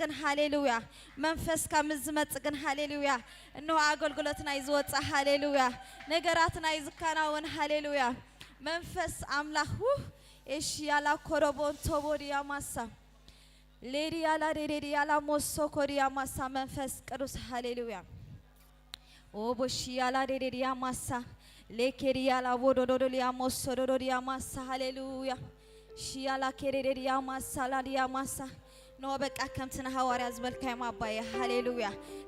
ግን ሃሌሉያ። መንፈስካ ምስ ዝመጽእ ግን ሃሌሉያ። እንሆ ኣገልግሎትና እዩ ዝወጽእ። ሃሌሉያ። ነገራትና እዩ ዝከናወን። ሃሌሉያ። መንፈስ ኣምላኽ ውህ ኤሽያላ ኮረቦን ቶቦድያ ማሳ ሌድያላ ዴዴድያላ ሞሶ ኮድያ ማሳ መንፈስ ቅዱስ ሃሌሉያ። ኦቦ ሽያላ ዴዴድያ ማሳ ሌኬድያላ ቦዶዶዶልያ ሞሶ ዶዶድያ ማሳ ሃሌሉያ። ሽያላ ኬዴዴድያ ማሳ ላድያ ማሳ ኖ በቃ ከምቲ ንሃዋርያ ዝበልካዮም ኣባየ ሃሌሉያ።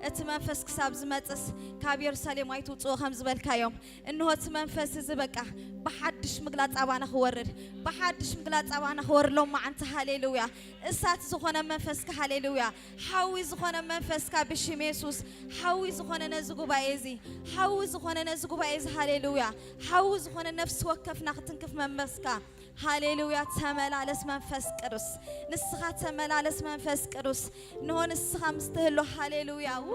እቲ መንፈስ ክሳብ ዝመጽስ ካብ የሩሳሌም ኣይትውፅኡ ከም ዝበልካዮም እንሆ እቲ መንፈስ እዚ በቃ ብሓድሽ ምግላፅ ኣባና ክወርድ ብሓድሽ ምግላፅ ኣባና ክወርድ ሎማዓንቲ ሃሌሉያ። እሳት ዝኾነ መንፈስካ ሃሌሉያ። ሓዊ ዝኾነ መንፈስካ ብሽም የሱስ ሓዊ ዝኾነ ነዚ ጉባኤ እዚ ሓዊ ዝኾነ ነዚ ጉባኤ እዚ ሃሌሉያ። ሓዊ ዝኾነ ነፍሲ ወከፍና ክትንክፍ መንፈስካ ሃሌሉያ። ተመላለስ መንፈስ ቅዱስ ንስኻ ተመላለስ መንፈስ ቅዱስ እንሆ ንስኻ ምስ ትህሉ ሃሌሉያ። ው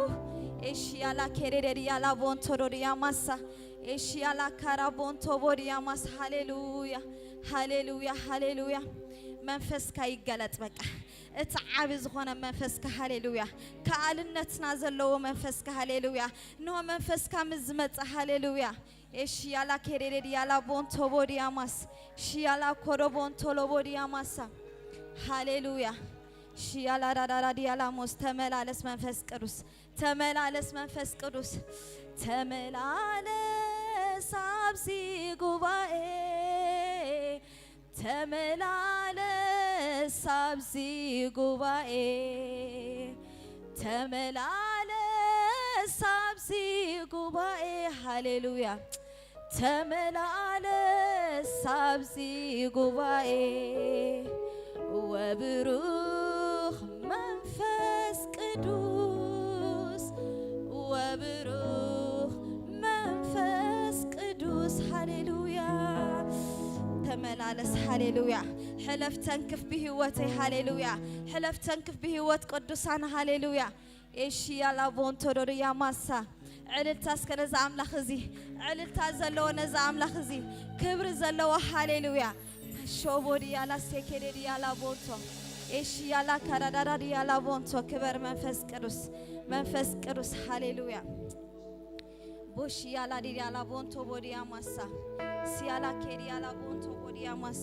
ኤሽያላ ኬሬደድያላ ቦንቶዶድያ ማሳ ኤሽያላ ካራ ቦንቶቦድያ ማስ ሃሌሉያ። ሃሌሉያ ሃሌሉያ። መንፈስካ ይገለጥ በቃ እቲ ዓቢ ዝኾነ መንፈስካ ሃሌሉያ። ከኣልነትና ዘለዎ መንፈስካ ሃሌሉያ። እንሆ መንፈስካ ምስ ዝመጸ ሃሌሉያ። ኤሽያላ ኬሬደድያላ ቦንቶቦድያ ማስ ሽያላ ኮዶ ቦንቶሎቦድያ ማሳ ሃሌሉያ። ሽያላ ዳዳዳ ድያላ ሞስ ተመላለስ መንፈስ ቅዱስ ተመላለስ መንፈስ ቅዱስ ተመላለስ ኣብዚ ጉባኤ ተመላለስ ኣብዚ ጉባኤ ተመላለስ ኣብዚ ጉባኤ ሃሌሉያ። ተመላለስ ኣብዚ ጉባኤ ወብሩኽ መንፈስ ቅዱስ ወብሩኽ መንፈስ ቅዱስ ሃሌሉያ። ተመላለስ ሃሌሉያ። ሕለፍ ተንክፍ ብህይወተይ ሃሌሉያ። ሕለፍ ተንክፍ ብህይወት ቅዱሳን ሃሌሉያ። ኤሽያላ ቦንቶዶድያ ማሳ ዕልልታ እስከ ነዛ ኣምላኽ እዚ ዕልልታ ዘለዎ ነዛ ኣምላኽ እዚ ክብሪ ዘለዎ ሃሌሉያ። ሾቦድያላ ሴኬዴድያላ ቦንቶ ኤሽያላ ካዳዳዳድያላ ቦንቶ ክበር መንፈስ ቅዱስ መንፈስ ቅዱስ ሃሌሉያ። ቦሽያላ ዲድያላ ቦንቶ ቦድያ ማሳ ሲያላ ኬድያላ ቦንቶ ቦድያ ማስ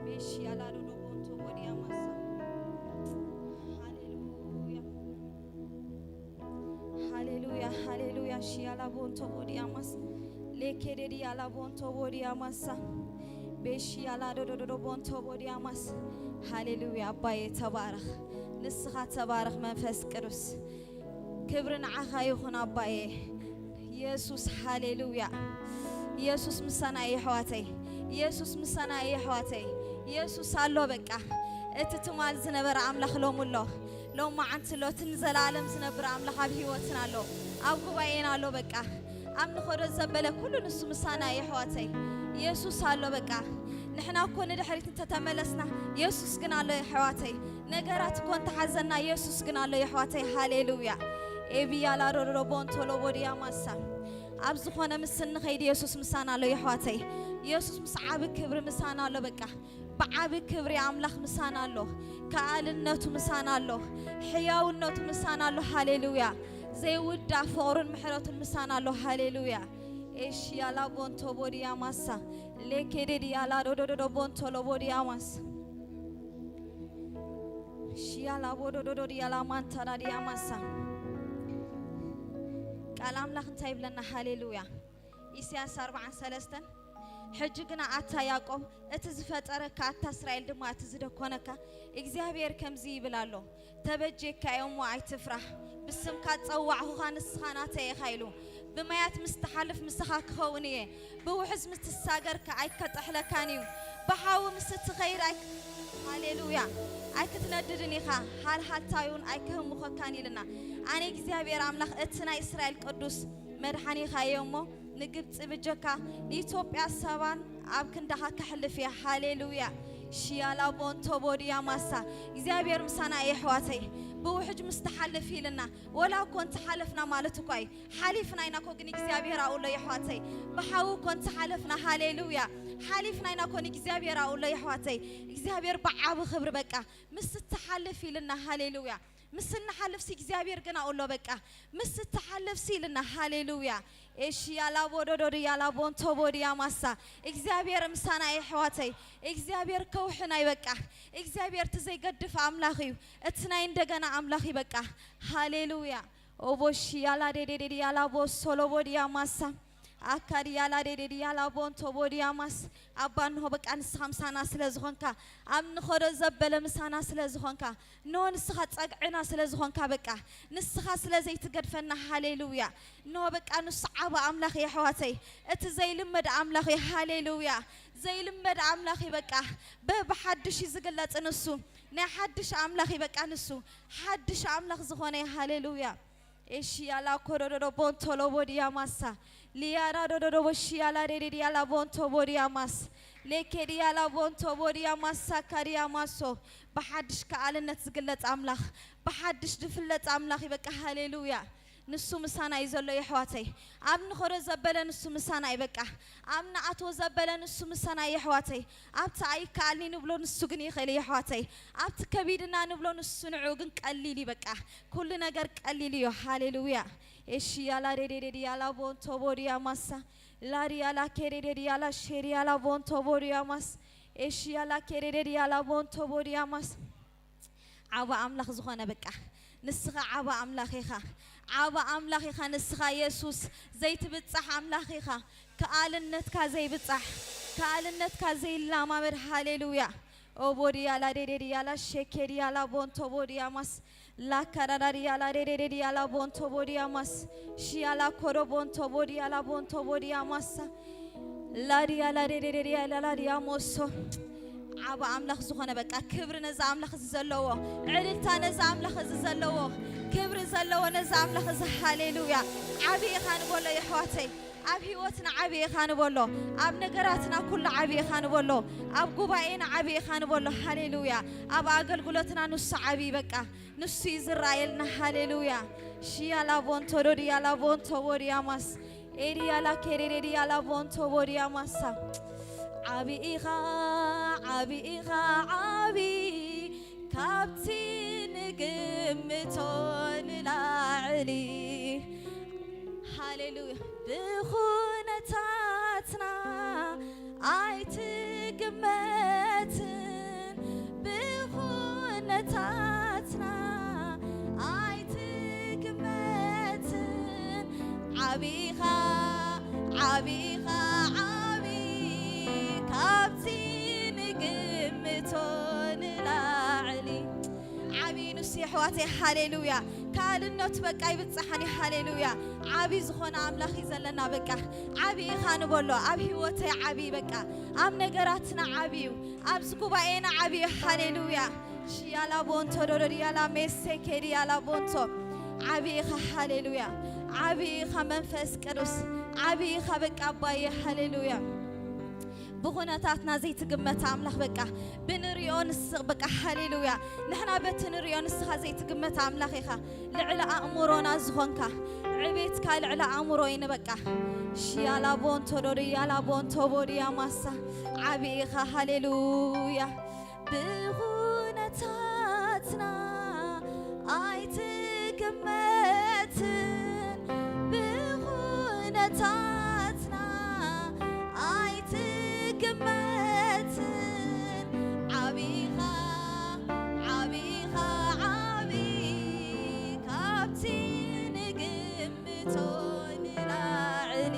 ቤሽያላ ዶዶ ቦንቶ ቦድያ ማሳ ሃሌሉያ። ሃሌሉያ ሃሌሉያ። ሽያላ ቦንቶ ቦዲያማስ ሌኬዴዲ ያላ ቦንቶ ቦዲያማሳ ቤሺ ያላ ዶዶዶዶ ቦንቶ ቦዲያማስ። ሃሌሉያ ኣባዬ ተባረኽ፣ ንስኻ ተባረኽ መንፈስ ቅዱስ። ክብሪ ንዓኻ ይኹን ኣባዬ የሱስ። ሃሌሉያ። የሱስ ምሳና እዩ ኣሕዋተይ፣ የሱስ ምሳና እዩ ኣሕዋተይ። የሱስ ኣሎ በቃ። እቲ ትማል ዝነበረ ኣምላኽ ሎሚ ኣሎ፣ ሎማዓንቲ ኣሎ፣ እቲ ንዘለኣለም ዝነብር ኣምላኽ ኣብ ህይወትና ኣሎ፣ ኣብ ጉባኤና ኣሎ በቃ። ኣብ ንኸዶ ዘበለ ኩሉ ንሱ ምሳና እዩ ኣሕዋተይ። የሱስ ኣሎ በቃ። ንሕና እኮ ንድሕሪት እንተተመለስና የሱስ ግን ኣሎ ኣሕዋተይ። ነገራት እኮ እንተሓዘና የሱስ ግን ኣሎ የሕዋተይ። ሃሌሉያ። ኤብያላ ዶዶዶ ቦንቶሎ ቦድያ ማሳ ኣብ ዝኾነ ምስ እንኸይድ የሱስ ምሳና ኣሎ የሕዋተይ። የሱስ ምስ ዓቢ ክብሪ ምሳና ኣሎ በቃ። ብዓቢ ክብሪ ኣምላኽ ምሳና ኣሎ። ከኣልነቱ ምሳና ኣሎ። ሕያውነቱ ምሳና ኣሎ። ሃሌሉያ። ዘይውዳእ ፍቕሩን ምሕረቱን ምሳና ኣሎ። ሃሌሉያ። ኤሽ ያላ ቦንቶ ቦድያ ማሳ ሌኬዴድ ያላ ዶዶዶዶ ቦንቶ ሎቦድያ ማስ ሽያላ ቦዶዶዶ ድያላ ማንታዳ ድያ ማሳ። ቃል ኣምላኽ እንታይ ይብለና? ሃሌሉያ። ኢሳያስ ኣርብዓን ሰለስተን ሕጂ ግና ኣታ ያዕቆብ እቲ ዝፈጠረካ ኣታ እስራኤል ድማ እቲ ዝደኮነካ እግዚኣብሔር ከምዚ ይብል ኣሎ፣ ተበጄካ እየ እሞ ኣይትፍራህ። ብስምካ ዝጸዋዕኹኻ ንስኻ ናተይ ኢኻ ኢሉ። ብማያት ምስ ትሓልፍ ምሳኻ ክኸውን እየ፣ ብውሕዝ ምስ ትሳገር ከኣ ኣይከጥሕለካን እዩ። ብሓዊ ምስ እትኸይድ ኣይ-፣ ሃሌሉያ፣ ኣይክትነድድን ኢኻ፣ ሃልሃልታ እውን ኣይክህምኾካን ኢልና። ኣነ እግዚኣብሔር ኣምላኽ እቲ ናይ እስራኤል ቅዱስ መድሓኒኻ እየ እሞ ንግብፂ ብጀካ ንኢትዮጵያ ሰባን ኣብ ክንዳኻ ከሕልፍ እየ። ሃሌሉያ። ሽያላ ቦንቶ ቦዲያ ማሳ እግዚኣብሔር ምሳና እየ ኣሕዋተይ። ብውሕጅ ምስ ትሓልፍ ኢልና ወላ እኮ እንተሓለፍና ማለት እኳ እዩ። ሓሊፍና ኢና እኮ ግን እግዚኣብሔር ኣብኡ ኣሎ የሕዋተይ። ብሓዊ እኮ እንተሓለፍና ሃሌሉያ። ሓሊፍና ኢና እኮ ንእግዚኣብሔር ኣብኡ ኣሎ የሕዋተይ። እግዚኣብሔር ብዓቢ ክብሪ በቃ ምስ ትሓልፍ ኢልና ሃሌሉያ። ምስ እንሓልፍሲ እግዚኣብሔር ግን ኣብኡ ኣሎ በቃ ምስ ትሓልፍሲ ኢልና ሃሌሉያ። ኤሽያላ ቦዶዶድያላ ቦንቶ ቦድያ ማሳ እግዚኣብሔር ምሳና የሕዋተይ። እግዚኣብሔር ከውሒ ናይ በቃ እግዚኣብሔር እቲ ዘይገድፍ ኣምላኽ እዩ። እቲ ናይ እንደገና ኣምላኽ እዩ በቃ። ሃሌሉያ። ኦቦሽያላ ዴዴዴድያላ ቦሶሎ ቦድያ ማሳ ኣካድያላ ዴዴድያላ ቦንቶ ቦድያ ማስ ኣባ እንሆ በቃ ንስኻ ምሳና ስለ ዝኾንካ ኣብ ንኸዶ ዘበለ ምሳና ስለ ዝኾንካ እንሆ ንስኻ ጸግዕና ስለ ዝኾንካ በቃ ንስኻ ስለ ዘይትገድፈና ሃሌሉያ። እንሆ በቃ ንሱ ዓባ ኣምላኽ እዩ ኣሕዋተይ። እቲ ዘይልመድ ኣምላኽ እዩ ሃሌሉያ። ዘይልመድ ኣምላኽ እዩ በቃ በብሓድሽ እዩ ዝግለጽ ንሱ። ናይ ሓድሽ ኣምላኽ እዩ በቃ ንሱ ሓድሽ ኣምላኽ ዝኾነ እዩ ሃሌሉያ። ኤሽያላ ኮዶዶዶ ቦንቶ ሎቦድያ ማሳ ሊያራ ዶዶዶ ቦሽያላ ዴዴድያላ ቦንቶ ቦድያ ማስ ሌኬድያላ ቦንቶ ቦድያ ማሳ ካድያ ማሶ ብሓድሽ ከኣልነት ዝግለጽ ኣምላኽ ብሓድሽ ዝፍለጽ ኣምላኽ እዩ በቃ ሃሌሉያ። ንሱ ምሳና እዩ ዘሎ የሕዋተይ። ኣብ ንኸዶ ዘበለ ንሱ ምሳና እዩ በቃ ኣብ ንኣትዎ ዘበለ ንሱ ምሳና እዩ የሕዋተይ። ኣብቲ ኣይከኣልኒ ንብሎ ንሱ ግን ይኽእል እዩ የሕዋተይ። ኣብቲ ከቢድና ንብሎ ንሱ ንዕኡ ግን ቀሊል እዩ በቃ ኩሉ ነገር ቀሊል እዩ ሃሌሉያ። ኤሽያላ ዴዴዴድያላ ቦንቶ ቦድያ ማሳ ላድያላ ኬዴዴድያላ ሼድያላ ቦንቶ ቦድያ ማስ ኤሽያላ ኬዴዴድያላ ቦንቶ ቦድያ ማስ ዓባ ኣምላኽ ዝኾነ በቃ ንስኻ ዓባ ኣምላኽ ኢኻ። ዓባ ኣምላኽ ኢኻ ንስኻ የሱስ ዘይትብጻሕ ኣምላኽ ኢኻ። ከኣልነትካ ዘይብጻሕ ከኣልነትካ ዘይላማመድ ሃሌሉያ። ኦቦድያላ ዴዴድያላ ሼኬድያላ ቦንቶ ቦድያ ማስ ላካዳዳድያላ ዴዴዴድያላ ቦንቶ ቦድያ ማስ ሽያላ ኮዶ ቦንቶ ቦድያላ ቦንቶ ቦድያ ማሳ ላድያላ ዴዴዴድያላ ላድያ ሞሶ ዓባ ኣምላኽ ዝኾነ በቃ ክብሪ ነዚ ኣምላኽ እዚ ዘለዎ ዕልልታ ነዚ ኣምላኽ እዚ ዘለዎ ክብሪ ዘለዎ ነዚ ኣምላኽ እዚ ሃሌሉያ። ዓቢ ኢኻ ንበሎ የሕዋተይ። ኣብ ህይወትና ዓቢ ኢኻ ንበሎ። ኣብ ነገራትና ኩሉ ዓቢ ኢኻ ንበሎ። ኣብ ጉባኤና ዓቢ ኢኻ ንበሎ። ሃሌሉያ። ኣብ ኣገልግሎትና ንሱ ዓቢ በቃ ንሱ እዩ ዝረኣየልና። ሃሌሉያ። ሽያላ ቦንቶ ዶድያላ ቦንቶ ቦድያማስ ኤድያላ ኬሬዴድያላ ቦንቶ ቦድያማሳ ዓቢ ኢኻ ዓቢ ኢኻ ዓቢ ካብቲ ንግምቶ ንላዕሊ። ሃሌሉያ። ብኹነታትና ኣይትግመትን፣ ብኹነታትና ኣይትግመትን። ዓቢኻ ዓቢኻ ዓቢ ካብቲ ንግምቶ ንላዕሊ። ዓቢ ንሱ የሕዋተይ ሃሌሉያ። ካልነቱ በቃ ይብጽሓኒ ሃሌሉያ። ዓቢ ዝኾነ ኣምላኽ እዩ ዘለና በቃ። ዓቢ ኢኻ ንበሎ ኣብ ህይወተይ ዓቢ በቃ ኣብ ነገራትና ዓቢ እዩ። ኣብዚ ጉባኤና ዓቢ እዩ ሃሌሉያ። ሽያላ ቦንቶ ዶዶድያላ ሜሴ ኬድያላ ቦንቶ ዓቢ ኢኻ ሃሌሉያ። ዓቢ ኢኻ መንፈስ ቅዱስ ዓቢ ኢኻ በቃ ኣባየ ሃሌሉያ። ብኹነታትና ዘይትግመት ኣምላኽ በቃ ብንሪኦ ንስ በቃ ሃሌሉያ። ንሕና በቲ ንሪኦ ንስኻ ዘይትግመት ኣምላኽ ኢኻ። ልዕሊ ኣእምሮና ዝኾንካ ዕቤትካ ልዕሊ ኣእምሮ እዩ ንበቃ። ሽያላ ቦንቶ ዶድያላ ቦንቶ ቦድያ ማሳ ዓቢ ኢኻ ሃሌሉያ። ብኹነታትና ኣይትግመትን ብኹነታትና ኣይትግመትን ዓቢኻ ዓቢኻ ዓቢ ካብቲ ንግምቶ ንላዕሊ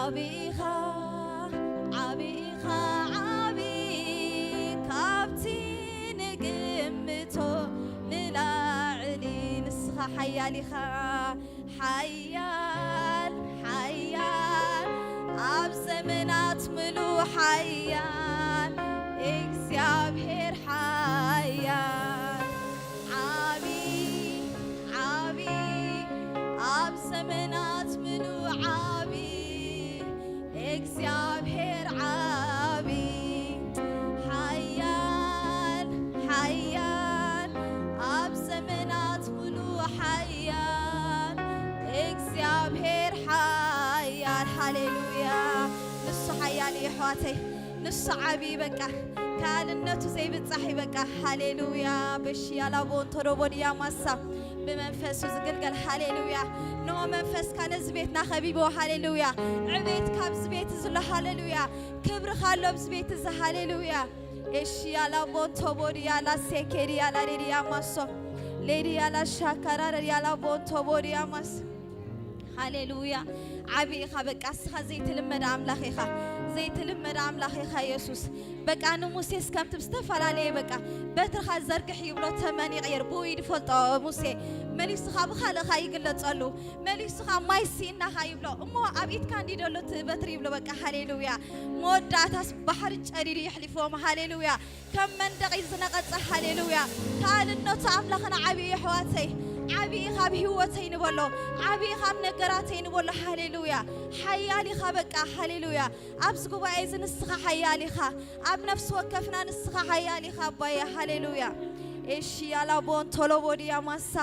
ዓቢኻ ዓቢኻ ዓቢ ካብቲ ንግምቶ ንላዕሊ ንስኻ ሓያል ኢኻ ሓያል ሓያል ኣብ ዘመናት ምሉ ሓያል እግዚኣብሔር ሓያል ዓቢ ዓቢ ኣብ ዘመናት ምሉ ዓቢ እግዚኣብሔር ዓቢ ሄር ሓያል፣ ሃሌሉያ። ንሱ ሓያል እዩ ኣሕዋተይ፣ ንሱ ዓብዪ በቃ፣ ካልነቱ ዘይብጻሕ እዩ በቃ። ሃሌሉያ። በሽያላ ቦንቶዶቦድያ ማሳ ብመንፈሱ ዝግልገል፣ ሃሌሉያ። ኖ መንፈስካ ነዚ ቤትና ከቢብዎ፣ ሃሌሉያ። ዕቤት ካብዚ ቤት ዝሎ፣ ሃሌሉያ። ክብርኻ ኣሎ ኣብዚ ቤት እዚ፣ ሃሌሉያ። ኤሽያላ ቦንቶቦድያላ ሴኬድያላ ሌድያ ማሶ ሌድያላ ሻካራ ሌድያላ ቦንቶቦድያ ማስ ሃሌሉያ። ዓቢ ኢኻ በቃ፣ እስኻ ዘይትልመድ ኣምላኽ ኢኻ፣ ዘይትልመድ ኣምላኽ ኢኻ የሱስ። በቃ ንሙሴስ ከምቲ ብዝተፈላለየ በቃ በትርኻ ዘርግሕ ይብሎ፣ ተመን ይቕየር። ብኡ እዩ ዝፈልጦ ሙሴ። መሊሱ ኸዓ ብኻልእኻ ይግለጸሉ፣ መሊሱ ኸዓ ማይ ሲኢናኻ ይብሎ። እሞ ኣብ ኢድካ እንዲ ደሎ እቲ በትሪ ይብሎ። በቃ ሃሌሉያ። መወዳእታስ ባሕሪ ጨዲዱ የሕሊፍዎም። ሃሌሉያ። ከም መንደቕ እዩ ዝነቐጸ። ሃሌሉያ። ካልእነቱ ኣምላኽና ዓብዪ እዩ ኣሕዋተይ። ዓብዪ ኢኻ ኣብ ህይወተይ ንበሎ። ዓብዪ ኢኻ ኣብ ነገራተይ ንበሎ። ሃሌሉያ። ሓያል ኢኻ በቃ። ሃሌሉያ። ኣብዚ ጉባኤ እዚ ንስኻ ሓያል ኢኻ። ኣብ ነፍሲ ወከፍና ንስኻ ሓያል ኢኻ ኣባየ። ሃሌሉያ። ኤሽያላ ቦንቶሎቦድያ ማሳ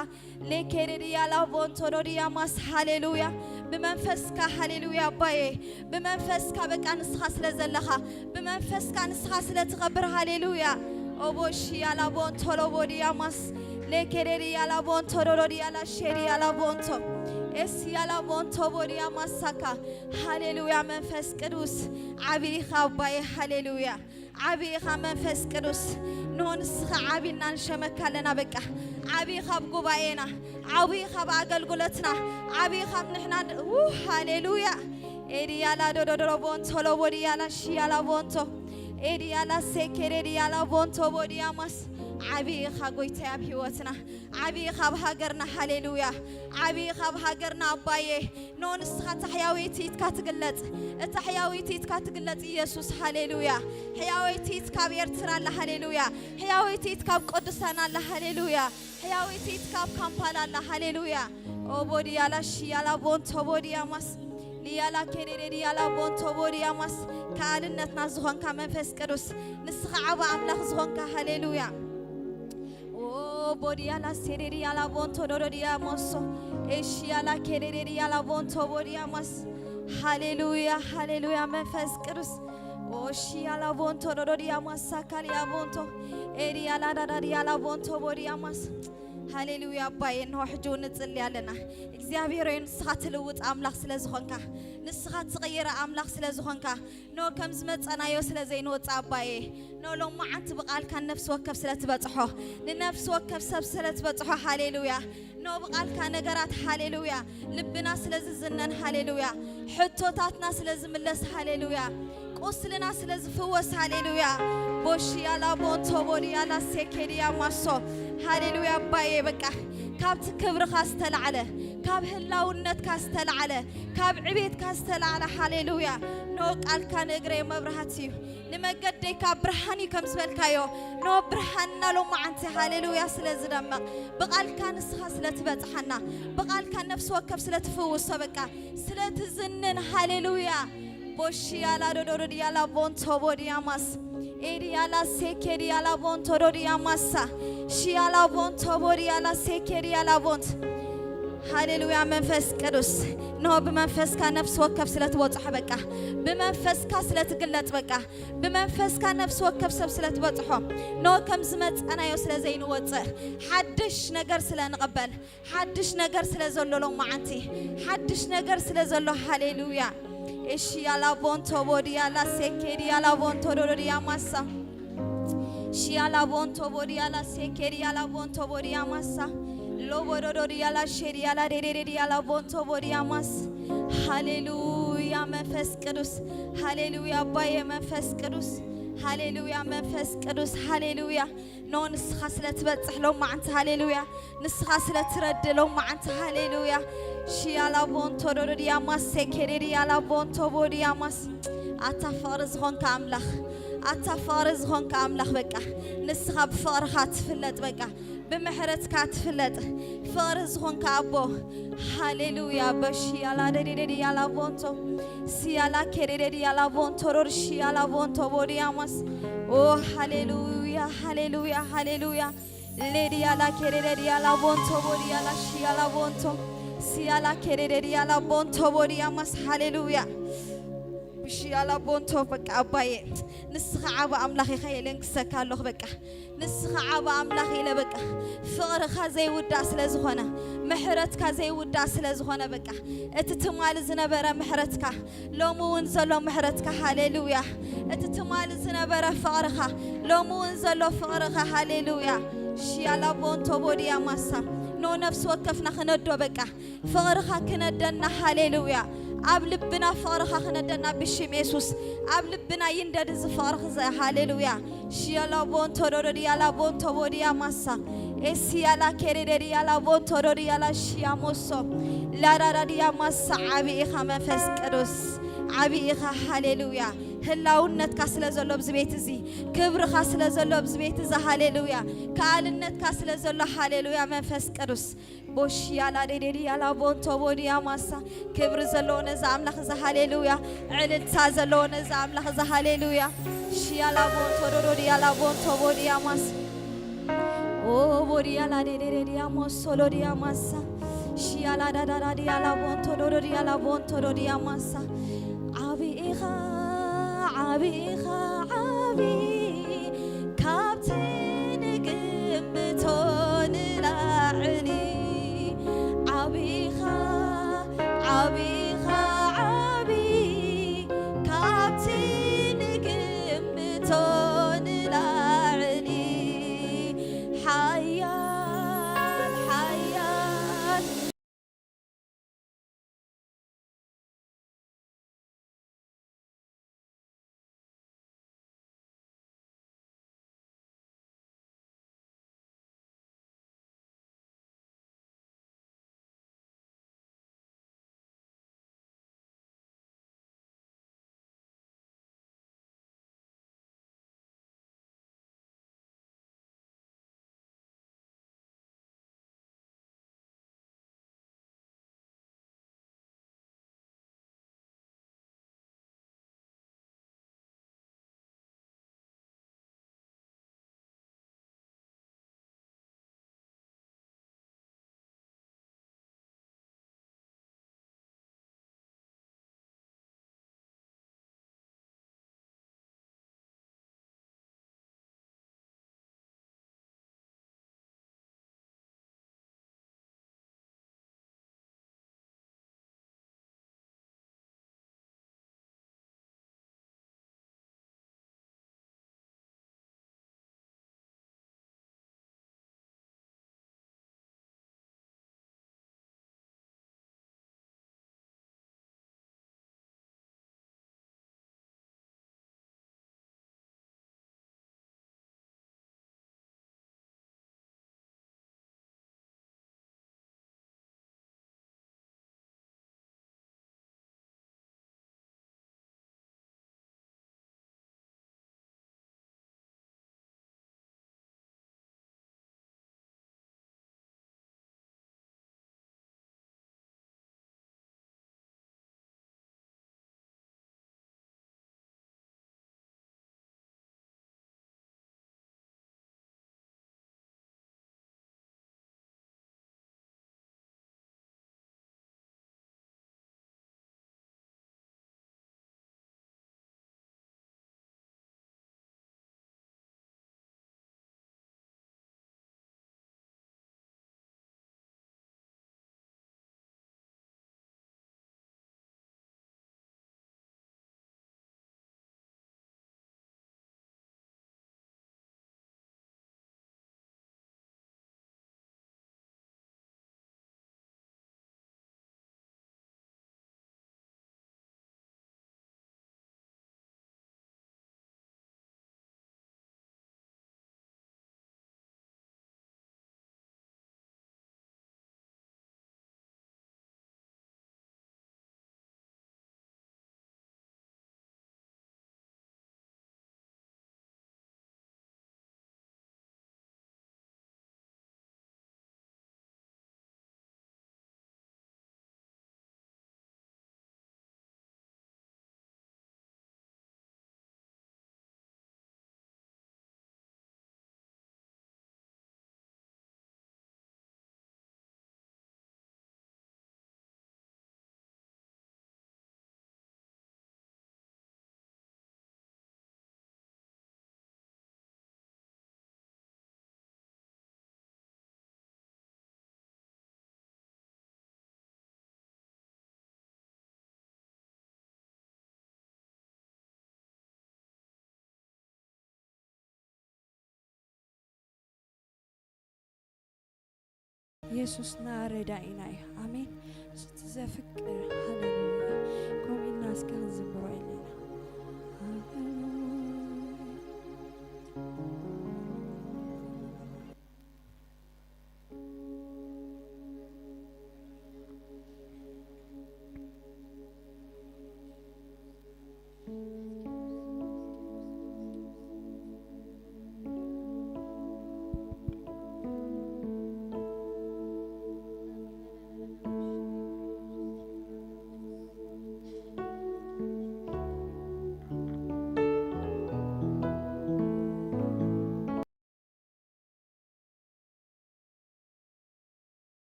ሌኬሬድያላ ቦንቶዶድያ ማስ ሃሌሉያ። ብመንፈስካ ሃሌሉያ ኣባየ። ብመንፈስካ በቃ ንስኻ ስለ ዘለኻ፣ ብመንፈስካ ንስኻ ስለ ትኸብር፣ ሃሌሉያ። ኦቦሽያላ ቦንቶሎቦድያ ማስ ሌኬሬድያላ ቦንቶዶዶድያላ ሼድያላ ቦንቶ ኤስያላ ቦንቶቦድያ ማሳካ። ሃሌሉያ መንፈስ ቅዱስ ዓቢ ኢኻ ኣባየ። ሃሌሉያ። ዓቢ ኢኻ መንፈስ ቅዱስ። እንሆ ንስኻ ዓቢ ኢልና ንሸመካ ኣለና። በቃ ዓቢ ኢኻ ኣብ ጉባኤና፣ ዓቢ ኢኻ ኣብ ኣገልግሎትና፣ ዓቢ ኢኻ ኣብ ንሕና ድ-፣ ው፣ ሃሌሉያ። ኤድያላ ዶዶዶሮ ቦንቶ ሎቦድያላ ሽያላ ቦንቶ ኤድያላ ሴኬሬድያላ ቦንቶ ቦድያማስ። ዓቢ ኢኻ ጎይታይ ኣብ ህይወትና፣ ዓቢ ኢኻ ኣብ ሃገርና። ሃሌሉያ። ዓቢ ኢኻ ኣብ ሃገርና ኣባዬ። ኖ ንስኻ እታ ሕያወይቲ ኢትካ ትግለጽ፣ እታ ሕያወይቲ ኢትካ ትግለጽ ኢየሱስ። ሃሌሉያ። ሕያወይቲ ኢትካ ኣብ ኤርትራ ኣላ። ሃሌሉያ። ሕያወይቲ ኢትካ ኣብ ቅዱሳን ኣላ። ሃሌሉያ። ሕያወይቲ ኢትካ ኣብ ካምፓላ ኣላ። ሃሌሉያ። ኦቦድያላ ሽያላ ቦንቶ ቦድያማስ ሊያላ ኬዴዴ ድያላ ቦንቶ ቦድያማስ። ከኣልነትና ዝኾንካ መንፈስ ቅዱስ፣ ንስኻ ዓቢ ኣምላኽ ዝኾንካ። ሃሌሉያ። ኦ ቦድያላ ሴዴድያላ ቦንቶ ዶዶድያ ሞሶ ኤሽያላ ኬዴዴድያላ ቦንቶ ቦድያማስ። ሃሌሉያ፣ ሃሌሉያ መንፈስ ቅዱስ። ኦ ሽያላ ቦንቶ ዶዶድያ ማሳ ካልያ ቦንቶ ኤድያላ ዳዳድያላ ቦንቶ ቦድያማስ። ሃሌሉያ ኣባዬ፣ እንሆ ሕጂ እውን ንጽሊ ኣለና። እግዚኣብሔር ሆይ ንስኻ ትልውጥ ኣምላኽ ስለ ዝኾንካ፣ ንስኻ ትቕይር ኣምላኽ ስለ ዝኾንካ፣ ኖ ከም ዝመጸናዮ ስለ ዘይንወጽእ ኣባዬ፣ ኖ ሎማዓንቲ ብቓልካ ንነፍሲ ወከፍ ስለ ትበጽሖ፣ ንነፍሲ ወከፍ ሰብ ስለ ትበጽሖ፣ ሃሌሉያ። ኖ ብቓልካ ነገራት፣ ሃሌሉያ፣ ልብና ስለ ዝዝነን፣ ሃሌሉያ፣ ሕቶታትና ስለ ዝምለስ፣ ሃሌሉያ፣ ቁስልና ስለ ዝፍወስ፣ ሃሌሉያ። ቦሽያላ ቦንቶ ቦድያላ ሴኬድያ ማሶ። ሃሌሉያ ኣባዬ፣ በቃ ካብቲ ክብርኻ ዝተላዕለ፣ ካብ ህላውነትካ ዝተላዕለ፣ ካብ ዕቤትካ ዝተላዕለ፣ ሃሌሉያ። ኖ ቃልካ ንእግረይ መብራህቲ እዩ፣ ንመገደይ ካብ ብርሃን እዩ ከም ዝበልካዮ፣ ኖ ብርሃንና ሎማዓንቲ፣ ሃሌሉያ፣ ስለ ዝደምቕ፣ ብቓልካ ንስኻ ስለ ትበጽሓና፣ ብቓልካ ነፍሲ ወከፍ ስለ ትፍውሶ፣ በቃ ስለ ትዝንን፣ ሃሌሉያ። ቦሽያላ ዶዶዶ ድያላ ቦንቶ ቦድያማስ ኤድያላ ሴኬ ድያላ ቦንቶ ዶድያማሳ ሽያላ ቦንቶ ቦድያላ ሴኬ ድያላ ቦንት። ሃሌሉያ መንፈስ ቅዱስ፣ እንሆ ብመንፈስካ ነፍሲ ወከፍ ስለ ትበጽሖ፣ በቃ ብመንፈስካ ስለ ትግለጽ፣ በቃ ብመንፈስካ ነፍሲ ወከፍ ሰብ ስለ ትበጽሖ፣ እንሆ ከም ዝመጸናዮ ስለ ዘይንወጽእ፣ ሓድሽ ነገር ስለ ንቕበል፣ ሓድሽ ነገር ስለ ዘሎ ሎማዓንቲ፣ ሓድሽ ነገር ስለ ዘሎ፣ ሃሌሉያ። እሺ ያላ ቦንቶ ቦዲ ያላ ሴኬዲ ያላ ቦንቶ ዶዶዲ ያማሳ። ሺ ያላ ቦንቶ ቦዲ ያላ ሴኬዲ ያላ ቦንቶ ቦዲ ያማሳ። ሎቦ ዶዶዲ ያላ ሼዲ ያላ ዴዴዴዲ ያላ ቦንቶ ቦዲ ያማስ። ሃሌሉያ መንፈስ ቅዱስ፣ ሃሌሉያ አባዬ መንፈስ ቅዱስ፣ ሃሌሉያ መንፈስ ቅዱስ፣ ሃሌሉያ። ኖ ንስኻ ስለ ትበጽሕ ሎማዓንቲ፣ ሃሌሉያ። ንስኻ ስለ ትረድእ ሎማዓንቲ፣ ሃሌሉያ። ሽያላ ቦንቶ ዶዶ ድያማስ ሴኬዴ ድያላ ቦንቶ ቦ ድያማስ። ኣታ ፍቕሪ ዝኾንካ ኣምላኽ፣ ኣታ ፍቕሪ ዝኾንካ ኣምላኽ፣ በቃ ንስኻ ብፍቕርኻ ትፍለጥ፣ በቃ ብምሕረትካ ትፍለጥ፣ ፍቕሪ ዝኾንካ ኣቦ። ሃሌሉያ። በሽያላ ደዴደድ ያላ ቦንቶ፣ ስያላ ኬዴደድ ያላ ቦንቶ፣ ዶር ሽያላ ቦንቶ ቦድያማስ። ኦ ሃሌሉያ፣ ሃሌሉያ፣ ሃሌሉያ። ሌድያላ ኬዴደድ ያላ ቦንቶ፣ ቦድያላ ሽያላ ቦንቶ፣ ሲያላ ኬሬዴድ ያላ ቦንቶ ቦዲ ያማስ ሃሌሉያ። ብሽያላ ቦንቶ በቃ ኣባዬ ንስኻ ዓቢ ኣምላኽ ኢኻ የለንግሰካ ኣለኹ በቃ ንስኻ ዓቢ ኣምላኽ ኢለ በቃ ፍቕርኻ ዘይውዳእ ስለ ዝኾነ ምሕረትካ ዘይውዳእ ስለ ዝኾነ በቃ እቲ ትማሊ ዝነበረ ምሕረትካ ሎሚ እውን ዘሎ ምሕረትካ ሃሌሉያ እቲ ትማሊ ዝነበረ ፍቕርኻ ሎሚ እውን ዘሎ ፍቕርኻ ሃሌሉያ ሽያላ ቦንቶ ቦዲያ ማሳ ኖ ነፍሲ ወከፍና ክነዶ በቃ ፍቕርኻ ክነደና ሃሌሉያ ኣብ ልብና ፍቕርኻ ክነደና ብሽም የሱስ ኣብ ልብና ይንደድ እዚ ፍቕርኺ ዘ ሃሌሉያ ሽያላ ቦንቶ ዶዶ ድያላ ቦንቶ ቦዲያ ማሳ ኤስያላ ኬሬደ ድያላ ቦንቶ ዶ ድያላ ሽያ ሞሶ ላዳዳ ድያ ማሳ ዓቢ ኢኻ መንፈስ ቅዱስ ዓቢ ኢኻ ሃሌሉያ ህላውነትካ ስለ ዘሎ ኣብዚ ቤት እዚ ክብርኻ ስለ ዘሎ ኣብዚ ቤት እዚ ሃሌሉያ ከኣልነትካ ስለ ዘሎ ሃሌሉያ መንፈስ ቅዱስ ቦሽያላ ዴዴዲ ያላ ቦንቶ ቦዲያ ማሳ ክብሪ ዘለዎ ነዚ ኣምላኽ እዚ ሃሌሉያ ዕልልታ ዘለዎ ነዚ ኣምላኽ እዚ ሃሌሉያ ሽያላ ቦንቶ ዶዶዲ ያላ ቦንቶ ቦዲያ ማሳ ኦ ቦዲያላ ዴዴዴዲያ ሞሶሎዲያ ማሳ ሽያላ ዳዳዳዲ ያላ ቦንቶ ዶዶዲ ያላ ቦንቶ ዶዲያ ማሳ ዓቢ ኢኻ ዓቢ ኢኻ ዓቢ ካብቲ ንግምቶ ንላዕሊ ዓቢኻ ዓቢኻ ዓቢ ካብቲ ንግምቶ ንላዕሊ ሓያል ሓያል የሱስና ረዳኢና እዩ። ኣሜን። እቲ ዘፍቅር፣ ሃሌሉያ። ከምኡ ኢልና እስከ ክንዝምሮ ኣለና። ሃሌሉያ።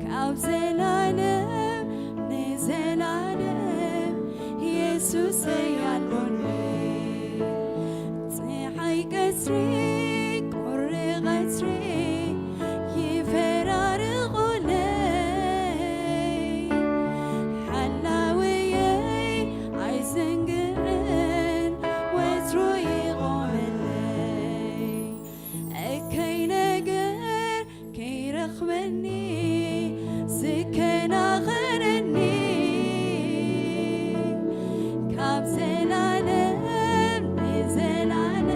ካብ ዘላለም ንዘላለም የሱሰይ ኣሎኒ። ፀሓይ ቀትሪ ቁሪ ቀትሪ ይፈራርቑለይ፣ ሓላውየይ ኣይዝንግዕን ወትሩ ይቖመለይ። እከይ ነገር ከይረኽበኒ ዝከናኸነኒ ካብ ዘላለም ንዘላለም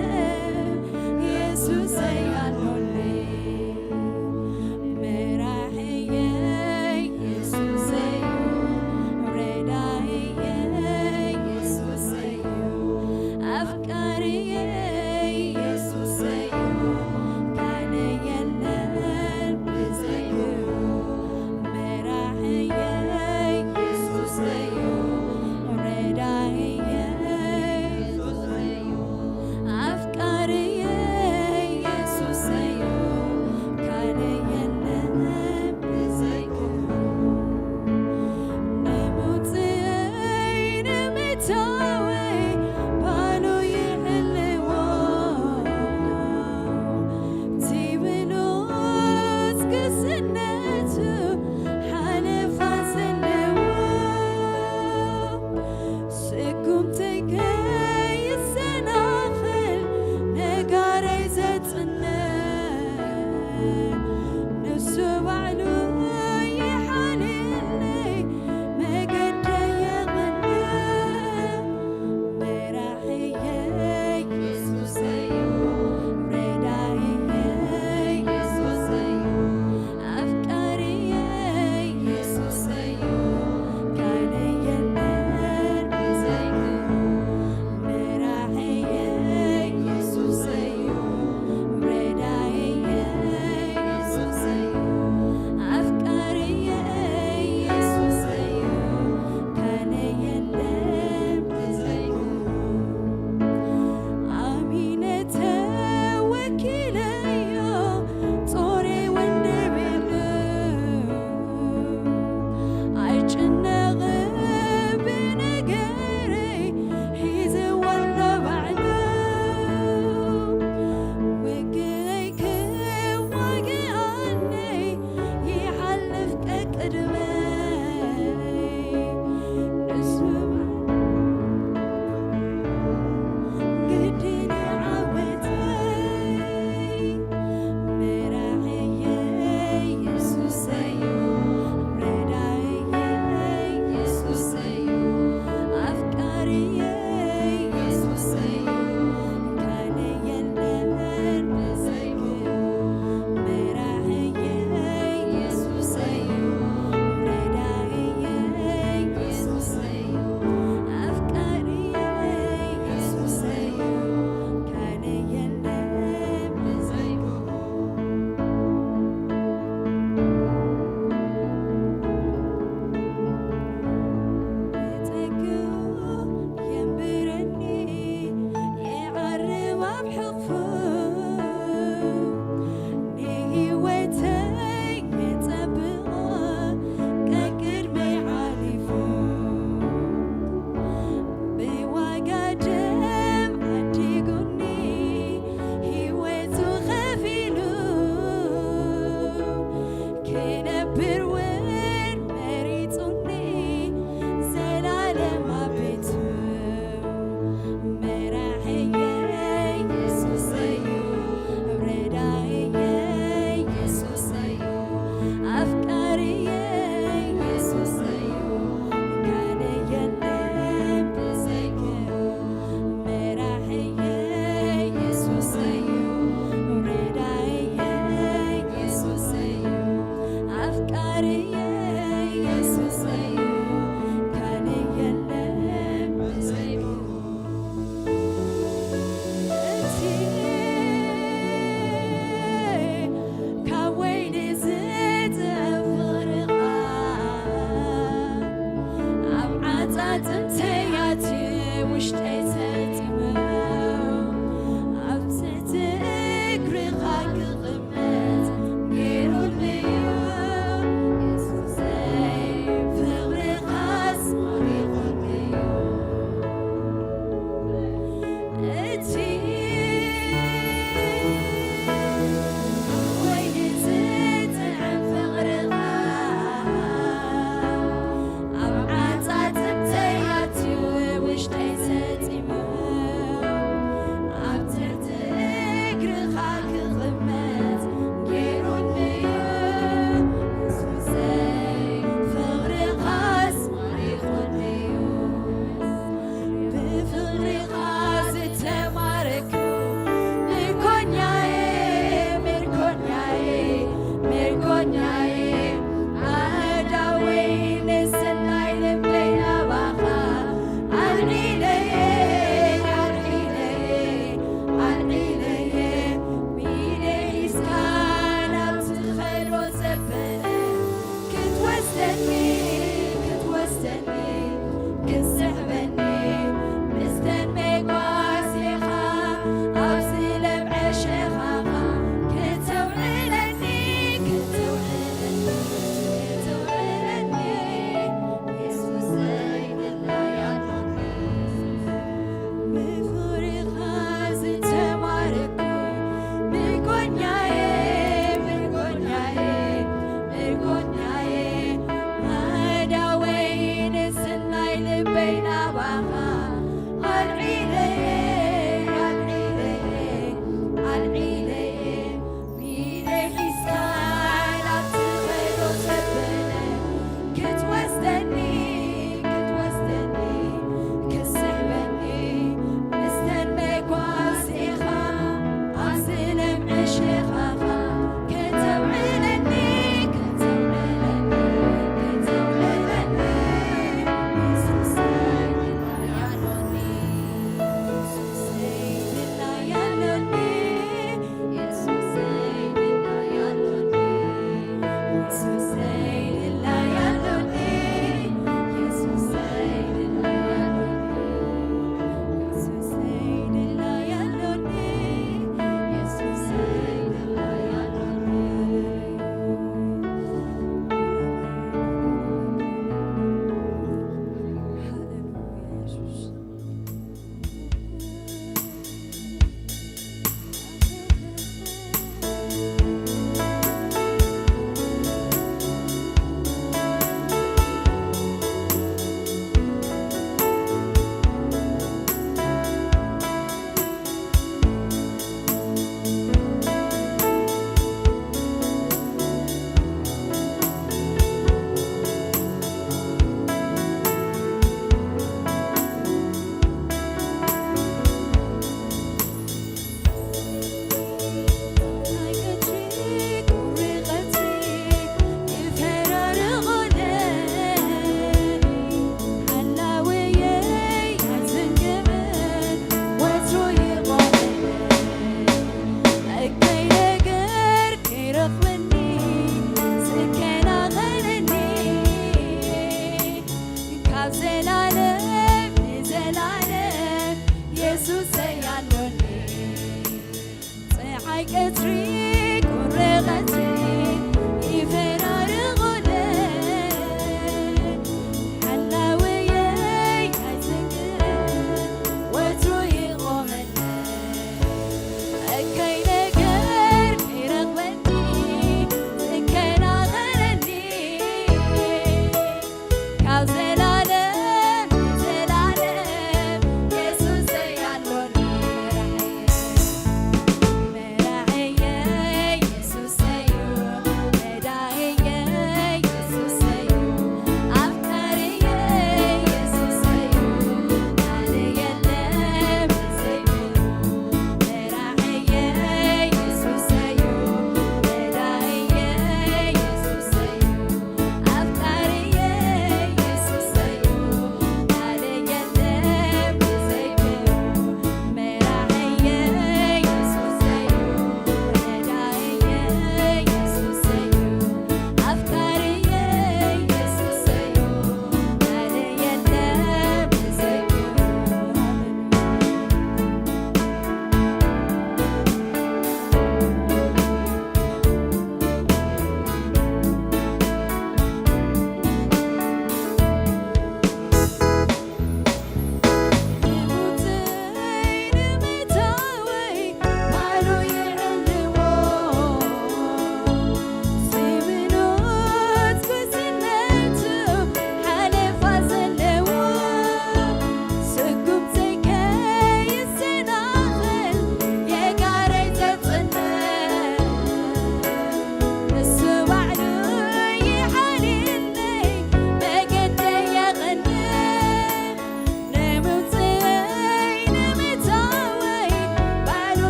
ውሽጠይ ሰጢመ ኣብ ትሕቲ እግርኻ ክቕመጥ ገይሩኒ እዩ። የሱሰይ ፍቕርኻስ ማሪኹኒ እዩ። እቲ ወይኒ ዝጥዕም ፍቕርኻ ኣብ ዓጻጽምተይ ኣትዩ ውሽጠይ ሰጢ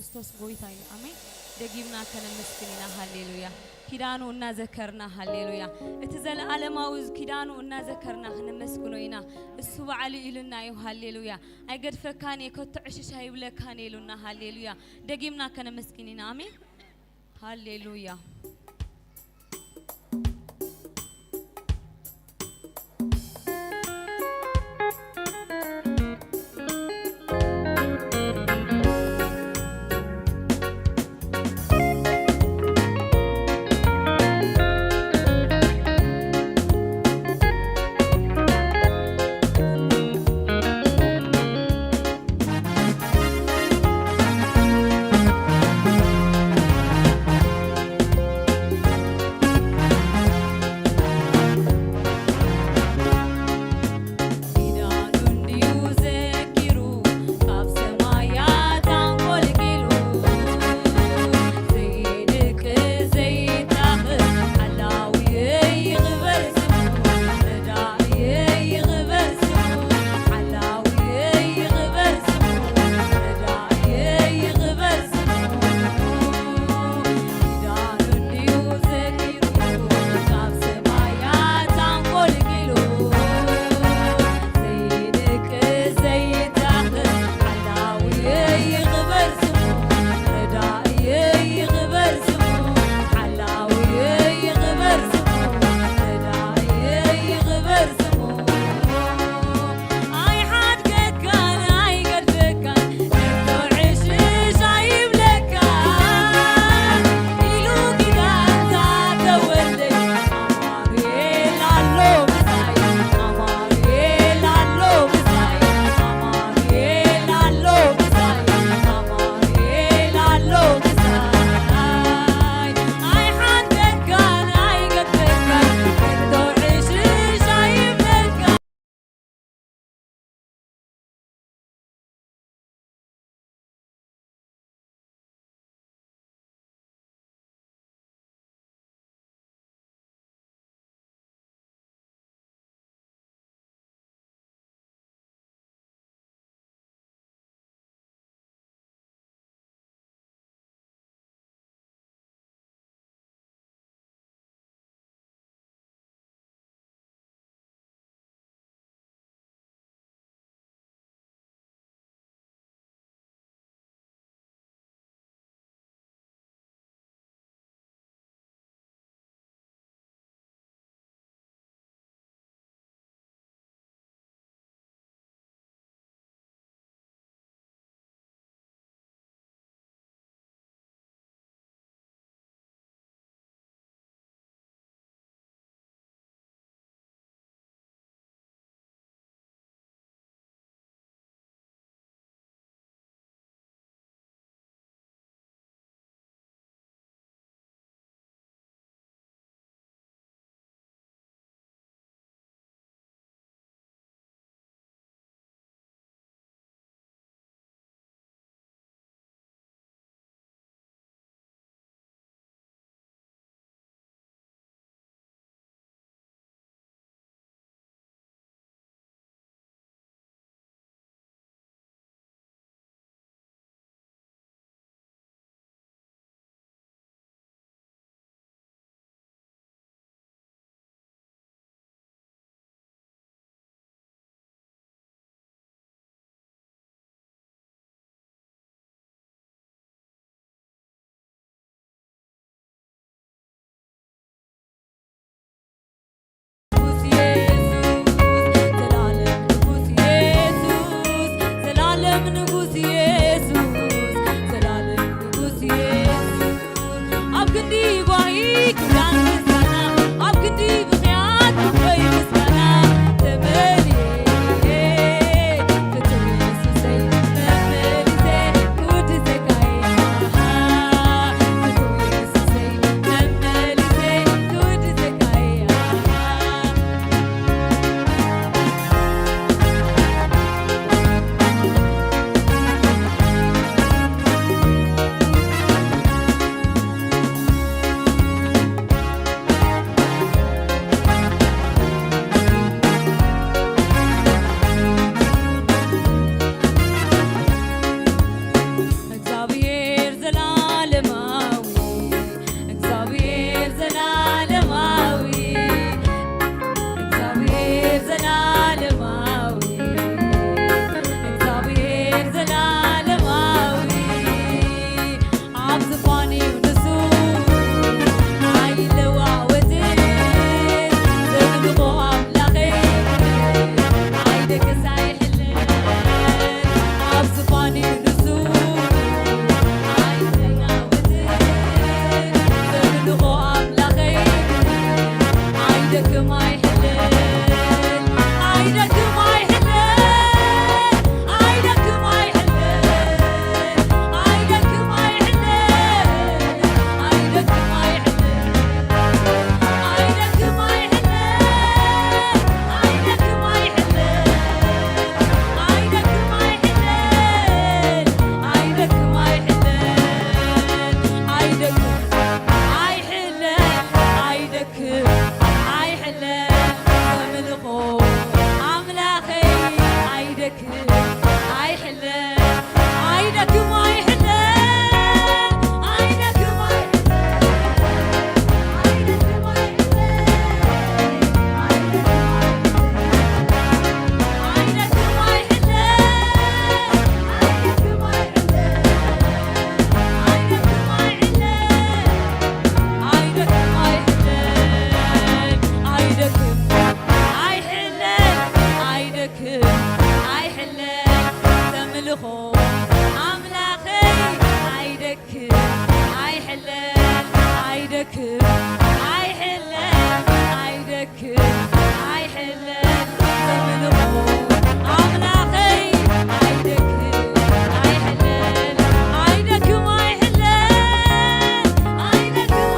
ክርስቶስ ጎይታ እዩ። ኣሜን። ደጊምና ከነመስግን ኢና። ሃሌሉያ። ኪዳኑ እናዘከርና፣ ሃሌሉያ፣ እቲ ዘለዓለማዊ ኪዳኑ እናዘከርና ከነመስግኖ ኢና። እሱ ባዕሉ ኢሉና እዩ። ሃሌሉያ። ኣይገድፈካን እየ፣ ከቶ ዕሽሽ ኣይብለካን እየ ኢሉና። ሃሌሉያ። ደጊምና ከነመስግን ኢና። ኣሜን። ሃሌሉያ። ኣምላኸይ ኣይደክም ኣይሕለል ኣይደክም ኣይሕለል ኣይደክም ኣይሕለል ዘምልኾ ኣምላኸይ ኣይደክም ኣይሕለል ኣይደክም ኣይሕለል ኣይደክም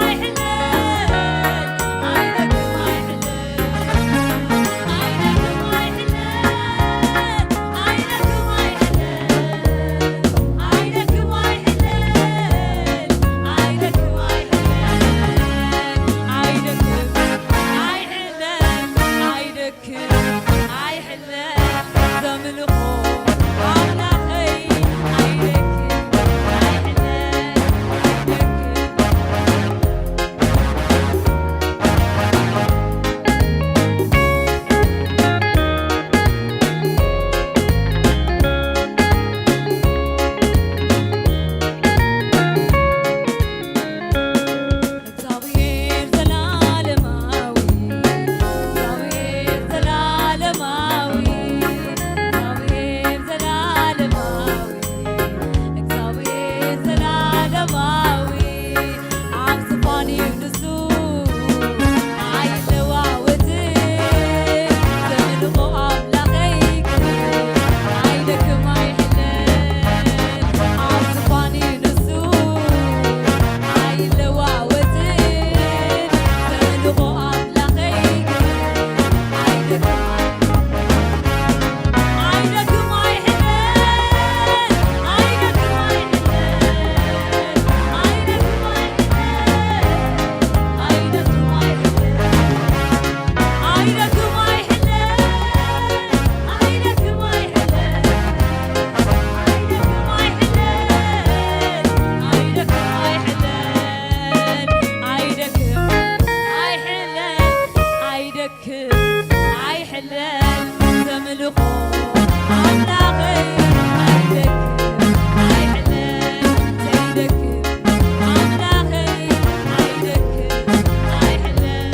ኣይሕለል እግዚኣብሔር ዘላለማዊ፣ እግዚኣብሔር ዘላለማዊ፣ እግዚኣብሔር ዘላለማዊ፣ እግዚኣብሔር ዘላለማዊ፣ ኣብ ዝፋንዩ ንሱ ኣይለዋወጥን። ዘምልኾ ኣምላኸይ ኣይደክም ኣይሕለል፣ ኣብ ዝፋንዩ ንሱ ኣይለዋወጥን። ዘምልኾ ኣምላኸይ ኣይደክም ኣይደክም ኣይሕለል፣ ኣይደክም ኣይሕለል፣ ኣይደክም ኣይሕለል፣ ኣይደክም ኣይሕለል፣ ኣይደክም ኣይሕለል፣ ኣይደክም ኣይሕለል፣ ኣይደክም ኣይሕለል፣ ኣይደክም ኣይሕለል፣ ኣይደክም ኣይሕለል ዘምልኾ ኣምላኸይ ኣይደክም ኣይሕለል ዘይደክም ኣምላኸይ ኣይደክም ኣይሕለል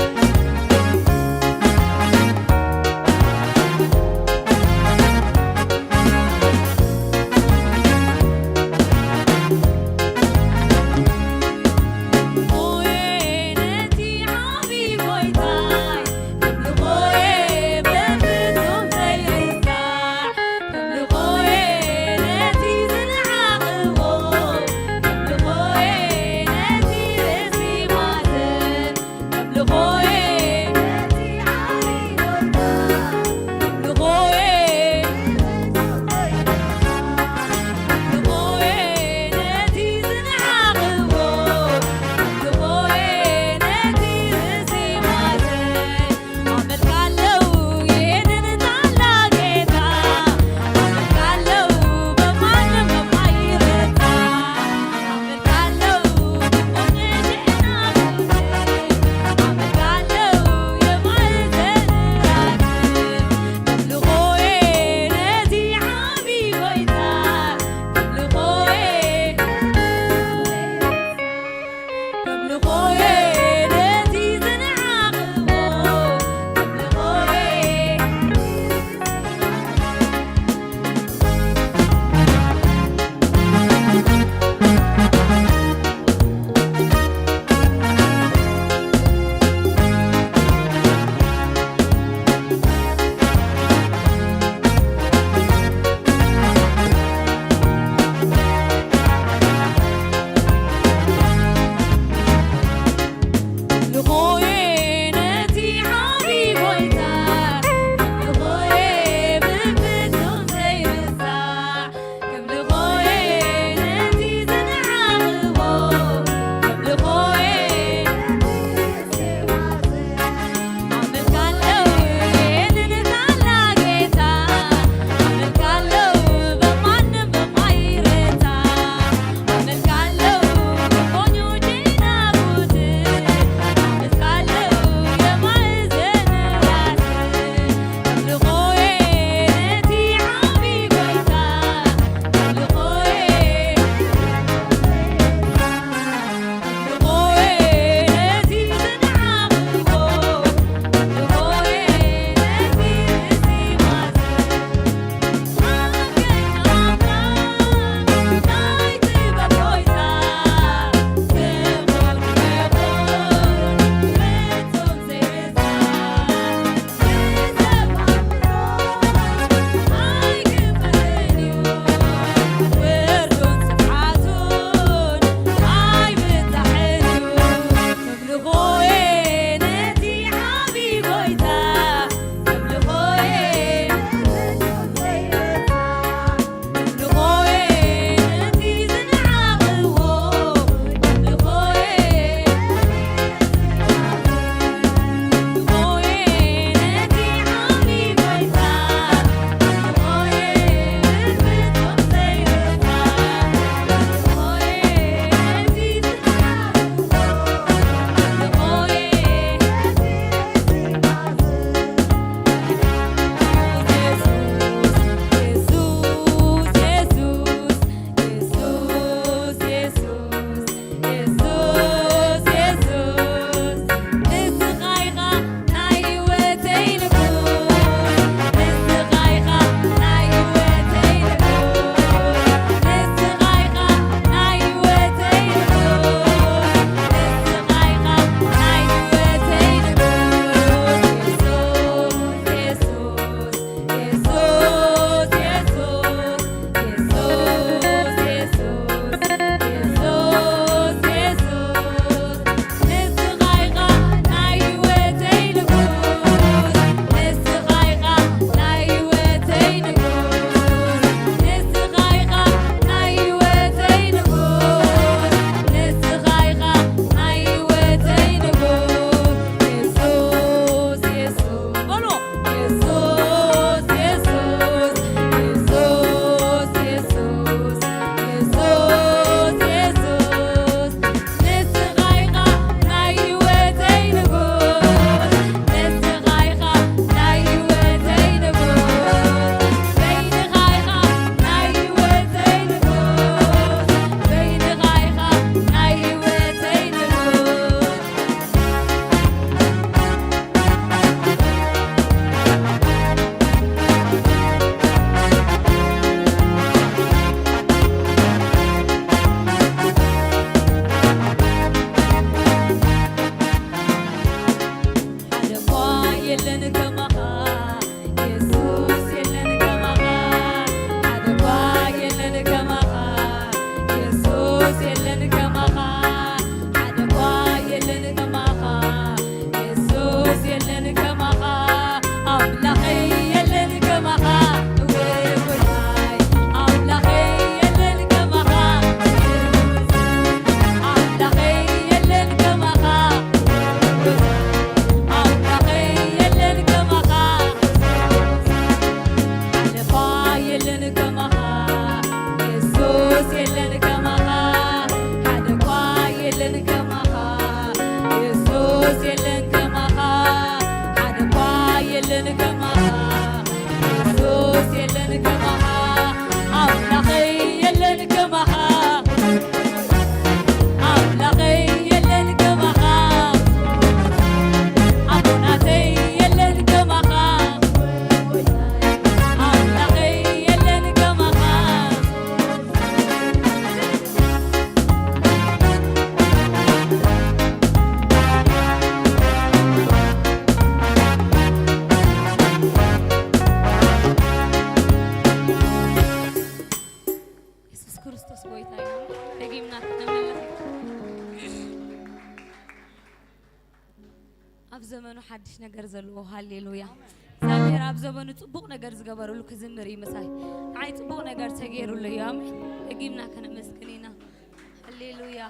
ሓድሽ ነገር ዘለዎ። ሃሌሉያ። እግዚኣብሔር ኣብ ዘመኑ ጽቡቕ ነገር ዝገበረሉ ክዝምር እዩ ምሳይ። ንዓይ ጽቡቕ ነገር ተገይሩሉ እዩ። ኣሜን። ደጊምና ከነመስግን ኢና። ሃሌሉያ።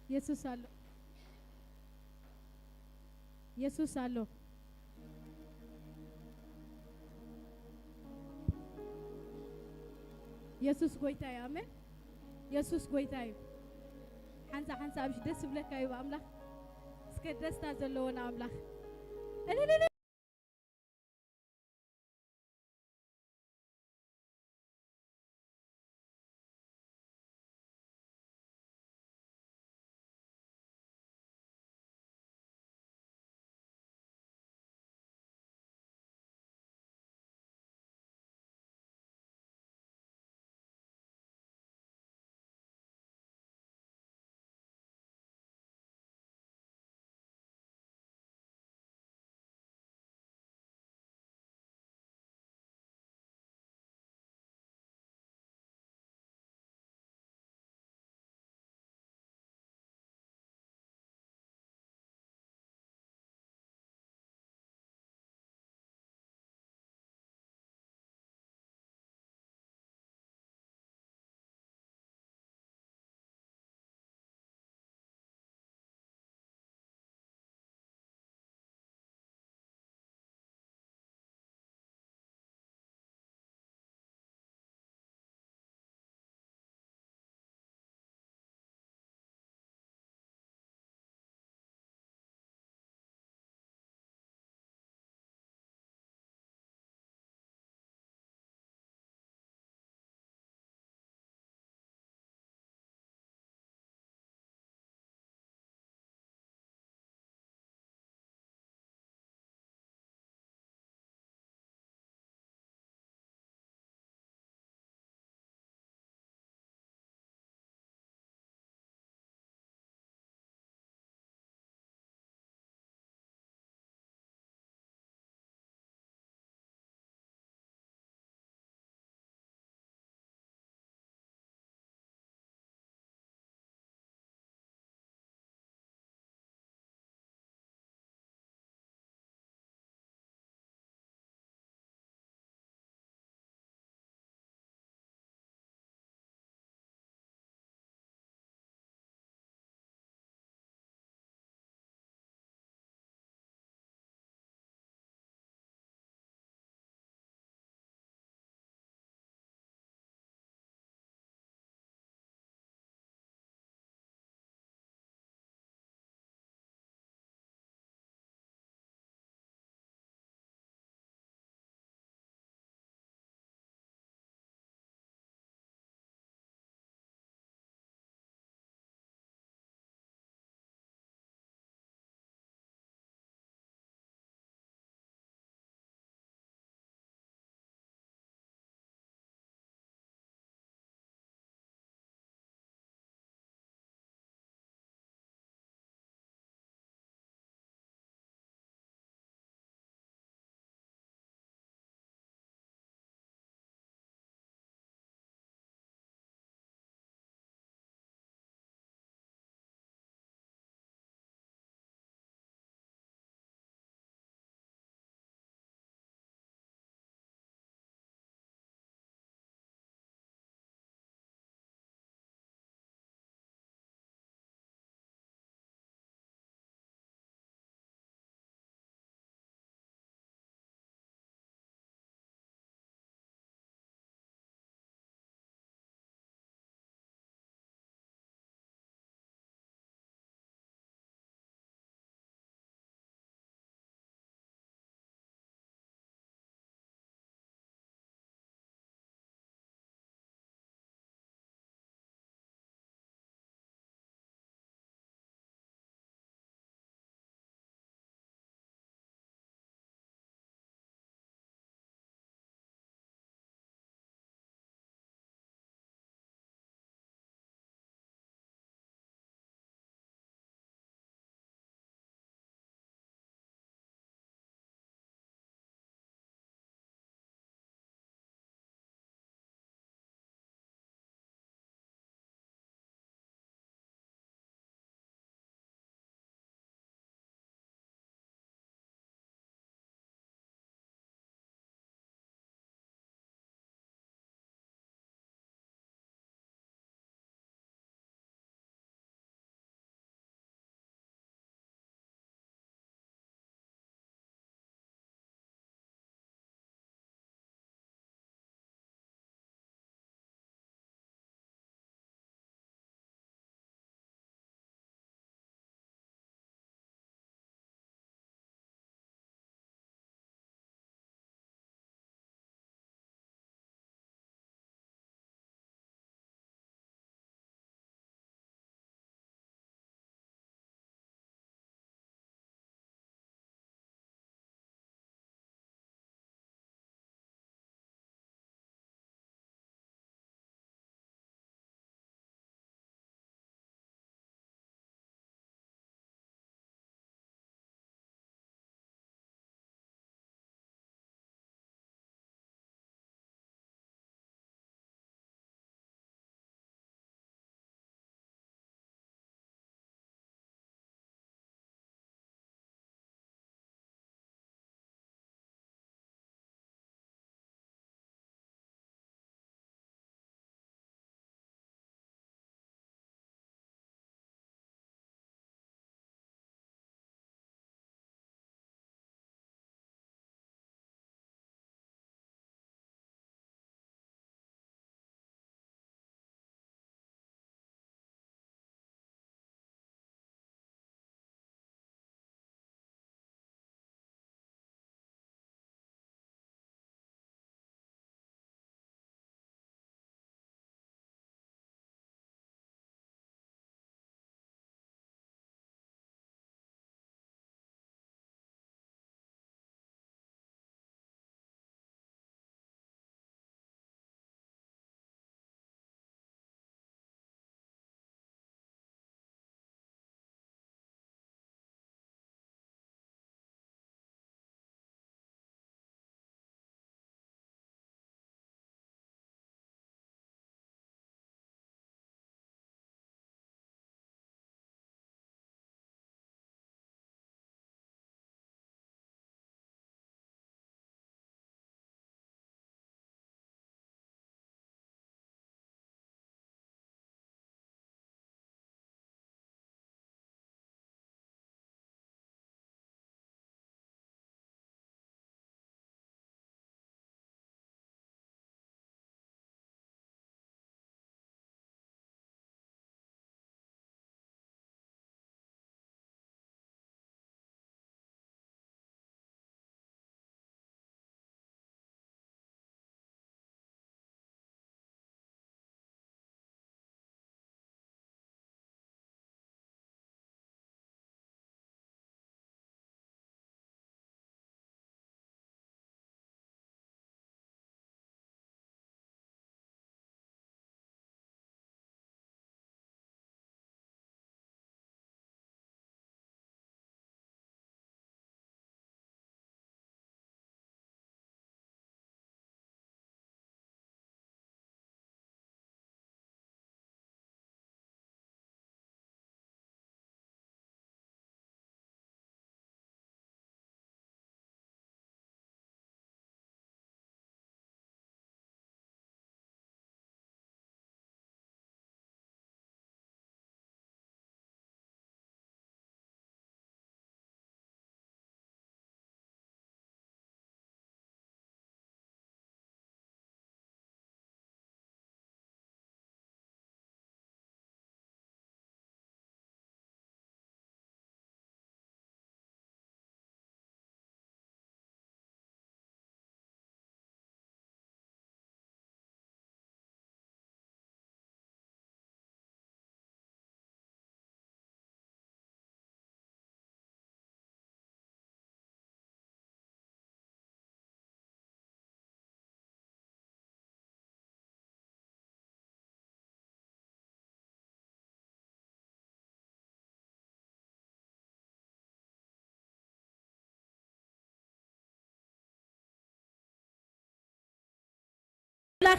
የሱስ ኣሎ። የሱስ ኣሎ። የሱስ ጎይታ እዩ። ኣሜን። የሱስ ጎይታ እዩ። ሓንሳ ሓንሳ ኣብሽ ደስ ዝብለካ እዩ ኣምላኽ። እስከ ደስታ ዘለዎ ንኣምላኽ። እልልል።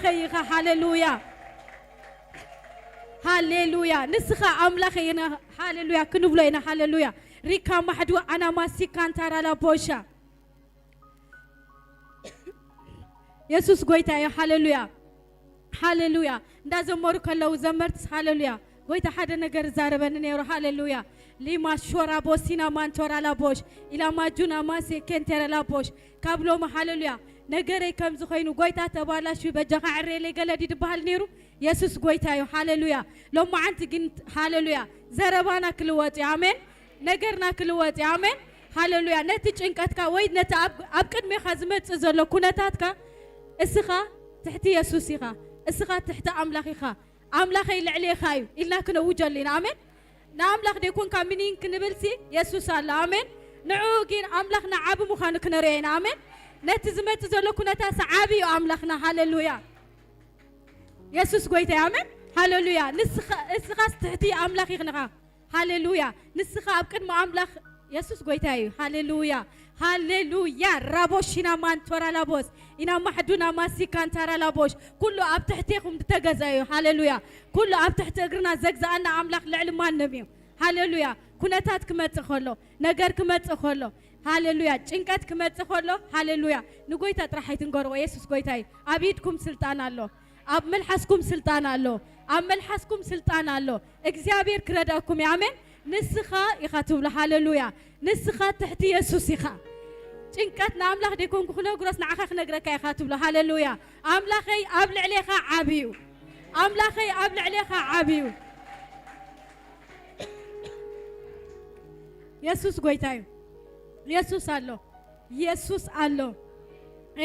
ኢኻ። ሃሌሉያ፣ ሃሌሉያ። ንስኻ ኣምላኸይ ኢና፣ ሃሌሉያ ክንብሎ ኢና። ሃሌሉያ። ሪካ ማሕዱ ኣናማሲ ካንታራ ላቦሻ። የሱስ ጎይታ እዩ። ሃሌሉያ፣ ሃሌሉያ። እንዳዘመሩ ከለዉ ዘመርትስ፣ ሃሌሉያ፣ ጎይታ ሓደ ነገር ዛረበኒ ነይሩ። ሃሌሉያ። ሊማ ሾራ ቦሲና ማንቶራ ላቦሽ፣ ኢላ ማጁና ማሴ ኬንቴረ ላቦሽ። ካብ ሎሚ፣ ሃሌሉያ፣ ነገረይ ከም ዝኾይኑ፣ ጎይታ ተባላሹ፣ በጃኻ ዕሬለይ ገለዲ ድበሃል ነይሩ። የሱስ ጎይታ እዩ። ሃሌሉያ። ሎማዓንቲ ግን፣ ሃሌሉያ፣ ዘረባና ክልወጥ እዩ። ኣሜን። ነገርና ክልወጥ እዩ። ኣሜን። ሃሌሉያ። ነቲ ጭንቀትካ ወይ ነቲ ኣብ፣ ኣብ ቅድሜኻ ዝመጽእ ዘሎ ኩነታትካ፣ እስኻ ትሕቲ የሱስ ኢኻ። እስኻ ትሕቲ ኣምላኽ ኢኻ። ኣምላኸይ ልዕሌኻ እዩ ኢልና ክነውጀሉ ኢና። ኣሜን። ንኣምላኽ ደይኮንካ ምኒን ክንብልሲ የሱስ ኣሎ። ኣሜን። ንዕኡ ግን ኣምላኽና ዓቢ ምዃኑ ክነርእዮ ኢና። ኣሜን። ነቲ ዝመጽእ ዘሎ ኩነታትሲ ዓቢ እዩ ኣምላኽና። ሃሌሉያ። የሱስ ጎይታ እዩ። ኣሜን። ሃሌሉያ። ንስኻ፣ እስኻስ ትሕቲ ኣምላኽ ኢኽንኻ። ሃሌሉያ። ንስኻ ኣብ ቅድሚ ኣምላኽ፣ የሱስ ጎይታ እዩ። ሃሌሉያ፣ ሃሌሉያ። ራቦሺና ማንቶራ ላቦስ፣ ኢና ማሕዱና ማሲካንታራ ላቦሽ። ኩሉ ኣብ ትሕቴኹም ዝተገዘአ እዩ። ሃሌሉያ። ኩሉ ኣብ ትሕቲ እግርና ዘግዝኣና ኣምላኽ ልዕሊ ማንም እዩ። ሃሌሉያ። ኩነታት ክመጽእ ከሎ፣ ነገር ክመጽእ ከሎ፣ ሃሌሉያ፣ ጭንቀት ክመጽእ ከሎ፣ ሃሌሉያ፣ ንጎይታ ጥራሕ ኣይትንገርዎ። የሱስ ጎይታ እዩ። ኣብ ኢድኩም ስልጣን ኣሎ። ኣብ መልሓስኩም ስልጣን ኣሎ። ኣብ መልሓስኩም ስልጣን ኣሎ። እግዚኣብሔር ክረድኣኩም እዩ። ኣሜን። ንስኻ ኢኻ ትብሎ። ሃሌሉያ። ንስኻ ትሕቲ የሱስ ኢኻ። ጭንቀት ንኣምላኽ ደይኮንኩ ክነግሮስ ንዓኻ ክነግረካ ኢኻ ትብሎ። ሃሌሉያ። ኣምላኸይ ኣብ ልዕሌኻ ዓቢ እዩ። ኣምላኸይ ኣብ ልዕሌኻ ዓቢ እዩ። የሱስ ጎይታ እዩ። የሱስ ኣሎ። የሱስ ኣሎ።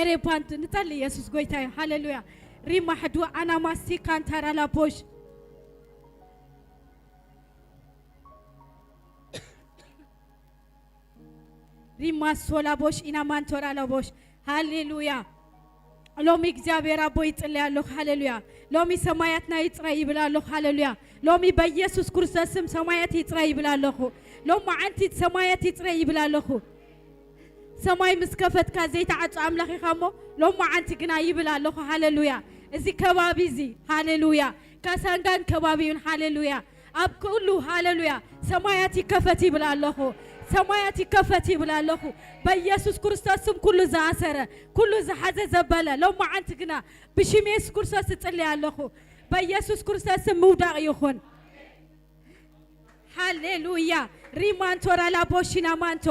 ኤሬፓንት ንጸሊ። የሱስ ጎይታ እዩ። ሃሌሉያ። ሪማ ሕዱ ኣናማሲ ካንታራ ላቦሽ። ሪማ ሶላ ቦሽ ኢና ማንቶራ ላቦሽ። ሃሌሉያ። ሎሚ እግዚኣብሔር ኣቦ ይጽለይ ኣለኹ። ሃሌሉያ። ሎሚ ሰማያትና ይጽረይ ይብል ኣለኹ። ሃሌሉያ። ሎሚ በኢየሱስ ክርስቶስ ስም ሰማያት ይጽረይ ይብል ኣለኹ። ሎሚ ዓንቲ ሰማያት ይጽረይ ይብል ኣለኹ። ሰማይ ምስ ከፈትካ ዘይተዓጹ ኣምላኽ ኢኻ እሞ፣ ሎሚ ዓንቲ ግና ይብል ኣለኹ። ሃሌሉያ። እዚ ከባቢ እዚ፣ ሃሌሉያ፣ ካሳንጋን ከባቢውን፣ ሃሌሉያ፣ ኣብ ኩሉ፣ ሃሌሉያ፣ ሰማያት ይከፈት ይብል ኣለኹ። ሰማያት ይከፈት ይብል ኣለኹ። በኢየሱስ ክርስቶስ ስም ኩሉ ዝኣሰረ፣ ኩሉ ዝሓዘ ዘበለ፣ ሎሚ ዓንቲ ግና ብሽም የሱስ ክርስቶስ እጽልይ ኣለኹ። በኢየሱስ ክርስቶስ ስም ምውዳቕ ይኹን። ሃሌሉያ። ሪማንቶ ራላቦሺና ማንቶ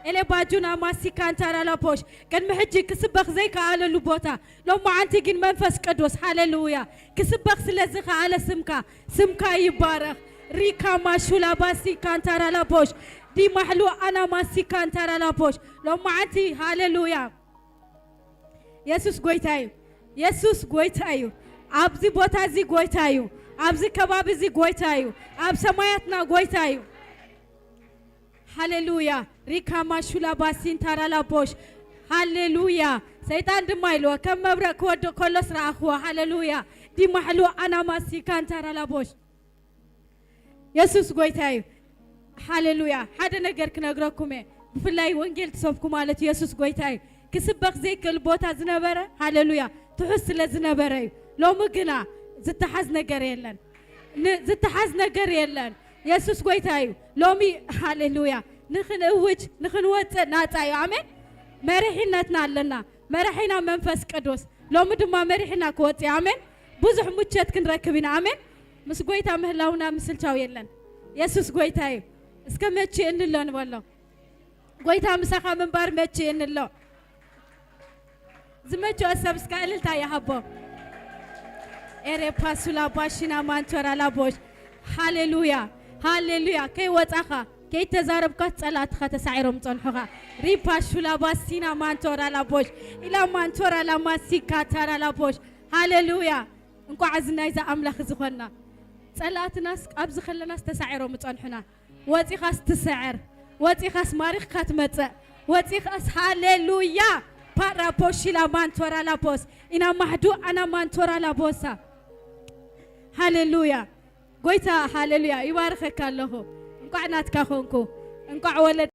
ኤሌባጁና ማሲካንታ ራላቦሽ። ቅድሚ ሕጂ ክስበኽ ዘይከኣለሉ ቦታ፣ ሎማዓንቲ ግን መንፈስ ቅዱስ፣ ሃሌሉያ፣ ክስበኽ ስለ ዝኸኣለ ስምካ፣ ስምካ ይባረኽ። ሪካ ማሹላ ባሲካንታ ራላቦሽ፣ ዲማሕሉ ኣና ማሲካንታ ራላቦሽ። ሎማዓንቲ፣ ሃሌሉያ። የሱስ ጎይታ እዩ። የሱስ ጎይታ እዩ። ኣብዚ ቦታ እዚ ጎይታ እዩ። ኣብዚ ከባቢ እዚ ጎይታ እዩ። ኣብ ሰማያትና ጎይታ እዩ። ሃሌሉያ። ሪካ ማሹላ ባሲን ታራላ ቦሽ። ሃሌሉያ። ሰይጣን ድማ ኢልዎ፣ ከም መብረቕ ክወድቕ ከሎስ ረኣኽዎ። ሃሌሉያ። ዲማሕሉ ኣናማሲ ካንታራላ ቦሽ። የሱስ ጎይታ እዩ። ሃሌሉያ። ሓደ ነገር ክነግረኩም እየ። ብፍላይ ወንጌል ትሰብኩ ማለት የሱስ ጎይታ እዩ። ክስበኽ ዘይክእል ቦታ ዝነበረ፣ ሃሌሉያ፣ ትሑት ስለ ዝነበረ እዩ። ሎሚ ግና ዝተሓዝ ነገር የለን። ን-፣ ዝተሓዝ ነገር የለን። የሱስ ጎይታ እዩ። ሎሚ፣ ሃሌሉያ፣ ንኽንእውጅ፣ ንኽንወፅእ ናፃ እዩ። ኣሜን። መሪሕነትና ኣለና። መራሒና መንፈስ ቅዱስ። ሎሚ ድማ መሪሕና ክወፅእ እዩ። ኣሜን። ብዙሕ ምቸት ክንረክብ ኢና። ኣሜን። ምስ ጎይታ ምህላውና ምስልቻው የለን። የሱስ ጎይታ እዩ። እስከ መቼ እንሎ ንበሎ። ጎይታ ምሳኻ ምንባር መቼ እንሎ። ዝመቸኦ ሰብ እስከ እልልታ ይሃቦ። ኤሬ ፓሱላ ባሺና ማንቶራ ላቦሽ። ሃሌሉያ፣ ሃሌሉያ። ከይወጻኻ፣ ከይተዛረብካ ጸላእትኻ ተሳዒሮም ጸንሑኻ። ሪፓ ሹላ ባሲና ማንቶራ ላቦሽ። ኢላ ማንቶራ ላማሲካ ታራ ላቦሽ። ሃሌሉያ። እንቋዕ እዚ ናይዛ ኣምላኽ ዝኾንና። ጸላእትናስ ኣብዚ ከለናስ ተሳዒሮም ጸንሑና። ወጺኻስ ትስዕር፣ ወጺኻስ ማሪኽካ ትመጽእ፣ ወጺኻስ፣ ሃሌሉያ። ፓራ ፖሺላ ማንቶራ ላፖስ ኢና ማሕዱ ኣና ማንቶራ ላቦሳ። ሃሌሉያ። ጎይታ፣ ሃሌሉያ፣ ይባርኸካ ኣለኹ። እንቋዕ ናትካ ኾንኩ። እንቋዕ ወለድ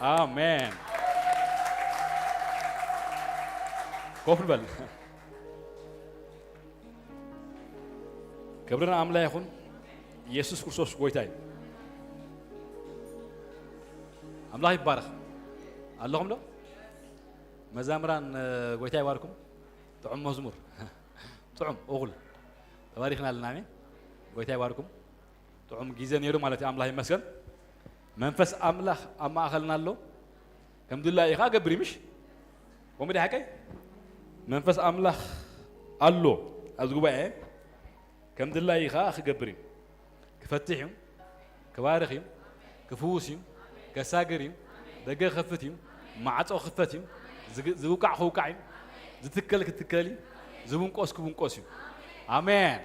ኣሜን። ኮፍ ንበል። ክብሪ ንኣምላኽ ይኹን። ኢየሱስ ክርስቶስ ጎይታ እዩ። ኣምላኽ ይባረኽ። ኣለኹም ዶ? መዛምራን፣ እ፣ ጎይታ ይባርኩም። ጥዑም መዝሙር። ጥዑም፣ እኹል። ተባሪኽና ኣለና፣ ኣሜን። ጎይታ ይባርኩም። ጥዑም ግዜ ነይሩ ማለት እዩ። ኣምላኽ ይመስገን። መንፈስ ኣምላኽ ኣብ ማእኸልና ኣሎ። ከም ድላዩ ኸዓ ገብር እዩ፣ ምሽ? ከምኡ ድዩ ሓቀይ? መንፈስ ኣምላኽ ኣሎ ኣብዚ ጉባኤ። ከም ድላዩ ኸዓ ክገብር እዩ። ክፈትሕ እዩ። ክባርኽ እዩ። ክፍውስ እዩ። ከሳግር እዩ። ደገ ክኸፍት እዩ። ማዕጾ ክኽፈት እዩ። ዝግ-፣ ዝውቃዕ ክውቃዕ እዩ። ዝትከል ክትከል እዩ። ዝብንቆስ ክብንቆስ እዩ። ኣሜን።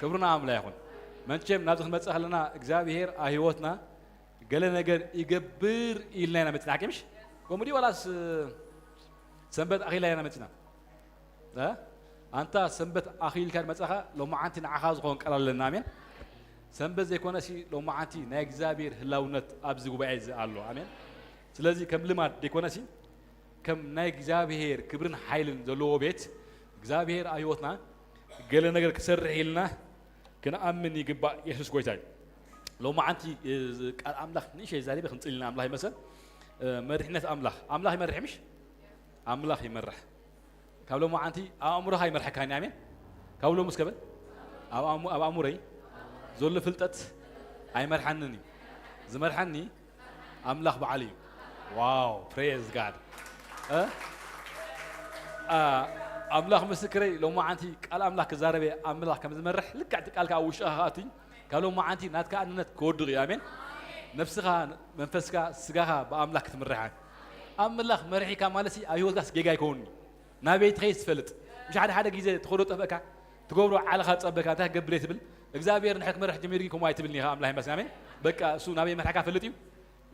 ክብሪ ንኣምላኽ ይኹን። መቸም ናብዚ ክንመጽእ ከለና እግዚኣብሔር ኣብ ህይወትና ገለ ነገር ይገብር ኢልና ኢና መጺና። ሓቂ ምሽ? ከምኡ ድዩ ዋላስ ሰንበት ኣኺልና ኢና መጺና? እ? ኣንታ ሰንበት ኣኺልካ መጻኻ፣ ሎማዓንቲ ንዓኻ ዝኾን ቃል ኣለና። ኣሜን። ሰንበት ዘይኮነሲ ሎማዓንቲ ናይ እግዚኣብሔር ህላውነት ኣብዚ ጉባኤ እዚ ኣሎ። ኣሜን። ስለዚ ከም ልማድ ዘይኮነሲ ከም ናይ እግዚኣብሔር ክብርን ሓይልን ዘለዎ ቤት እግዚኣብሔር ኣብ ህይወትና ገለ ነገር ክሰርሕ ኢልና ክንኣምን ይግባእ። የሱስ ጎይታ እዩ። ሎማዓንቲ፣ እ፣ ቃል ኣምላኽ ንእሽተይ ዛሪበ ክንጽሊ ኢና። ኣምላኽ ይመስገን። እ፣ መሪሕነት ኣምላኽ። ኣምላኽ ይመርሕ ምሽ? ኣምላኽ ይመርሕ። ካብ ሎማዓንቲ ኣብ ኣእምሮኻ ይመርሐካኒ። ኣሜን። ካብ ሎምስ ከበል ኣብ ኣእሙ-፣ ኣብ ኣእምሮይ ዘሎ ፍልጠት ኣይመርሓንን እዩ። ዝመርሓኒ ኣምላኽ በዓሉ እዩ። ዋው፣ praise God። እ? ኣ፣ ኣምላኽ ምስክረይ፣ ሎማዓንቲ ቃል ኣምላኽ ክዛረበ ኣምላኽ ከም ዝመርሕ ልክዕ እቲ ቃል ከኣ ኣብ ውሽጥኻ ክኣቱ እዩ። ካብ ሎማዓንቲ ናትካ ኣንነት ክወድቕ እዩ። ኣሜን። ነፍስኻ፣ መንፈስካ፣ ስጋኻ ብኣምላኽ ክትምራሕ። ኣምላኽ መሪሕካ ማለትሲ ኣብ ህይወትካስ ጌጋ ኣይከውንን'ዩ። ናበይ ትኸይድ ትፈልጥ። ምሽ ሓደ ሓደ ግዜ ትኸዶ ጠፍእካ፣ ትገብሮ ዓለኻ ዝጸበካ፣ እንታይ ክገብር እየ ትብል። እግዚኣብሔር ንድሕር ክመርሕ ጀሚሩ ግን ከምኡ ኣይትብልን ኢኻ፣ ኣምላኽ ይመስገን። ኣሜን። በቃ እሱ ናበይ መርሓካ ፈልጥ እዩ፣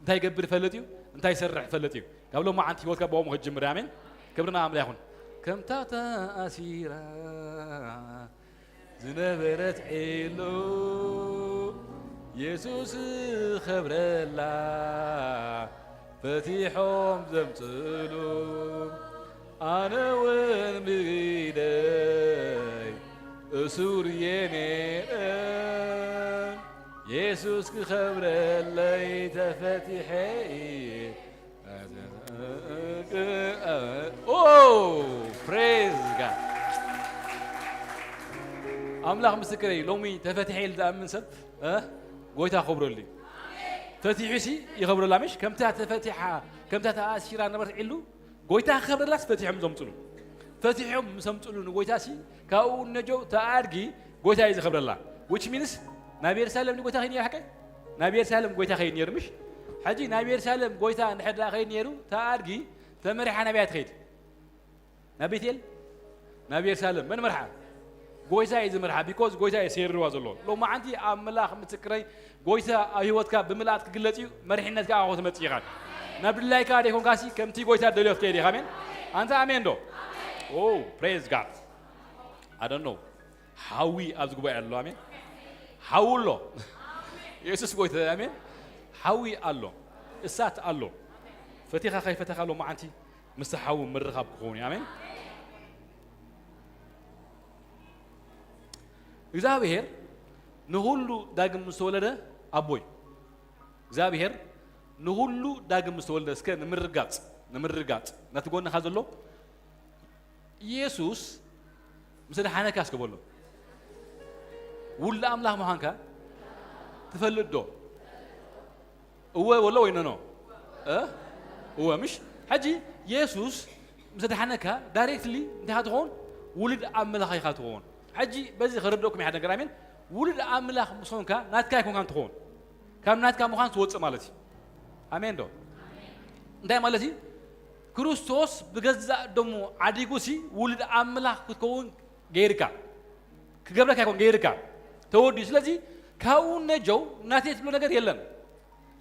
እንታይ ይገብር ፈልጥ እዩ፣ እንታይ ይሰርሕ ፈልጥ እዩ። ካብ ሎማዓንቲ ህይወትካ ብኸምኡ ክትጅምር፣ ኣሜን። ክብሪ ንኣምላኽ ይኹን። ከምታ ተኣሲራ ዝነበረት ዒሉ የሱስ ኸብረላ ፈቲሖም ዘምጽሉ ኣነ እውን ብኢደይ እሱር እየ ነይረ የሱስ ክኸብረለይ ተፈቲሐ እየ። ኦ፣ praise God። ኣምላኽ ምስክረይ፣ ሎሚ ተፈቲሐ ኢሉ ዝኣምን ሰብ፣ እ፣ ጎይታ ክኸብረሉ እዩ። ፈቲሑ ሲ ይኸብረላ፣ ምሽ? ከምታ ተፈቲሓ፣ ከምታ ተኣሲራ ነበረት ዒሉ፣ ጎይታ ክኸብረላስ ፈቲሖም ዘምጽሉ። ፈቲሖም ምስ ኣምጽሉ ንጎይታ ሲ፣ ካብኡ ነጀው ተኣድጊ ጎይታ እዩ ዝኸብረላ። Which means፣ ናብ የሩሳሌም ንጎይታ ከይድ ነይሩ ሓቀይ? ናብ የሩሳሌም ጎይታ ከይድ ነይሩ፣ ምሽ? ሕጂ ናብ የሩሳሌም ጎይታ እንድሕር ደኣ ከይድ ነይሩ፣ ተኣድጊ ተመሪሓ ናበይ እያ ትኸይድ? ናብ ቤቴል? ናብ የሩሳሌም። መን መርሓ? ጎይታ እዩ ዝመርሓ። Because ጎይታ እዩ ሰይርዋ ዘሎ። ሎማዓንቲ ኣምላኽ ምስክረይ፣ ጎይታ ኣብ ህይወትካ ብምልኣት ክግለጽ እዩ። መሪሕነት ከኣ ክተመጽእ ኢኻ። ናብ ድላይካ ደይኮንካሲ፣ ከምቲ ጎይታ ደልዮ ክትከይድ ኢኻ። ኣሜን? ኣንታ ኣሜን ዶ? Oh, praise God። I don't know። ሓዊ ኣብዚ ጉባኤ ኣሎ። ኣሜን። ሓዊ ኣሎ። የሱስ ጎይታ። ኣሜን። ሓዊ ኣሎ። እሳት ኣሎ። ፈቲኻ ከይፈተኻ ሎማዓንቲ ምስቲ ሓዊ ምርኻብ ክኸውን እዩ። ኣሜን። እግዚኣብሔር ንኹሉ ዳግም ምስ ተወለደ ኣቦይ። እግዚኣብሔር ንኹሉ ዳግም ምስ ተወለደ፣ እስከ ንምርጋጽ፣ ንምርጋጽ፣ ነቲ ጎንኻ ዘሎ ኢየሱስ ምስ ኣድሓነካ እስከ በሎ። ውሉድ ኣምላኽ ምዃንካ ትፈልጥ ዶ? እወ በሎ ወይ ኖኖ? እ? እወ፣ ምሽ? ሕጂ የሱስ ምስ ኣድሓነካ ዳይሬክትሊ እንታይ ኢኻ ትኸውን? ውሉድ ኣምላኽ ኢኻ ትኸውን። ሕጂ በዚ ከረድአኩም እየ ሓደ ነገር፣ ኣሜን። ውሉድ ኣምላኽ ምስ ኾንካ ናትካ ኣይኮንካን ትኸውን። ካብ ናትካ ምዃን ትወጽእ ማለት እዩ። ኣሜን ዶ? እንታይ ማለት እዩ? ክርስቶስ ብገዛእ ደሙ ዓዲጉ ሲ ውሉድ ኣምላኽ ክትከውን ገይርካ። ክገብረካ ይኮን ገይርካ። ተወዲኡ። ስለዚ ካብኡ ነጀው ናተይ ትብሎ ነገር የለን።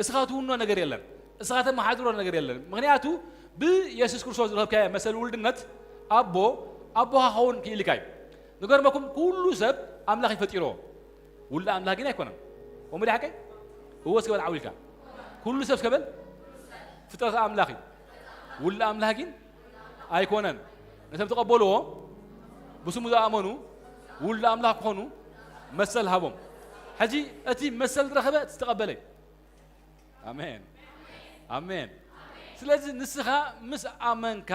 እስኻ ትውኖ ነገር የለን። እስኻ ተመሓድሮ ነገር የለን። ምኽንያቱ ብየሱስ ክርስቶስ ዝረኸብካዮ መሰል ውልድነት ኣቦ፣ ኣቦኻ ክኸውን ክኢልካ እዩ። ንገርመኩም፣ ኩሉ ሰብ ኣምላኽ እዩ ፈጢርዎ። ውሉድ ኣምላኽ ግን ኣይኮነን። ከምኡ ድዩ ሓቀይ? እወ እስከ በል ዓው ኢልካ። ኩሉ ሰብ እስከ በል። ፍጥረት ኣምላኽ እዩ። ውሉድ ኣምላኽ ግን ኣይኮነን። ነቶም ተቐበልዎ፣ ብስሙ ዝኣመኑ ውሉድ ኣምላኽ ክኾኑ መሰል ሃቦም። ሕጂ እቲ መሰል ዝረኸበ እቲ ዝተቐበለ እዩ። ኣሜን፣ ኣሜን። ስለዚ ንስኻ ምስ ኣመንካ፣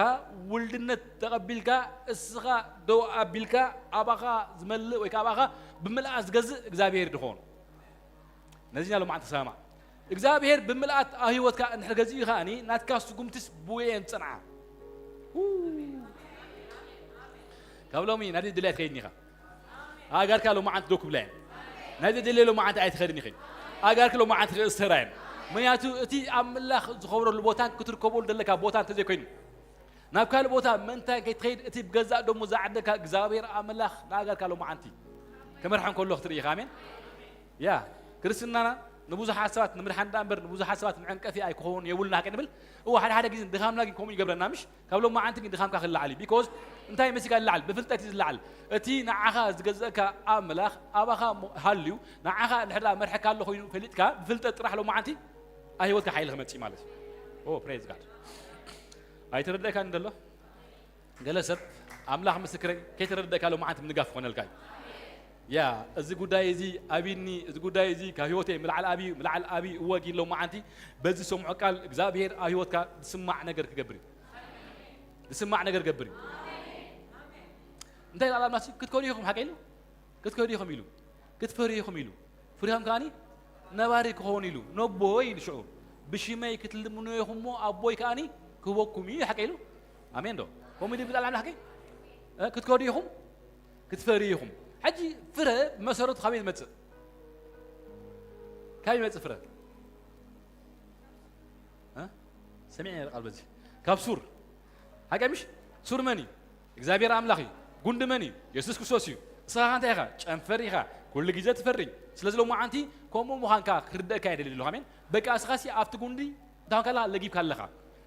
ውልድነት ተቐቢልካ፣ እስኻ ደው ኣቢልካ፣ ኣባኻ ዝመልእ ወይ ከዓ ኣባኻ ብምልኣት ዝገዝእ እግዚኣብሔር ድኾኑ። ነዚ ኢና ሎማዓንቲ ተሰማማዕ። እግዚኣብሔር ብምልኣት ኣብ ህይወትካ እንድሕር ገዚኡ ከኣኒ፣ ናትካ ስጉምትስ ብውየን ጽንዓ። ው። ካብ ሎሚ ናደይ ድልያ ትኸይድኒ ኢኻ። ኣእጋርካ ሎማዓንቲ ደው ክብላ እየን። ናይዚ ድልየ ሎማዓንቲ ኣይትኸድን ኢኺ። ኣእጋርኪ ሎማዓንቲ ክእሰራ እየን። ምኽንያቱ እቲ ኣምላኽ ዝኸብረሉ ቦታን ክትርከበሉ ዘለካ ቦታ እንተዘይኮይኑ፣ ናብ ካልእ ቦታ ምእንታን ከይትኸይድ እቲ ብገዛእ ደሙ ዝዓደካ እግዚኣብሔር ኣምላኽ ንኣእጋርካ ሎማዓንቲ ክመርሖ እንከሎ ክትርኢ ኢኻ። ኣሜን። ያ፣ ክርስትናና ንብዙሓት ሰባት ንምድሓን ደኣ እምበር ንብዙሓት ሰባት መዐንቀፊ ኣይክኸውን የብሉና ከይንብል፣ እወ፣ ሓደ ሓደ ግዜ ድኻምና ግን ከምኡ ይገብረና፣ ምሽ? ካብ ሎማዓንቲ ግን ድኻምካ ክለዓል እዩ። ቢኮዝ እንታይ መሲልካ ዝለዓል? ብፍልጠት እዩ ዝለዓል። እቲ ንዓኻ ዝገዝአካ ኣምላኽ ኣባኻ ሞ-፣ ሃልዩ፣ ንዓኻ እንድሕር ደኣ መርሐካ ኣሎ ኮይኑ ፈሊጥካ፣ ብፍልጠት ጥራሕ ሎማዓንቲ ኣብ ህይወትካ ሓይሊ ክመጽእ እዩ ማለት እዩ። ኦ፣ ፕሬዝ ጋድ። ኣይተረድአካን እንተሎ? ገለ ሰብ ኣምላኽ ምስክረይ ከይተረድእካ ሎማዓንቲ ምንጋፍ ክኾነልካ እዩ። ያ፣ እዚ ጉዳይ እዚ ኣብይኒ፣ እዚ ጉዳይ እዚ ካብ ህይወተይ ምልዓል ኣብዩ፣ ምልዓል ኣብዩ፣ እወ፣ ግን ሎማዓንቲ በዚ ዝሰምዖ ቃል እግዚኣብሔር ኣብ ህይወትካ ዝስማዕ ነገር ክገብር እዩ። ዝስማዕ ነገር ክገብር እዩ። እንታይ ኢሉ ኣምላኽ? ክትከዱ ኢኹም፣ ሓቀ ኢሉ? ክትከዱ ኢኹም ኢሉ። ክትፈርዩ ኢኹም ኢሉ። ፍሪሆም ከኣኒ ነባሪ ክኸውን ኢሉ። ነቦይ ኢሉ ሽዑ። ብሽመይ ክትልምኑ ኢኹም እሞ ኣቦይ ከኣኒ ክህበኩም እዩ፣ ሓቀ ኢሉ? ኣሜን ዶ? ከምኡ ድብል ኣምላኽ ሓቀይ? እ፣ ክትከዱ ኢኹም፣ ክትፈርዩ ኢኹም። ሕጂ ፍረ መሰረቱ ካበይ ዝመጽእ? ካበይ ይመጽእ ፍረ? እ? ሰሚዐ ቃል በዚ። ካብ ሱር። ሓቀ ምሽ? ሱር መን እዩ? እግዚኣብሔር ኣምላኽ እዩ። ጉንዲ መን እዩ? የሱስ ክርስቶስ እዩ። ንስኻ እንታይ ኢኻ? ጨንፈር ኢኻ። ኩሉ ግዜ ትፈሪ። ስለዚ ሎማዓንቲ ከምኡ ምዃንካ ክርደእካ እየ ደልየ ዘለኹ። ኣሜን። በቃ እስኻሲ ኣብቲ ጉንዲ እንታይ ኮንካ ኣለኻ? ለጊብካ ኣለኻ።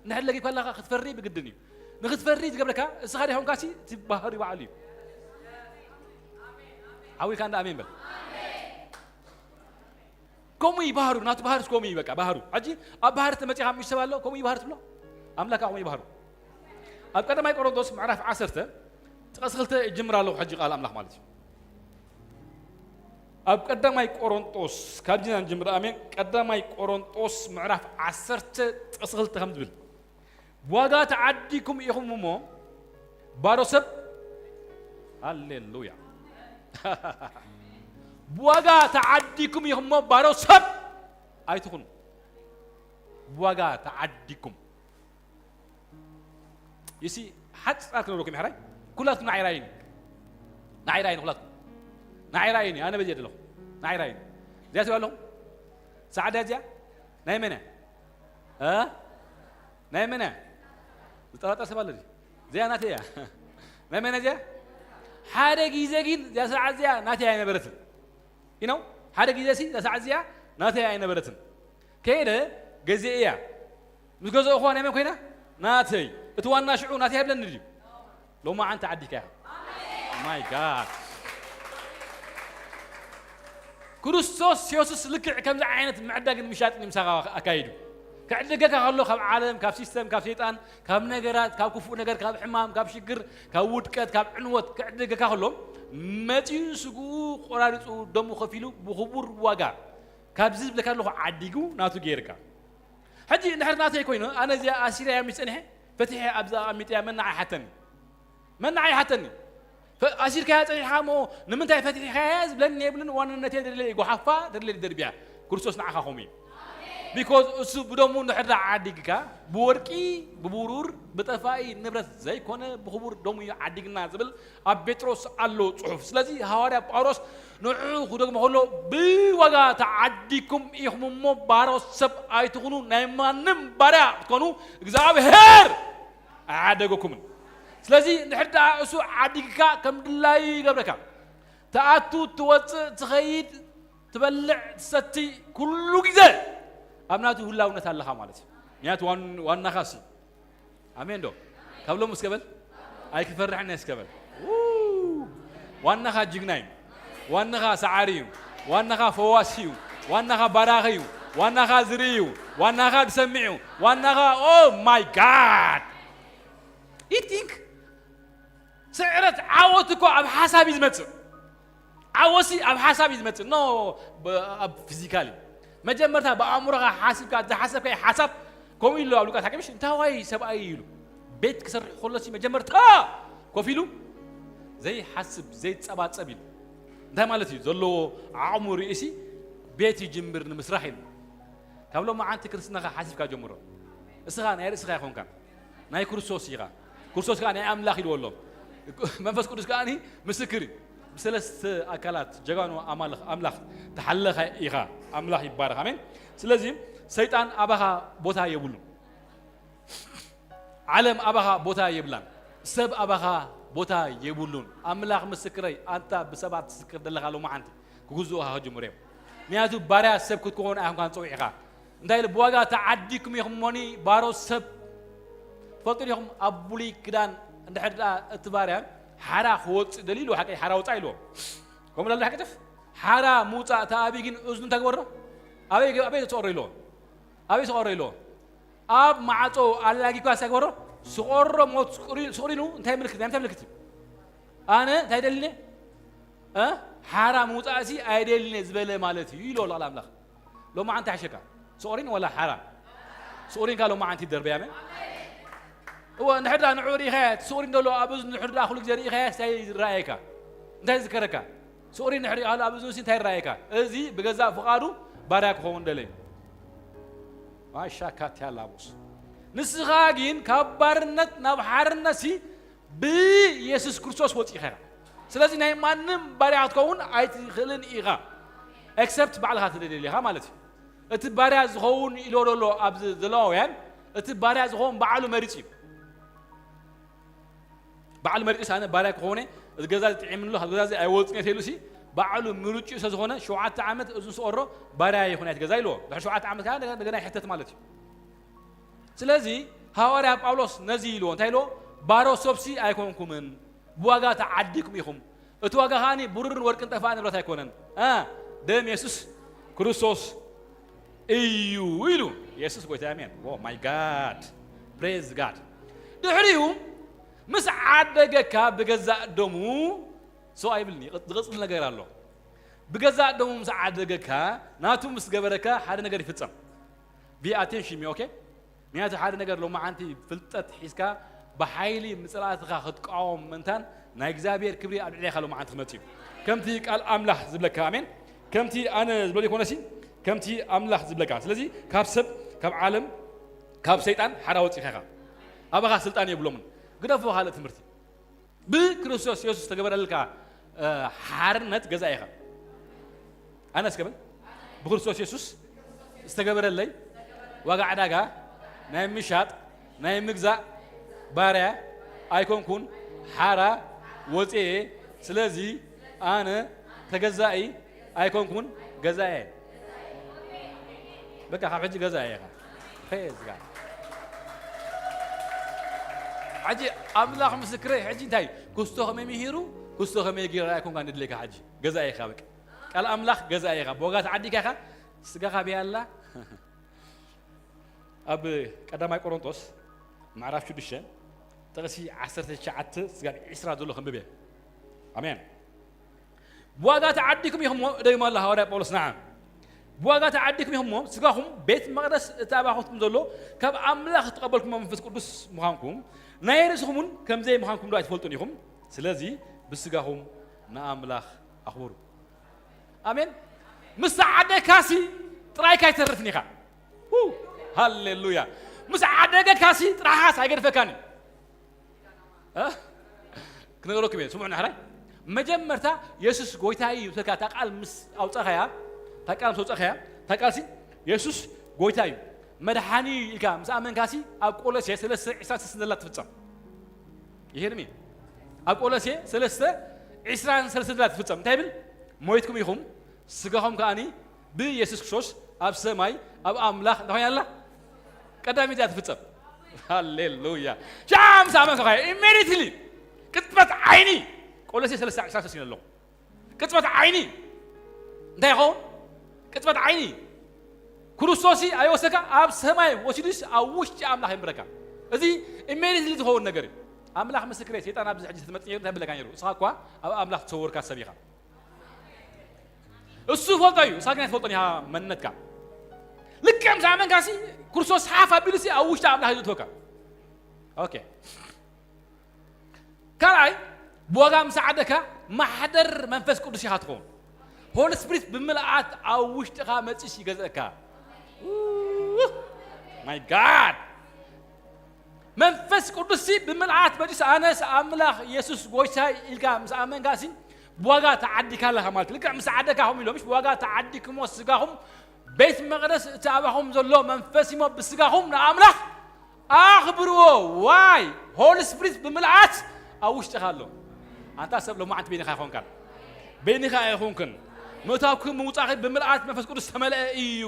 እንድሕር ለጊብካ ኣለኻ ክትፈሪ ብግድን እዩ። ንኽትፈሪ ዝገብረካ እስኻ ደይኮንካሲ እቲ ባህሪ ባዕሉ እዩ። ዓዊልካ እንዳ ኣሜን በል። ከምኡ እዩ ባህሩ፣ ናቱ ባህርስ ከምኡ እዩ በቃ ባህሩ። ሕጂ ኣብ ባህሪ ተመጺኻ ምሽ ሰብ ኣሎ፣ ከምኡ እዩ ባህሪ ትብሎ? ኣምላኽ ከምኡ እዩ ባህሩ። ኣብ ቀዳማይ ቆሮንቶስ ምዕራፍ ዓሰርተ ጥቕሲ ክልተ ይጅምር ኣለኹ ሕጂ ቃል ኣምላኽ ማለት እዩ። ኣብ ቀዳማይ ቆሮንጦስ፣ ካብዚ ኢና ንጅምር፣ ኣሜን። ቀዳማይ ቆሮንጦስ ምዕራፍ ዓሰርተ ጥቕሲ ክልተ ከም ዝብል፣ ብዋጋ ተዓዲግኩም ኢኹም እሞ ባሮ ሰብ፣ ሃሌሉያ። ብዋጋ ተዓዲግኩም ኢኹም እሞ ባሮ ሰብ ኣይትኹኑ። ብዋጋ ተዓዲግኩም። ይሲ ሓጻር ክነብረኩም ይሕራይ። ኩላትኩም ንዓይ ራይኒ። ንዓይ ራይኒ ኩላትኩም። ንዓይ ራይኒ፣ ኣነ በዚየ ዘለኹ። ንዓይ ራይኒ። እዚኣ ትሪኡ ኣለኹም? ሰዓዳ እዚኣ ናይ መን እያ? እ? ናይ መን እያ? ዝጠራጠር ሰብ ኣሎ ድዩ? እዚኣ ናተይ እያ። ናይ መን እያ እዚኣ? ሓደ ግዜ ግን እዚኣ ሰዓት እዚኣ ናተይ ኣይነበረትን። You know? ሓደ ግዜ ሲ እዛ ሰዓት እዚኣ ናተይ ኣይነበረትን። ከይደ ገዚኤያ። ምስ ገዛእኹዋ ናይ መን ኮይና? ናተይ። እቲ ዋና ሽዑ ናተይ ኣይብለኒ ድዩ? ሎማዓንቲ ዓዲግካያ። My God። ክርስቶስ የሱስ ልክዕ ከምዚ ዓይነት ምዕዳግን ምሻጥን እዩ ምሳኻ ኣካይዱ። ክዕድገካ ከሎ ካብ ዓለም፣ ካብ ሲስተም፣ ካብ ሰይጣን፣ ካብ ነገራት፣ ካብ ክፉእ ነገር፣ ካብ ሕማም፣ ካብ ሽግር፣ ካብ ውድቀት፣ ካብ ዕንወት ክዕድገካ ከሎ መጺኡ ስግኡ ቆራሪጹ ደሙ ከፊሉ ብኽቡር ዋጋ ካብዚ ዝብለካ ኣለኹ ዓዲጉ ናቱ ገይርካ። ሕጂ እንድሕር ናተይ ኮይኑ ኣነ እዚኣ ኣሲረያ ምስ ጸኒሐ ፈቲሐ ኣብዛ ኣቐሚጠያ መን ንዓይ ሓተኒ? መን ንዓይ ሓተኒ? ፈ-፣ ኣሲርካያ ጸኒሕካ እሞ ንምንታይ ፈቲሕካያ ዝብለኒ የብሉን። ዋንነተይ ደለየ ይጎሓፋ፣ ደለየ ደርብያ። ክርስቶስ ንዓኻ ከምኡ እዩ። ቢኮዝ እሱ ብደሙ እንድሕር ደኣ ዓዲግካ፣ ብወርቂ፣ ብብሩር፣ ብጠፋኢ ንብረት ዘይኮነ ብኽቡር ደሙ እዩ ዓዲግና ዝብል ኣብ ጴጥሮስ ኣሎ ጽሑፍ። ስለዚ ሃዋርያ ጳውሎስ ንዕኡ ክደግሞ ከሎ ብዋጋ ተዓዲግኩም ኢኹም እሞ ባሮት ሰብ ኣይትኹኑ፣ ናይ ማንም ባርያ ክትኮኑ እግዚኣብሔር ኣይዓደገኩምን። ስለዚ እንድሕር ደኣ እሱ ዓዲግካ ከም ድላዩ ይገብረካ። ትኣቱ፣ ትወጽእ፣ ትኸይድ፣ ትበልዕ፣ ትሰቲ፣ ኩሉ ግዜ ኣብ ናቱ ህላውነት ኣለኻ ማለት እዩ። ምክንያቱ ዋን-፣ ዋናኻ እሱ። ኣሜን ዶ? ካብ ሎም እስከ በል። ኣይክፈርሕን እስከ በል። ው! ዋናኻ ጅግና እዩ። ዋናኻ ሰዓሪ እዩ። ዋናኻ ፈዋሲ እዩ። ዋናኻ ባራኺ እዩ። ዋናኻ ዝርኢ እዩ። ዋናኻ ዝሰምዕ እዩ። ዋናኻ oh my God you think ስዕረት ዓወት እኮ ኣብ ሓሳብ እዩ ዝመጽእ። ዓወሲ ኣብ ሓሳብ እዩ ዝመጽእ። ኖ ኣብ ፊዚካሊ መጀመርታ ብኣእምሮኻ ሓሲብካ ዝሓሰብካዮ ሓሳብ ከምኡ ኢሉ ኣብ ሉቃስ ሓኪምሽ እንታዋይ ሰብኣይ ኢሉ ቤት ክሰርሕ ከሎሲ መጀመርታ ኮፍ ኢሉ ዘይሓስብ ዘይጸባጸብ ኢሉ እንታይ ማለት እዩ ዘለዎ ዓቕሙ ርእሲ ቤት ይጅምር ንምስራሕ ኢሉ ካብ ሎማዓንቲ ክርስትናኻ ሓሲብካ ጀምሮ። እስኻ ናይ ርእስኻ ኣይኮንካን፣ ናይ ክርስቶስ ኢኻ። ክርስቶስ ከኣ ናይ ኣምላኽ ኢልዎ ኣሎ። መንፈስ ቅዱስ ከኣ ምስክር እዩ። ብሰለስተ ኣካላት ጀጋኑ ኣማልኽ ኣምላኽ ተሓለኻ ኢኻ። ኣምላኽ ይባረኽ። ኣሜን። ስለዚ ሰይጣን ኣባኻ ቦታ የብሉን። ዓለም ኣባኻ ቦታ የብላን። ሰብ ኣባኻ ቦታ የብሉን። ኣምላኽ ምስክረይ፣ ኣንታ ብሰባት ትስክር ዘለኻ ሎማዓንቲ ክግዝኡኻ ክጅምሩ እዮም። ምክንያቱ ባርያ ሰብ ክትከውን ኣይኮንካን ጸዊዕኻ። እንታይ ኢሉ ብዋጋ ተዓዲኩም ኢኹም እሞኒ ባሮት ሰብ ትፈልጡ ዲኹም? ኣብ ብሉይ ክዳን እንድሕር ደኣ እቲ ባርያ ሓራ ክወጽእ ደልዩ ኢሉ ሓቀይ ሓራ ውጻእ ኢልዎ። ከምኡ ላሉ ሓቂ ጥፍ ሓራ ምውጻእ ተኣቢ ግን እዝኑ እንታይ ግበሮ? ኣበይ ኣበይ ተቆሮ ኢልዎ? ኣበይ ተቆሮ ኢልዎ? ኣብ ማዕጾ ኣላጊኳ ሳይ ግበሮ? ስቆሮ ሞት ስቁሪ- ስቁሪኑ እንታይ ምልክት ናይ እንታይ ምልክት እዩ? ኣነ እንታይ ደልነ? እ? ሓራ ምውጻእሲ ኣይደልነ ዝበለ ማለት እዩ ኢልዎ ኣሎ ቃል ኣምላኽ። ሎማዓንቲ ሓሸካ ስቑሪን ወላ ሓራ? ስቑሪንካ ሎማዓንቲ ይደርበያ መን? እወ እንድሕር ደኣ ንዑ ርኢኻያ እቲ ስቑሪን ዘሎ ኣብ እዝኑ እንድሕር ደኣ ኩሉ ግዜ ርኢኻያ እንታይ ይረኣየካ? እንታይ ዝከረካ? ስቑሪን እንድሕር ሪኢኻ ኣብ እዝኑ እንታይ ይረኣየካ? እዚ ብገዛእ ፍቓዱ ባርያ ክኸውን ደለዩ። ማሻካትያ ላቦስ ንስኻ ግን ካብ ባርነት ናብ ሓርነት ሲ ብኢየሱስ ክርስቶስ ወጺኻ ኢኻ። ስለዚ ናይ ማንም ባርያ ክትከውን ኣይትኽእልን ኢኻ። ኤክሰፕት ባዕልኻ ትደልየካ ማለት እዩ። እቲ ባርያ ዝኸውን ኢሎ ዘሎ ኣብዚ ዘለዋውያን እቲ ባርያ ዝኸውን ባዕሉ መሪጽ እዩ። ባዕሉ መሪጽ ኣነ ባርያ ክኾነ እዚ ገዛ ጥዒምሉ ካብ ገዛ እዚ ኣይወጽን እየ ተይሉ ሲ ባዕሉ ምርጭኡ ስለ ዝኾነ ሸውዓተ ዓመት እዚ ስቆሮ ባርያ ይኹን ኣይትገዛ ኢልዎ። ድሕሪ ሸውዓተ ዓመት ከዓ እንደገና ይሕተት ማለት እዩ። ስለዚ ሃዋርያ ጳውሎስ ነዚ ኢልዎ እንታይ ኢልዎ? ባሮ ሰብሲ ኣይኮንኩምን ብዋጋ ተዓዲኩም ኢኹም። እቲ ዋጋ ከዓኒ ብሩርን ወርቅን ጠፋእ ንብረት ኣይኮነን። እ፣ ደም የሱስ ክርስቶስ እዩ ኢሉ። የሱስ ጎይታ ኣሜን። ኦ ማይ ጋድ ፕሬዝ ጋድ። ድሕሪኡ ምስ ዓደገካ ብገዛእ ደሙ ሰው ኣይብልን። ዝቕጽል ነገር ኣሎ። ብገዛእ ደሙ ምስ ዓደገካ ናቱ ምስ ገበረካ ሓደ ነገር ይፍጸም። Be attention me, okay? ምክንያቱ ሓደ ነገር ሎማዓንቲ ፍልጠት ሒዝካ ብሓይሊ ምጽላእትኻ ክትቃወም ምእንታን ናይ እግዚኣብሔር ክብሪ ኣብ ልዕሌኻ ሎማዓንቲ ክመጽእ እዩ። ከምቲ ቃል ኣምላኽ ዝብለካ ኣሜን። ከምቲ ኣነ ዝበሎ ይኮነሲ ከምቲ ኣምላኽ ዝብለካ። ስለዚ ካብ ሰብ ካብ ዓለም ካብ ሰይጣን ሓራ ወጺኻ ኢኻ። ኣባኻ ስልጣን የብሎምን። ግደፎ ካልእ ትምህርቲ። ብክርስቶስ የሱስ ዝተገበረልካ ሓርነት ገዛ ኢኻ። ኣነስ ከብል ብክርስቶስ የሱስ ዝተገበረለይ ዋጋ ዕዳጋ ናይ ምሻጥ ናይ ምግዛእ ባርያ ኣይኮንኩን። ሓራ ወፅኤ። ስለዚ ኣነ ተገዛኢ ኣይኮንኩን፣ ገዛኤ። በቃ ካብ ሕጂ ገዛኤ ኢኻ። ፕሬዝ ጋድ። ሕጂ ኣምላኽ ምስክረይ። ሕጂ እንታይ ክስቶ ከመይ ምሂሩ ክስቶ ከመይ ገይሩ ኣይኮንካ ንድለካ። ሕጂ ገዛኤ ኢኻ። በቃ ቃል ኣምላኽ ገዛኤ ኢኻ። ብዋጋ ተዓዲካ ኢኻ። ስጋኻ ብያላ ኣብ ቀዳማይ ቆሮንቶስ ምዕራፍ ሽዱሽተ ጥቕሲ ዓሰርተ ትሽዓተ ስጋብ ዕስራ ዘሎ ከንብብ እየ። ኣሜን። ብዋጋ ተዓዲኩም ኢኹም እሞ፣ እደግሞ ኣሎ ሃዋርያ ጳውሎስ፣ ንዓ ብዋጋ ተዓዲኩም ኢኹም እሞ፣ ስጋኹም ቤት መቕደስ እቲ ኣባኹም ዘሎ ካብ ኣምላኽ እተቐበልኩሞ መንፈስ ቅዱስ ምዃንኩም፣ ናይ ርእስኹም እውን ከም ዘይምዃንኩም ዶ ኣይትፈልጡን ኢኹም? ስለዚ ብስጋኹም ንኣምላኽ ኣኽብሩ። ኣሜን። ምስ ተዓደግካሲ ጥራይካ ኣይተርፍን ኢኻ። ው፣ ሃሌሉያ። ምስ ዓደገካሲ ጥራሓስ ኣይገድፈካን እዩ። እ? ክነግረኩም እየ፣ ስምዑ ሕራይ። መጀመርታ የሱስ ጎይታ እዩ ኢልካ እታ ቃል ምስ ኣውጻኻያ፣ እታ ቃል ምስ ኣውጻኻያ፣ እታ ቃልሲ የሱስ ጎይታ እዩ፣ መድሓኒ እዩ ኢልካ ምስ ኣመንካሲ ኣብ ቆሎሴ ሰለስተ ዕስራን ሰለስተን ዘላ ትፍጸም። ይሄድሚ ኣብ ቆሎሴ ሰለስተ ዕስራን ሰለስተን ዘላ ትፍጸም። እንታይ ይብል? ሞይትኩም ኢኹም፣ ስጋኹም ከኣኒ ብኢየሱስ ክርስቶስ ኣብ ሰማይ ኣብ ኣምላኽ እንታይ ኮይና ኣላ? ቀዳሚት እያ ትፍጸም። ሃሌሉያ። ሻም ሳመን ከኸ ኢሚዲትሊ ቅጽበት ዓይኒ ቆሎሴ ሰለስተ ዕስራን ሰለስተን ኣለኹ። ቅጽበት ዓይኒ እንታይ ይኸውን? ቅጽበት ዓይኒ ክርስቶስ ኣይወሰካ ኣብ ሰማይ ወሲዱስ ኣብ ውሽጢ ኣምላኽ የንብረካ። እዚ ኢሜዲትሊ ዝኸውን ነገር እዩ። ኣምላኽ ምስክረይ፣ ሰይጣን ኣብዚ ሕጂ ተመጽእ ነይሩ እንታይ ብለካ ነይሩ? እስኻ እኳ ኣብ ኣምላኽ ተሰወርካ ሰብ ኢኻ። እሱ ይፈልጦ እዩ፣ ንስኻ ግን ኣይትፈልጦን ኢኻ መንነትካ። ልክዕ ምስ ኣመንካሲ ክርስቶስ ሓፍ ኣቢሉሲ ኣብ ውሽጢ ኣምላኽ እዩ ዝእትወካ። ኦኬ። ካልኣይ፣ ብዋጋ ምስ ዓደካ ማሕደር መንፈስ ቅዱስ ኢኻ ትኸውን። ሆሊ ስፕሪት ብምልኣት ኣብ ውሽጥኻ መጺስ ይገዝእካ። ማይ ጋድ። መንፈስ ቅዱስ ሲ ብምልኣት መጺስ ኣነስ ኣምላኽ የሱስ ጎይታይ ኢልካ ምስ ኣመንካ ሲ ብዋጋ ተዓዲካ ኣለኻ ማለት እዩ። ልክዕ ምስ ዓደካ ከምኡ ኢሎም፣ ምሽ ብዋጋ ተዓዲክሞ ስጋኹም ቤት መቕደስ እቲ ኣባኹም ዘሎ መንፈስ እሞ ብስጋኹም ንኣምላኽ ኣኽብርዎ። ዋይ ሆሊ ስፕሪት ብምልኣት ኣብ ውሽጥኻ ኣሎ። ኣንታ ሰብ ሎማዓንቲ በይንኻ ኣይኾንካን፣ በይንኻ ኣይኾንክን። ምእታውክን ምውጻእክን ብምልኣት መንፈስ ቅዱስ ተመልአ እዩ።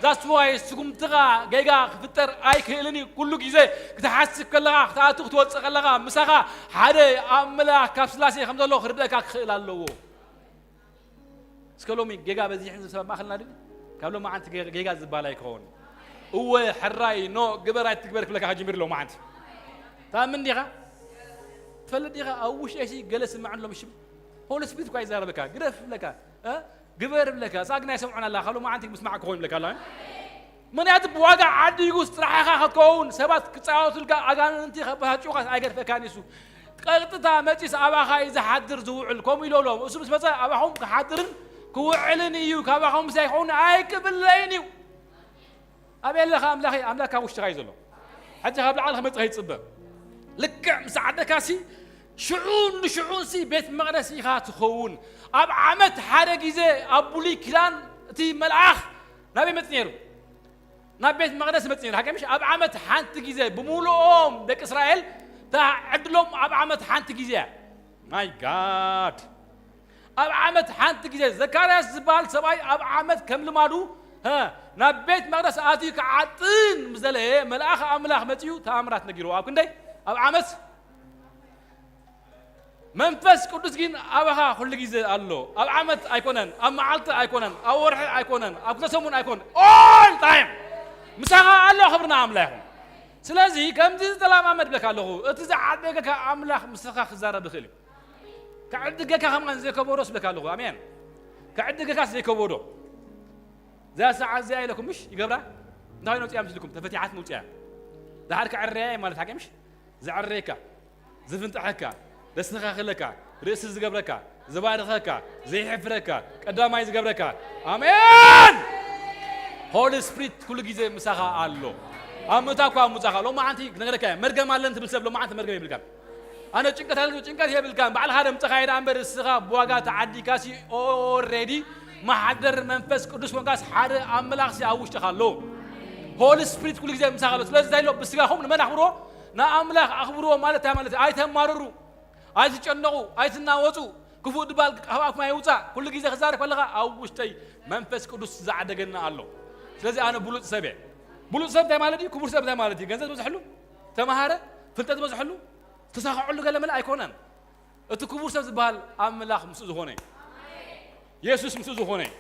ዛስዋይ ስጉምትኻ ጌጋ ክፍጠር ኣይክእልን እዩ። ኩሉ ግዜ ክትሓስብ ከለኻ፣ ክትኣቱ ክትወጽእ ከለኻ ምሳኻ ሓደ ኣምላኽ ካብ ስላሴ ከም ዘሎ ክርደእካ ክኽእል ኣለዎ። እስከ ሎሚ ጌጋ በዚሕን ዝሰብ ማእኸልና ድዩ? ካብ ሎሚ ዓንቲ ጌጋ ዝበሃል ኣይከውን። እወ ሕራይ ኖ ግበር ኣይትግበር ክብለካ ከጅምር ሎሚ ዓንቲ። ታምን ዲኻ? ትፈልጥ ዲኻ? ኣብ ውሽጢ ኣይሲ ገለ ስምዕ ኣሎ ምሽ ሆሊ ስፒሪት እኳ ይዛረበካ፣ ግደፍ ይብለካ፣ እ? ግበር ይብለካ። እሳ ግን ኣይሰምዖን ኣላ። ካብ ሎሚ ዓንቲ ምስማዕ ክኸውን ይብለካ ኣላ። ምኽንያቱ ብዋጋ ዓዲጉ ጥራሕኻ ክትከውን፣ ሰባት ክጻወቱልካ፣ ኣጋንንቲ ከበሳጭውካ ኣይገድፈካን እዩ። ቀጥታ መጺስ ኣባኻ እዩ ዝሓድር ዝውዕል። ከምኡ ኢሎ ኣሎ። እሱ ምስ መጸ ኣባኹም ክሓድርን ክውዕልን እዩ። ካባኹም ምስ ኣይኸውን ኣይክብለይን እዩ። ኣበይ ኣለኻ ኣምላኸይ? ኣምላኽ ካብ ውሽጥኻ እዩ ዘሎ። ሕጂ ካብ ላዕሊ ክመጽእ ይጽበ። ልክዕ ምስ ዓደካሲ ሽዑ ንሽዑ ሲ ቤት መቕደስ ኢኻ ትኸውን። ኣብ ዓመት ሓደ ግዜ ኣብ ብሉይ ኪዳን እቲ መልኣኽ ናበይ መጽእ ነይሩ? ናብ ቤት መቕደስ መጽእ ነይሩ። ሓቂ ምሽ? ኣብ ዓመት ሓንቲ ግዜ ብምሉኦም ደቂ እስራኤል እታ ዕድሎም ኣብ ዓመት ሓንቲ ግዜ እያ። ማይ ጋድ። ኣብ ዓመት ሓንቲ ግዜ ዘካርያስ ዝበሃል ሰብኣይ ኣብ ዓመት ከም ልማዱ፣ ሀ፣ ናብ ቤት መቕደስ ኣትዩ ክዓጥን ምስ ደለየ መልኣኽ ኣምላኽ መጺኡ ተኣምራት ነጊርዎ። ኣብ ክንደይ? ኣብ ዓመት። መንፈስ ቅዱስ ግን ኣባኻ ኩሉ ግዜ ኣሎ። ኣብ ዓመት ኣይኮነን፣ ኣብ መዓልቲ ኣይኮነን፣ ኣብ ወርሒ ኣይኮነን፣ ኣብ ክልተ ሰሙን ኣይኮነን። ኦል ታይም ምሳኻ ኣሎ። ክብሪ ንኣምላኽ ይኹን። ስለዚ ከምዚ ዝተለማመድ ብለካ ኣለኹ፣ እቲ ዝዓደገካ ኣምላኽ ምሳኻ ክዛረብ ይኽእል እዩ። ክዕድገካ ከማን ዘይከበዶ ስብለካ ኣለኹ። ኣሜን። ክዕድገካ ዘይከበዶ። እዛ ሰዓት እዚኣ ኢለኩም ምሽ ይገብራ? እንታይ ነው ጽያ ምስልኩም? ተፈቲሓት መውጽያ። ድሓር ክዕረያ ማለት ሓቂ ምሽ? ዝዕረየካ፣ ዝፍንጥሐካ፣ ዘስተኻኽለካ፣ ርእሲ ዝገብረካ፣ ዝባርኸካ፣ ዘይሕፍረካ፣ ቀዳማይ ዝገብረካ። ኣሜን። ሆሊ ስፕሪት ኩሉ ግዜ ምሳኻ ኣሎ። ኣብ ምእታ እኳ ምጻኻ ሎማዓንቲ ክነግረካ እየ። መርገም ኣለን ትብል ሰብ ሎማዓንቲ መርገም የብልካን። ኣነ ጭንቀት ኣለኒ፣ ጭንቀት የብልካን። ባዕልኻ ደምጽኻ ኢዳ እምበር እስኻ ብዋጋ ተዓዲካሲ ኦሬዲ መሓደር መንፈስ ቅዱስ ኮንካስ ሓደ ኣምላኽሲ ኣብ ውሽጥኻ ኣሎ። ሆሊ ስፕሪት ኩሉ ግዜ ምሳኻ ኣሎ። ስለዚ እንታይ ኣሎ? ብስጋኹም ንመን ኣኽብርዎ? ንኣምላኽ ኣኽብርዎ ማለት እንታይ ማለት እዩ? ኣይተማርሩ፣ ኣይትጨነቑ፣ ኣይትናወጹ። ክፉእ ድባል ካብ ኣፍኩም ኣይውጻእ። ኩሉ ግዜ ክዛረብ ከለኻ ኣብ ውሽጠይ መንፈስ ቅዱስ ዝዓደገና ኣሎ። ስለዚ ኣነ ብሉጽ ሰብ እየ። ብሉጽ ሰብ እንታይ ማለት እዩ? ክቡር ሰብ እንታይ ማለት እዩ? ገንዘብ ዝበዝሐሉ? ተማሃረ? ፍልጠት ዝበዝሐሉ? ዝተሳኽዐሉ ገለ መለ ኣይኮነን። እቲ ክቡር ሰብ ዝበሃል ኣምላኽ ምስኡ ዝኾነ እዩ። የሱስ ምስኡ ዝኾነ እዩ።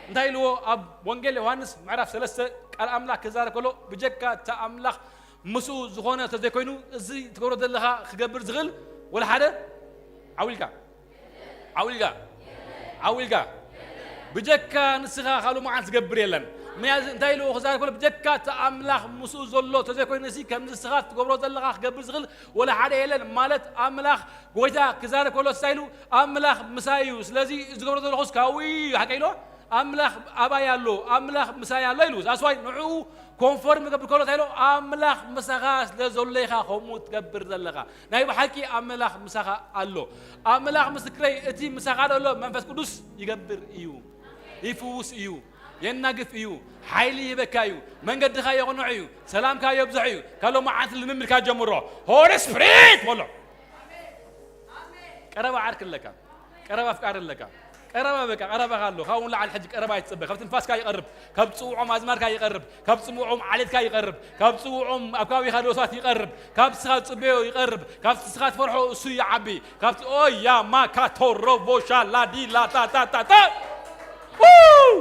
እንታይ ኢልዎ? ኣብ ወንጌል ዮሃንስ ምዕራፍ ሰለስተ ቃል ኣምላኽ ክዛረብ ከሎ፣ ብጀካ እቲ ኣምላኽ ምስኡ ዝኾነ ተዘይኮይኑ፣ እዚ ትገብሮ ዘለኻ ክገብር ዝኽእል ወላ ሓደ ዓው ኢልካ፣ ዓው ኢልካ፣ ዓው ኢልካ። ብጀካ ንስኻ ካልእ መዓት ዝገብር የለን። ምክንያቱ እንታይ ኢልዎ ክዛረብ ከሎ፣ ብጀካ እቲ ኣምላኽ ምስኡ ዘሎ ተዘይኮይኑ፣ እዚ ከምዚ ንስኻ ትገብሮ ዘለኻ ክገብር ዝኽእል ወላ ሓደ የለን። ማለት ኣምላኽ ጎይታ ክዛረብ ከሎ እንታይ ኢሉ? ኣምላኽ ምሳይ እዩ። ስለዚ ዝገብሮ ዘለኹስ ካብኡ እዩ። ሓቀ ኢልዎ? ኣምላኽ ኣባይ ኣሎ፣ ኣምላኽ ምሳይ ኣሎ ኢሉ። That's why ንዕኡ ኮንፎርም ክገብር ከሎ እንታይ ኢሎ? ኣምላኽ ምሳኻ ስለ ዘሎ ኢኻ ከምኡ ትገብር ዘለኻ። ናይ ብሓቂ ኣምላኽ ምሳኻ ኣሎ። ኣምላኽ ምስክረይ፣ እቲ ምሳኻ ዘሎ መንፈስ ቅዱስ ይገብር እዩ። ይፍውስ እዩ። የናግፍ እዩ። ሓይሊ ይህበካ እዩ። መንገድኻ የቕንዖ እዩ። ሰላምካ የብዝሖ እዩ። ካብ ሎማዓንቲ ልምምድካ ጀምሮ። ሆሊ ስፕሪት በሎ። ቀረባ ዓርኪ ኣለካ። ቀረባ ኣፍቃሪ ኣለካ። ቀረባ በቃ፣ ቀረባኻ ኣሎ። ካብኡ ንላዕሊ ሕጂ ቀረባ ኣይትጸበ። ካብ ትንፋስካ ይቐርብ። ካብ ጽውዖም ኣዝማድካ ይቐርብ። ካብ ጽውዖም ዓሌትካ ይቐርብ። ካብ ጽውዖም ኣብ ከባቢኻ ዘሎ ሰባት ይቐርብ። ካብ ንስኻ ትጽበዮ ይቐርብ። ካብ ንስኻ ትፈርሖ እሱ ይዓቢ። ካብ ኦ ያ ማ ካ ቶ ሮ ቦ ሻ ላ ዲ ላ ታ ታ ታ ታ። ው!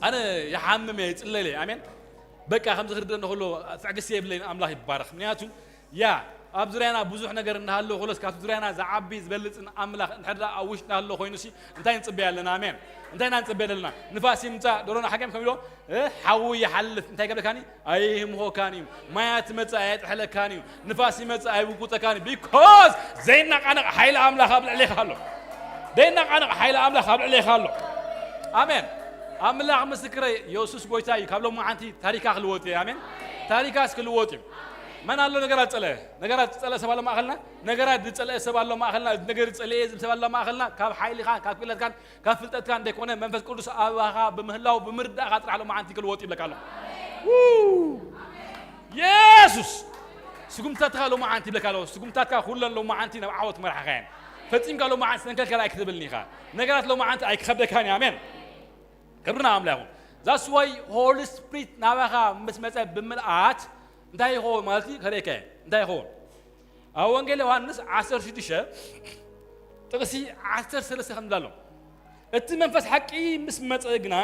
ኣነ ይሓምም እየ፣ ይጽለል እየ። ኣሜን። በቃ ከምዚ ክርደኒ ከሎ ትዕግስቲ የብለይን። ኣምላኽ ይባረኽ። ምክንያቱ ያ ኣብ ዙርያና ብዙሕ ነገር እናሃለወ ከሎስ ካብቲ ዙርያና ዝዓቢ ዝበልጽን ኣምላኽ እንድሕር ደኣ ኣብ ውሽጥና ኣሎ ኮይኑሲ እንታይ ንጽበይ ኣለና? ኣሜን። እንታይ ኢና ንጽበይ ዘለና? ንፋስ ይምጻእ፣ ደሮና ሓኪም ከም ኢሎ፣ እ፣ ሓዊ ይሓልፍ፣ እንታይ ይገብረካኒ? ኣይህምኾካን እዩ። ማያ ትመጽእ ኣየጥሕለካን እዩ። ንፋስ ይመጽእ ኣይውጉጸካን እዩ። ቢኮዝ ዘይናቃነቕ ሓይሊ ኣምላኽ ኣብ ልዕሌኻ ኣሎ። ዘይናቃነቕ ሓይሊ ኣምላኽ ኣብ ልዕሌኻ ኣሎ። ኣሜን። ኣምላኽ ምስክረይ፣ የሱስ ጎይታ እዩ። ካብ ሎማዓንቲ ታሪካ ክልወጥ እዩ። ኣሜን። ታሪካስ ክልወጥ እዩ። መን ኣሎ ነገራት ጸለአ? ነገራት ጸለአ ሰብ ኣሎ ማእኸልና? ነገራት ዝጸለአ ሰብ ኣሎ ማእኸልና? እዚ ነገር ጸለአ ዝብል ሰብ ኣሎ ማእኸልና? ካብ ሓይልኻ፣ ካብ ክእለትካን ካብ ፍልጠትካ እንደይኮነ መንፈስ ቅዱስ ኣባኻ ብምህላው ብምርዳእኻ ጥራሕ ሎማዓንቲ ክልወጥ ይብለካ ኣለኹ። ው! የሱስ! ስጉምታትካ ሎማዓንቲ ይብለካ ኣለኹ። ስጉምታትካ ኩለን ሎማዓንቲ ናብ ዓወት መርሓኻ እየን። ፈጺምካ ሎማዓንቲ ሰንከልከል ኣይክትብልኒ ኢኻ። ነገራት ሎማዓንቲ ኣይክኸብደካን እዩ። ኣሜን። ክብሪ ንኣምላኽ ይኹን። That's why Holy Spirit ናባኻ ምስ መጸ ብምልኣት እንታይ ይኸውን ማለት እዩ? ከርእየካ እየ። እንታይ ይኸውን? ኣብ ወንጌል ዮሃንስ ዓሰርተ ሽዱሽተ ጥቕሲ ዓሰርተ ሰለስተ ከም ዝብላ ኣሎ፣ "እቲ መንፈስ ሓቂ ምስ መጸ ግና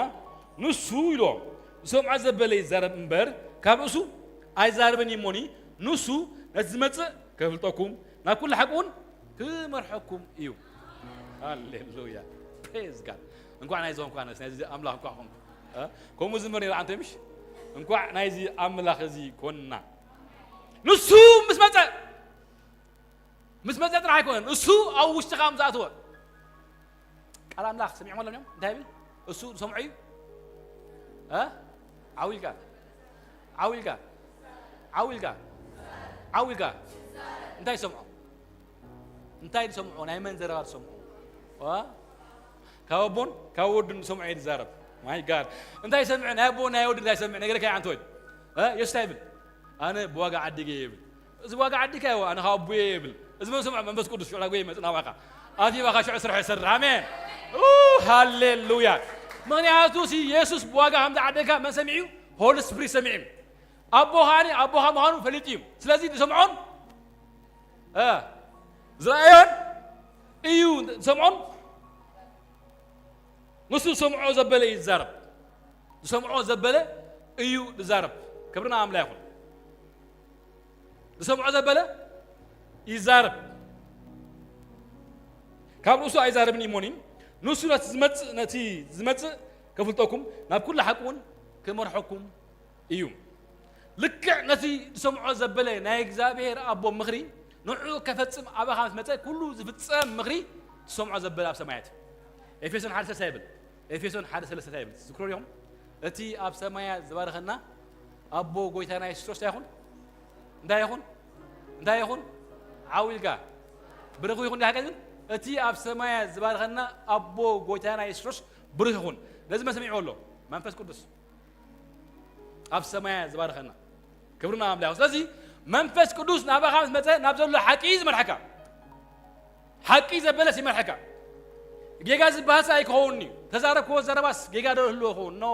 ንሱ" ኢልዎ፣ "ዝሰምዖ ዘበለ ይዛረብ እምበር ካብ ርእሱ ኣይዛረብን እዩ እሞኒ፣ ንሱ ነቲ ዝመጽእ ከፍልጠኩም፣ ናብ ኩሉ ሓቂ እውን ክመርሐኩም እዩ።" ሃሌሉያ። ፕሬዝ ጋድ። እንኳዕ ናይዚ ኾንኩ፣ ኣነስ ናይዚ ኣምላኽ እንኳዕ ኾንኩ። እ? ከምኡ ዝምር ነይሩ ኣንተ ምሽ? እንኳዕ ናይዚ ኣምላኽ እዚ ኮንና። ንሱ ምስ መጸ፣ ምስ መጸ ጥራሕ ኣይኮነን፣ እሱ ኣብ ውሽጥኻ ምስ ኣተወ። ቃል ኣምላኽ ሰሚዖም ኣለዎም እዮም። እንታይ ይብል? እሱ ዝሰምዖ እዩ። እ? ዓው ኢልካ። ዓው ኢልካ። ዓው ኢልካ። ዓው ኢልካ። እንታይ ይሰምዖ? እንታይ ዝሰምዖ? ናይ መን ዘረባ ዝሰምዖ? ዋ? ካብ ኣቦን ካብ ወዱን ዝሰምዖ እዩ ዝዛረብ። ማይ ጋድ። እንታይ ይሰምዕ? ናይ ኣቦን ናይ ወዱን እንታይ ይሰምዕ? ነገረካ ይዓንተ ወይ? እ? የሱስ እንታይ ይብል? ኣነ ብዋጋ ዓዲገ እየ ይብል። እዚ ብዋጋ ዓዲካ ይዋ፣ ኣነ ካብ ኣቦየ ይብል። እዚ መን ሰምዖ? መንፈስ ቅዱስ ሽዑ ዳግመ ይመጽእ ናባኻ። ኣቲባኻ ሽዑ ስራሕ ይሰርሕ። ኣሜን። ኡ፣ ሃሌሉያ። ምኽንያቱ ሲ የሱስ ብዋጋ ከም ዝዓደግካ መን ሰሚዑ? ሆሊ ስፕሪት ሰሚዑ። ኣቦ ከኣኒ ኣቦኻ ምዃኑ ፈሊጡ እዩ። ስለዚ ዝሰምዖን፣ እ፣ ዝረኣዮን እዩ ዝሰምዖን። ንሱ ዝሰምዖ ዘበለ እዩ ዝዛረብ። ዝሰምዖ ዘበለ እዩ ዝዛረብ። ክብሪ ንኣምላኽ ይኹን። ዝሰምዖ ዘበለ ይዛረብ። ካብ ርእሱ ኣይዛረብን እዩ እሞኒ። ንሱ ነቲ ዝመጽእ፣ ነቲ ዝመጽእ ከፍልጠኩም፣ ናብ ኩሉ ሓቂ እውን ክመርሐኩም እዩ። ልክዕ ነቲ ዝሰምዖ ዘበለ ናይ እግዚኣብሔር ኣቦ ምኽሪ ንዕኡ ከፈጽም ኣባኻ ምስ መጸ፣ ኩሉ ዝፍጸም ምኽሪ ዝሰምዖ ዘበለ ኣብ ሰማያት። ኤፌሶን ሓደ ሰለስተ ይብል። ኤፌሶን ሓደ ሰለስተ ይብል። ትዝክሮ ዲኹም? እቲ ኣብ ሰማያት ዝባረኸና ኣቦ ጎይታና የሱስ ክርስቶስ እንታይ ይኹን? እንታይ ይኹን? እንታይ ይኹን? ዓው ኢልካ። ብሩኽ ይኹን ዲኻ ግን? እቲ ኣብ ሰማያት ዝባረኸና ኣቦ ጎይታና የሱስ ክርስቶስ ብሩኽ ይኹን። ነዚ መን ሰሚዕዎ ኣሎ? መንፈስ ቅዱስ። ኣብ ሰማያት ዝባረኸና። ክብሪ ንኣምላኽ። ስለዚ መንፈስ ቅዱስ ናባኻ ምስ መጸ ናብ ዘሎ ሓቂ እዩ ዝመርሐካ። ሓቂ ዘበለስ ይመርሐካ። ጌጋ ዝበሃልስ ኣይክኸውን እዩ። ተዛረብክዎ ዘረባስ ጌጋ ዶ ህልዎ ይኸውን? ኖ።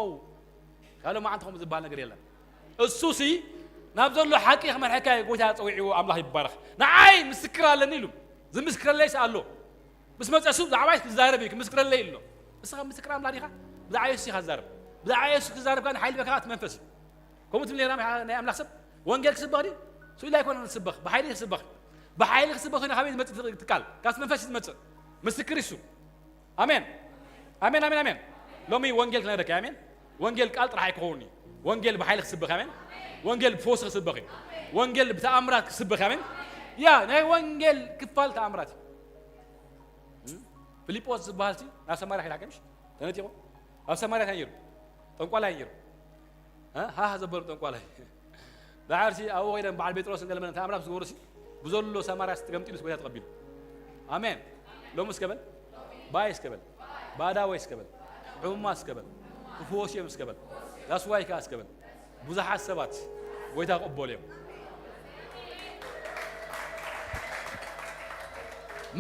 ካልእ መዓንቲ ከምኡ ዝበሃል ነገር የለን። እሱሲ ናብ ዘሎ ሓቂ ክመርሐካ እዩ ጎይታ ጸዊዕዎ። ኣምላኽ ይባረኽ። ንዓይ ምስክር ኣለኒ ኢሉ። ዝምስክረለይስ ኣሎ። ምስ መጸ እሱ ብዛዕባይ ክዛረብ እዩ፣ ክምስክረለይ ኣሎ። ንስኻ ምስክር ኣምላኽ ዲኻ? ብዛዕባ የሱስ ኢኻ ትዛረብ። ብዛዕባ የሱስ ክዛረብ ከኣ ንሓይሊ በካ እቲ መንፈስ እዩ። ከምኡ ትብል ነይራ ናይ ኣምላኽ ሰብ? ወንጌል ክስበኽ ድዩ? ስኢሉ ኣይኮነን ዝስበኽ፣ ብሓይሊ ክስበኽ። ብሓይሊ ክስበኽ ኮይኑ ካበይ ዝመጽእ ትቃል? ካብቲ መንፈስ እዩ ዝመጽእ። ምስክር እሱ። ኣሜን። ኣሜን፣ ኣሜን፣ ኣሜን። ሎሚ ወንጌል ክነግረካ፣ ኣሜን። ወንጌል ቃል ጥራሕ ኣይክኸውን እዩ። ወንጌል ብሓይሊ ክስበኽ፣ ኣሜን። ወንጌል ብፈውሲ ክስበኽ እዩ። ወንጌል ብተኣምራት ክስበኽ፣ ኣሜን። ያ፣ ናይ ወንጌል ክፋል ተኣምራት እዩ። እም? ፊልጶስ ዝበሃል ሲ ናብ ሰማርያ ከይዱ ሓኪምሽ ተነጢቑ። ኣብ ሰማርያ እንታይ ነይሩ? ጠንቋላይ ነይሩ። እ? ሃህ ዘበሉ ጠንቋላይ። ደሓር ሲ ኣብኡ ከይዶም በዓል ጴጥሮስ እንገለመለን ተኣምራት ዝገብሩ ሲ ብዘሎ ሰማርያ ሲ ተገምጢሉ ሲ ጎይታ ተቐቢሉ። ኣሜን። ሎሚ እስከ በል። ባይ እስከ በል። ባዳ ወይ እስከ በል። ሕሙማት እስከ በል። ክፍወሱ እዮም እስከ በል። ዳስዋይ ከኣ እስከ በል። ብዙሓት ሰባት ጎይታ ክቕበሉ እዮም።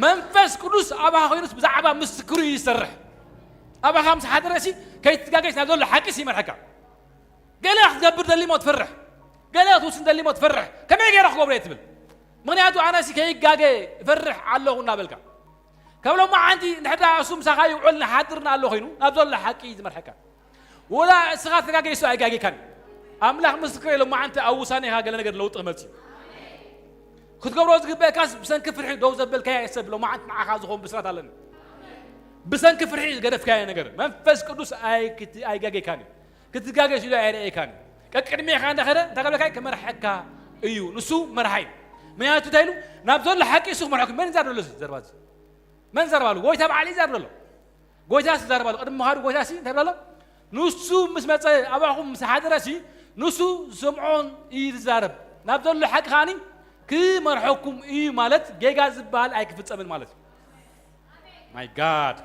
መንፈስ ቅዱስ ኣባኻ ኮይኑስ ብዛዕባ ምስክሩ እዩ ዝሰርሕ። ኣባኻ ምስ ሓደረሲ ከይትጋገስ ናብ ዘሎ ሓቂስ ይመርሐካ። ገለ ክትገብር ደሊሞ ትፈርሕ፣ ገለ ክትውስን ደሊሞ ትፈርሕ። ከመይ ገይረ ክገብሮ እየ ትብል። ምኽንያቱ ኣነሲ ከይጋገ እፈርሕ ኣለኹ እናበልካ። ካብ ሎማዓንቲ እንድሕር ደኣ እሱ ምሳኻ ይውዕል ንሓድር ኣሎ ኮይኑ ናብ ዘሎ ሓቂ እዩ ዝመርሐካ። ወላ እስኻ ተጋገይ እሱ ኣይጋገይካን። ኣምላኽ ምስክር የሎ። መዓንቲ ኣብ ውሳኔኻ ገለ ነገር ለውጢ ክመጽእ እዩ። ክትገብሮ ዝግበእካስ ብሰንኪ ፍርሒ ደው ዘበልካያ ሰብ ሎማዓንቲ ንዓኻ ዝኾን ብስራት ኣለኒ። ብሰንኪ ፍርሒ ዝገደፍካዮ ነገር መንፈስ ቅዱስ ኣይክት-፣ ኣይጋገይካን እዩ። ክትጋገ ሲሉ ኣይረኣየካን እዩ። ቀቅድሜኻ እንዳኸደ እንታይ ከብለካ ክመርሐካ እዩ። ንሱ መርሓይ እዩ። ምክንያቱ እንታይ ኢሉ ናብ ዘሎ ሓቂ እሱ ክመርሐኩም። መን ይዛረብ ዘሎ እዚ ዘረባ እዚ? መን ዘረባ ኣሎ? ጎይታ በዓል ይዛረብ ዘሎ። ጎይታ ይዛረብ ኣሎ። ቅድሚ ምኻዱ ጎይታ ሲ እንታይ ብሎ ኣሎ? ንሱ ምስ መጸ ኣባኹም ምስ ሓደረ ሲ ንሱ ዝሰምዖን እዩ ዝዛረብ። ናብ ዘሎ ሓቂ ከኣኒ ክመርሐኩም እዩ ማለት ጌጋ ዝበሃል ኣይክፍጸምን ማለት እዩ። My God።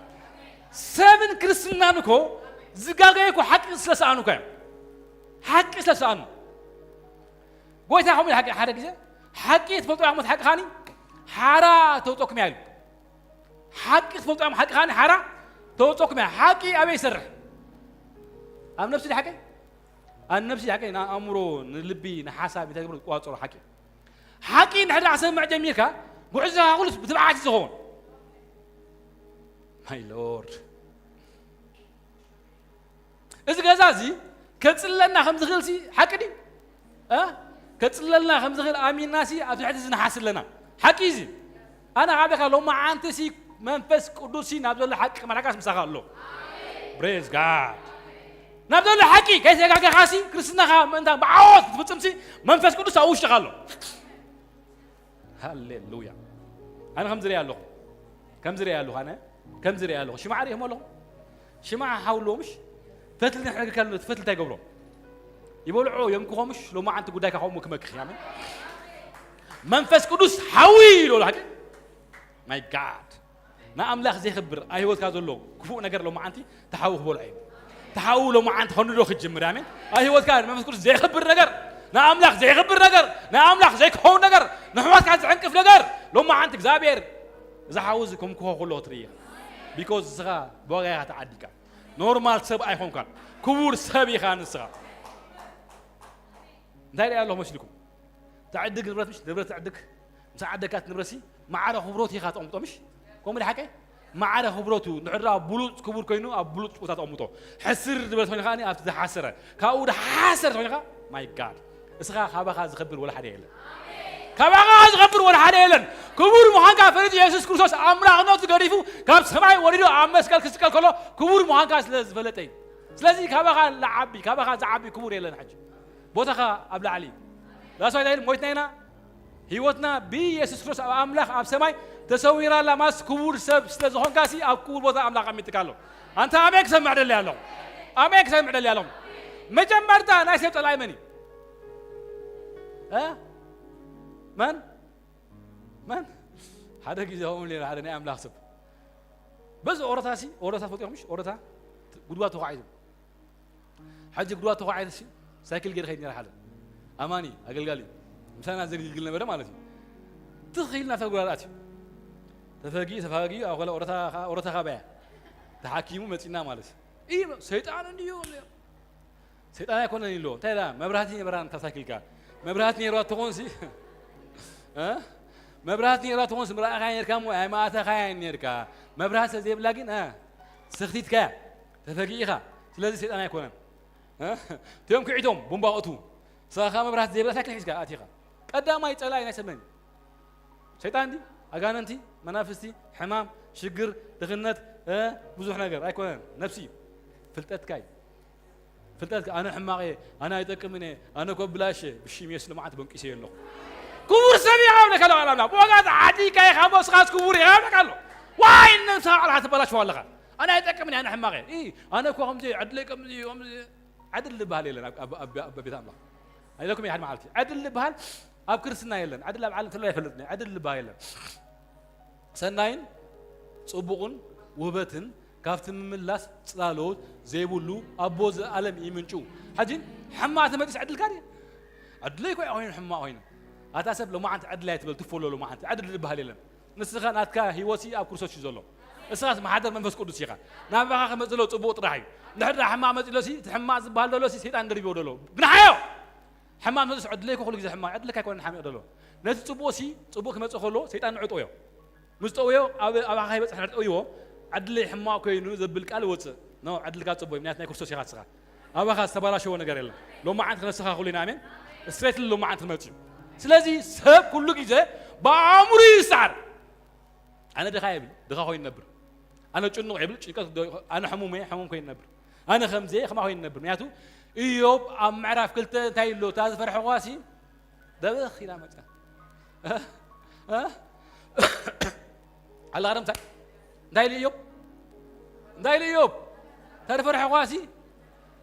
ሰብን ክርስትናን እኮ ዝጋገየ እኮ ሓቂ ስለ ሰኣኑ እኮ እዮም። ሓቂ ስለ ሰኣኑ። ጎይታ ከምኡ ኢሉ ሓቂ ሓደ ግዜ ሓቂ ትፈልጡ ኢኹም ሓቂ ከኣኒ ሓራ ተውፀኩም እያ ኢሉ። ሓቂ ትፈልጡ ኢኹም ሓቂ ከኣኒ ሓራ ተውፀኩም እያ። ሓቂ ኣበይ ይሰርሕ? ኣብ ነብሲ ድዩ ሓቂ? ኣብ ነብሲ ሓቂ ንኣእምሮ፣ ንልቢ፣ ንሓሳብ፣ እንታይ ዝገብሮ ዝቆጻጸሮ ሓቂ። ሓቂ እንድሕር ደኣ ክሰምዕ ጀሚርካ፣ ጉዕዞኻ ኩሉስ ብትብዓት እዩ ዝኸውን። My Lord። እዚ ገዛ እዚ ከጽልለና ከም ዝኽእል ሲ ሓቂ ድዩ? እ? ከጽልለና ከም ዝኽእል ኣሚንና ሲ ኣብ ትሕቲ እዚ ንሓስ ኣለና። ሓቂ እዚ። ኣነ ካበካ ሎማዓንቲ ሲ መንፈስ ቅዱስ ሲ ናብ ዘሎ ሓቂ ክመርሓካስ ምሳኻ ኣሎ። Praise God። ናብ ዘሎ ሓቂ ከይተጋገኻ ሲ ክርስትናኻ ምእንታ ብዓወት ክትፍጽም ሲ መንፈስ ቅዱስ ኣብ ውሽጥኻ ኣሎ። ሃሌሉያ። ኣነ ከም ዝሪኣ ኣለኹ። ከም ዝሪኣ ኣለኹ። ኣነ ከም ዝሪኣ ኣለኹ። ሽማዕ ሪኢኹም ኣለኹም? ሽማዕ ሓው ኣለዎ ምሽ? ፈትሊ ንሕነግር ከለና እቲ ፈትሊ እንታይ ይገብሮ? ይበልዖ፣ የምክኾ ምሽ? ሎማዓንቲ ጉዳይካ ከምኡ ክመክኽ እዩ። ኣሜን። መንፈስ ቅዱስ ሓዊ ይብሎ ሓቂ። My God። ንኣምላኽ ዘይኽብር ኣብ ህይወትካ ዘሎ ክፉእ ነገር ሎማዓንቲ ተሓዊ ክበልዖ እዩ። ተሓዊ ሎማዓንቲ ከንዶ ክጅምር። ኣሜን። ኣብ ህይወትካ ንመንፈስ ቅዱስ ዘይኽብር ነገር፣ ንኣምላኽ ዘይኽብር ነገር፣ ንኣምላኽ ዘይክኸውን ነገር፣ ንሕዋትካ ዝዕንቅፍ ነገር ሎማዓንቲ እግዚኣብሔር እዚ ሓዊ እዚ ከም ክኾ ከሎ ክትርኢ ኢኻ። ቢኮዝ ንስኻ ብዋጋ ኢኻ ተዓዲግካ። ኖርማል ሰብ ኣይኮንካን። ክቡር ሰብ ኢኻ ንስኻ። እንታይ ሪኣ ኣለኹ መስልኩም? ተዕድግ ንብረት ምሽ ንብረት ተዕድግ ምስ ዓደግካ እቲ ንብረት ሲ ማዕረ ክብረቱ ኢኻ ተቐምጦ ምሽ? ከምኡ ድዩ ሓቀይ? ማዕረ ክብረቱ ንሕድራ ብሉፅ ክቡር ኮይኑ ኣብ ብሉፅ ቦታ ተቐምጦ። ሕስር ዝበለት ኮይኑ ከኣ ኣብቲ ዝሓሰረ ካብኡ ድሓሰር ኮይኑ ከኣ my God። እስኻ ካባኻ ዝኸብር ወላ ሓደ የለን። ካባኻ ዝኸብር ወላ ሓደ የለን። ክቡር ምዃንካ ፈሊጡ የሱስ ክርስቶስ ኣምላኽነቱ ገዲፉ ካብ ሰማይ ወሪዱ ኣብ መስቀል ክስቀል ከሎ ክቡር ምዃንካ ስለ ዝፈለጠ እዩ። ስለዚ ካባኻ ዝዓቢ ካባኻ ዝዓቢ ክቡር የለን። ሕጂ ቦታኻ ኣብ ላዕሊ እዩ። ዳስ ዋይ እንታይ ኢሉ ሞይትና ኢና ህይወትና ብኢየሱስ ክርስቶስ ኣብ ኣምላኽ ኣብ ሰማይ ተሰዊራ ኣላ። ማስ ክቡር ሰብ ስለ ዝኾንካሲ ኣብ ክቡር ቦታ ኣምላኽ ኣሚጥካ ኣሎ። ኣንታ ኣሜን ክሰምዕ ደሊ ኣለኹ። ኣሜን ክሰምዕ ደሊ ኣለኹ። መጀመርታ ናይ ሰብ ጸላኢ መን እዩ? እ? መን? መን? ሓደ ግዜ ከምኡ ነይሩ ሓደ ናይ ኣምላኽ ሰብ። በዚ ኦሮታሲ ኦሮታ ትፈልጡ ኢኹም ምሽ? ኦሮታ ጉድጓድ ተዃዒቱ። ሕጂ ጉድጓድ ተዃዒቱ ሲ ሳይክል ገይሩ ኸይድ ነይረ ሓደ ኣማኒ ኣገልጋሊ ምሳና ዘግልግል ነበረ ማለት እዩ። ትኽ ኢልና ተጉራራት እዩ ተፈጊኡ ተፋጊኡ ኣብ ኾላ ኦሮታ ኦሮታ ካባያ ተሓኪሙ መጺና ማለት እዩ። ሰይጣን እንዲዩ ሰይጣን ኣይኮነን ኢሎ እንታይ ዳ መብራህቲ የብራን ታሳኪልካ መብራህቲ ነይርዋ ትኾንሲ እ? መብራህቲ ነይርዋ ትኾንሲ ምርኣኻያ ነርካ እሞ ኣይማእተኻያ ነርካ። መብራህቲ ስለ ዘይብላ ግን እ? ስኽቲትካያ ተፈጊእኻ። ስለዚ ሰይጣን ኣይኮነን እ? እቲኦም ክዒቶም ቡምባ ቅቱ ንስኻ መብራህቲ ዘይብላ ሳይክል ሒዝካ ኣቲኻ። ቀዳማይ ጸላኢ ናይ ሰመን ሰይጣን ዲ ኣጋንንቲ መናፍስቲ ሕማም ሽግር ድኽነት እ? ብዙሕ ነገር ኣይኮነን ነፍሲ እዩ ፍልጠትካ እዩ። ፍልጠት ኣነ ሕማቕ እየ ኣነ ኣይጠቅምን እየ ኣነ ኮ ብላሽ እየ ብሽም የሱስ ልምዓት በንቂሰ እየ ኣለኹ። ክቡር ሰብ እየ ካብ ለካ ለቃል ኣምላኽ ብዋጋ ተዓዲካ ኢኻ እሞ እስኻስ ክቡር እየ ካብ ለካ ኣሎ። ዋይ ነብስኻ ባዕልኻ ትበላሽዋ ኣለኻ። ኣነ ኣይጠቅምን እየ ኣነ ሕማቕ እየ ኢ ኣነ እኮ ከምዚ እየ ዕድለይ ከምዚ እዩ ከምዚ እዩ። ዕድል ዝበሃል የለን ኣብ- ኣብ ኣብ- ኣብ ቤት ኣምላኽ ኣይለኩም እየ ሓደ መዓልቲ ዕድል ዝበሃል ኣብ ክርስትና የለን። ዕድል ኣብ ዓለም ተሎ ኣይፈልጥን እየ ዕድል ዝበሃል የለን። ሰናይን ጽቡቕን ውህበትን ካብቲ ምምላስ ጽላሎት ዘይብሉ ኣቦ ዘኣለም ይምንጩ። ሕጂ ሕማቕ ተመጺስ ዕድልካ ድየ? ዕድለይ ኮይ ኮይኑ ሕማቕ ኮይኑ ኣታ ሰብ ሎማዓንቲ ዕድል ኣይትበል ትፈሎ ሎማዓንቲ ዕድል ዝበሃል የለን። ንስኻ ናትካ ህይወትሲ ኣብ ክርስቶስ እዩ ዘሎ። እስኻስ ማሕደር መንፈስ ቅዱስ ኢኻ። ናባኻ ክመጽእ ዘሎ ጽቡቕ ጥራሕ እዩ። እንድሕር ደኣ ሕማቕ መጺእ ሎሲ እቲ ሕማቕ ዝበሃል ዘሎ ሲ ሰይጣን ደሪብዎ ዘሎ። ግናሓዮ! ሕማቕ መጺኡስ ዕድለይ እኮ ኩሉ ግዜ ሕማቕ ዕድለካ ኣይኮነን ሓሚቕ ዘሎ። ነቲ ጽቡቕ ሲ ጽቡቕ ክመጽእ ከሎ ሰይጣን ንዕጥዮ። ምስ ጠውዮ ኣብ ኣባኻ ይበጽሕ ንዕጥዮ። ዕድለይ ሕማቕ ኮይኑ ዘብል ቃል ይወጽእ። ኖ ዕድልካ ጽቡቕ እዩ። ምክንያቱ ናይ ክርስቶስ ኢኻ ንስኻ። ኣባኻ ዝተባላሸወ ነገር የለን። ሎማዓንቲ ክነስተኻኽሉ ኢና። ኣሜን። ስትሬትሊ ሎማዓንቲ ክመጽእ እዩ። ስለዚ ሰብ ኩሉ ግዜ ብኣእምሩ ይስዓር። ኣነ ድኻ የብል፣ ድኻ ኮይኑ ነብር። ኣነ ጭኑቕ የብል፣ ጭንቀት ዶ-፣ ኣነ ሕሙም እየ፣ ሕሙም ኮይኑ ነብር። ኣነ ከምዚ እየ፣ ከማ ኮይኑ ነብር። ምክንያቱ ኢዮብ ኣብ ምዕራፍ ክልተ እንታይ ኢሉ? እታ ዝፈርሕዋ ሲ ደበኽ ኢላ መጽያ። እ? እ? ኣላ ቀደም እንታይ? እንታይ ኢሉ ኢዮብ? እንታይ ኢሉ ኢዮብ? እታ ዝፈርሕዋ ሲ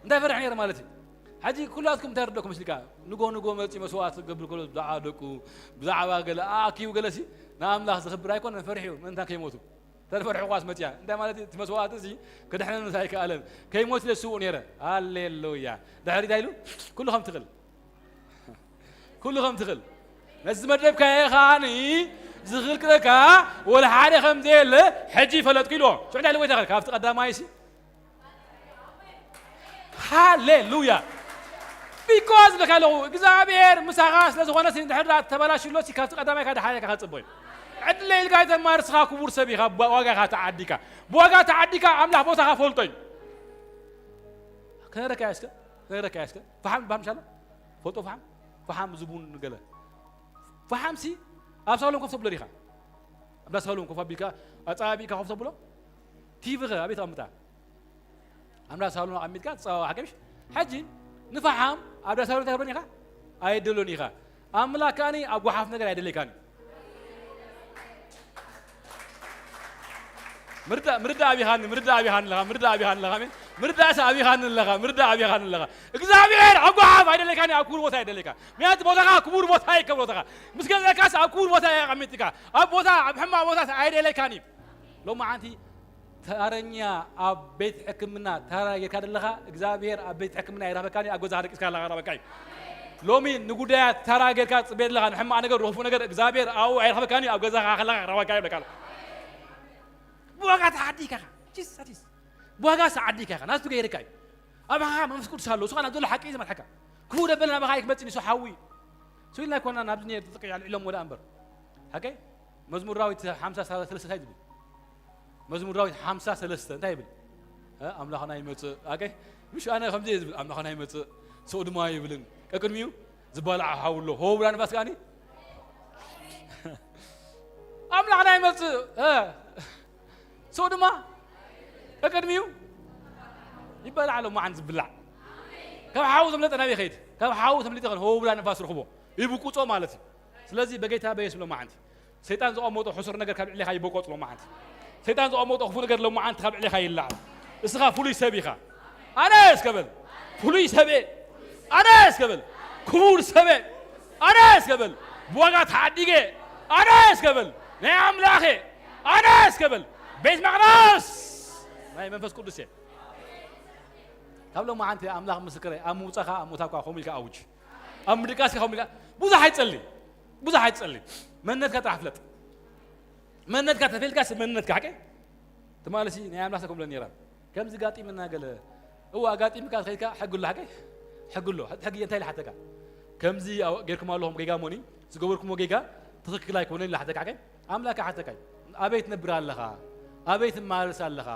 እንታይ ፈርሕ ነይረ ማለት እዩ። ሕጂ ኩላትኩም እንታይ ርደኩም መስልካ? ንጎ ንጎ መጺ መስዋዕት ክገብር ከሎ ብዛዕባ ደቁ፣ ብዛዕባ ገለ ኣኪቡ ገለ ሲ ንኣምላኽ ዘኽብር ኣይኮነን ፈሪሑ፣ ምእንታን ከይሞቱ። እታ ዝፈርሕዋስ መጺኣ። እንታይ ማለት እዩ? እቲ መስዋዕት እዚ ክድሕነንስ ኣይከኣለን። ከይሞት ኢለ ዝስውእ ነይረ። ሃሌሉያ። ድሕሪ እንታይ ኢሉ? ኩሉ ከም ትኽእል። ኩሉ ከም ትኽእል። ነዚ መደብካዮ ከኣኒ ዝኽልክለካ ወላ ሓደ ከም ዘየለ ሕጂ ፈለጥኩ ኢልዎ። ሽዑ እንታይ ኢሉ ጎይታ? ካብቲ ቀዳማይ ሲ ሃሌሉያ። ቢኮዝ ኢልካ ኣለኹ፣ እግዚኣብሔር ምሳኻ ስለ ዝኾነ ሲ፣ እንድሕር ደኣ ተበላሽሎ ሲ፣ ካብቲ ቀዳማይ ኢኻ ደሓር ኢኻ ክትጽበ እዩ። ዕድለ ኢልካ ኣይተማርስኻ፣ ክቡር ሰብ ኢኻ፣ ብ-፣ ዋጋኻ ተዓዲካ። ብዋጋ ተዓዲካ፣ ኣምላኽ ቦታኻ ፈልጦ እዩ። ክነግረካ እየ እስከ፣ ክነግረካ እየ እስከ። ፈሓም ዝበሃል ምሻሎ? ፈልጦ ፈሓም? ፈሓም ዝቡን ገለ። ፈሓም ሲ፣ ኣብ ሳሎን ኮፍ ተብሎ ዲኻ? ኣብ ሳሎን ኮፍ ኣቢልካ፣ ኣጻቢእካ ኮፍ ተብሎ? ቲቪ ኸ ኣበይ ተቐምጣ? ኣምዳ ሳሎን ኣቐሚጥካ ትጻወ ሓቀምሽ? ሕጂ ንፈሓም ኣብ ዳ ሳሎን እንታይ ክብሎን ኢኻ? ኣይደሎን ኢኻ። ኣምላኽ ከኣኒ ኣብ ጓሓፍ ነገር ኣይደለይካን እዩ። ምርዳእ፣ ምርዳእ ኣቢኻኒ፣ ምርዳእ ኣቢኻኒ ኣለኻ፣ ምርዳእ ኣቢኻኒ ኣለኻ፣ ኣሜን። ምርዳእስ ኣቢኻኒ ኣለኻ፣ ምርዳእ ኣቢኻኒ ኣለኻ። እግዚኣብሔር ኣብ ጓሓፍ ኣይደለይካን እዩ፣ ኣብ ክቡር ቦታ ኣይደለይካ። ምክንያቱ ቦታኻ ክቡር ቦታ እዩ፣ ክቡር ቦታኻ። ምስ ገዛእካስ ኣብ ክቡር ቦታ እዩ ኣቐሚጥካ። ኣብ ቦታ፣ ኣብ ሕማቕ ቦታስ ኣይደለይካን እዩ። ሎማዓንቲ ተረኛ ኣብ ቤት ሕክምና ተራ ጌርካ ደለኻ፣ እግዚኣብሔር ኣብ ቤት ሕክምና ኣይረኽበካን እዩ፣ ኣብ ገዛኻ ደቂስካ ከለኻ ክረኽበካ እዩ። ሎሚ ንጉዳያት ተራ ጌርካ ትጽበዮ ደለኻ፣ ንሕማቕ ነገር፣ ንኽፉእ ነገር እግዚኣብሔር ኣብኡ ኣይረኽበካን እዩ፣ ኣብ ገዛኻ ከለኻ ክረኽበካ እዩ ይብለካ ኣሎ። ብዋጋ ተዓዲካ ኢኻ። ጂሰስ። ብዋጋ ተዓዲካ ኢኻ። ናቱ ገይርካ እዩ። ኣባኻ መንፈስ ቅዱስ ኣሎ። እሱ ኸኣ ናብ ዘሎ ሓቂ እዩ ዝመርሓካ። ክፉእ ደበል ናባኻ ኣይክመጽእን እዩ፣ እሱ ሓዊ እዩ። እሱ ኢልና ኣይኮናን ናብዚ ነይር ተጠቂዑ ኣልዒሎሞ ደኣ እምበር። ሓቀይ? መዝሙር ዳዊት ሓምሳ ሰለስተ እንታይ ዝብል? መዝሙር ዳዊት ሓምሳ ሰለስተ እንታይ ይብል? እ፣ ኣምላኽና ይመጽእ። ኣገ፣ ምሽ ኣነ ከምዚ እየ ዝብል፣ ኣምላኽና ይመጽእ፣ ሰው ድማ ይብልን። ቀቅድሚኡ ዝበልዓ ሓው ኣሎ። ሆ ብላ ንፋስ ከኣኒ ኣምላኽና ይመጽእ። እ፣ ሰው ድማ ቀቅድሚኡ ይበልዓ ኣሎ። መዓን ዝብላዕ ካብ ሓው ዘምለጠ ናበይ ይኸይድ? ካብ ሓው ተምሊጠ ኸን ሆ ብላ ንፋስ ርኽቦ ይብቁጾ ማለት እዩ። ስለዚ በጌታ በየስ ብሎ መዓንቲ ሰይጣን ዘቐመጦ ሕሱር ነገር ካብ ልዕሌኻ ይበቆጽ ሎመዓንቲ። ሰይጣን ዘቐመጦ ክፉእ ነገር ሎመዓንቲ ካብ ልዕሌኻ ይለዓል። እስኻ ፍሉይ ሰብ ኢኻ። ኣነ እስከ በል ፍሉይ ሰብ'የ። ኣነ እስከ በል ክቡር ሰብ'የ። ኣነ እስከ በል ብዋጋ ተዓዲገ። ኣነ እስከ በል ናይ ኣምላኸ። ኣነ እስከ በል ቤት መቕደስ ናይ መንፈስ ቅዱስ እየ። ካብ ሎመዓንቲ ኣምላኽ ምስክረይ፣ ኣብ ምውጻኻ፣ ኣብ ሞታኳ ከምኡ ኢልካ ኣውጅ። ኣብ ምድቃስካ ከምኡ ኢልካ ብዙሕ ኣይትጸሊ። ብዙሕ ኣይትጸሊ። መንነትካ ጥራሕ ፍለጥ። መንነትካ ተፈልጥካስ መንነትካ ሓቀይ ትማልሲ ናይ ኣምላኽ ሰብ ከምብሎ ነይራ። ከምዚ ጋጢምና ገለ እዋ ኣጋጢምካ ከይድካ ሕጊ ኣሎ ሓቀይ ሕጊ ኣሎ። ሕጊ እንታይ ኢሉ ሓተካ? ከምዚ ኣው-፣ ጌርኩም ኣለኹም ጌጋ ሞኒ ዝገበርኩሞ ጌጋ ትኽክል ኣይኮነን ኢሉ ሓተካ ሓቀይ ኣምላኽ ሓተካ እዩ። ኣበይ ትነብር ኣለኻ? ኣበይ ትማርስ ኣለኻ?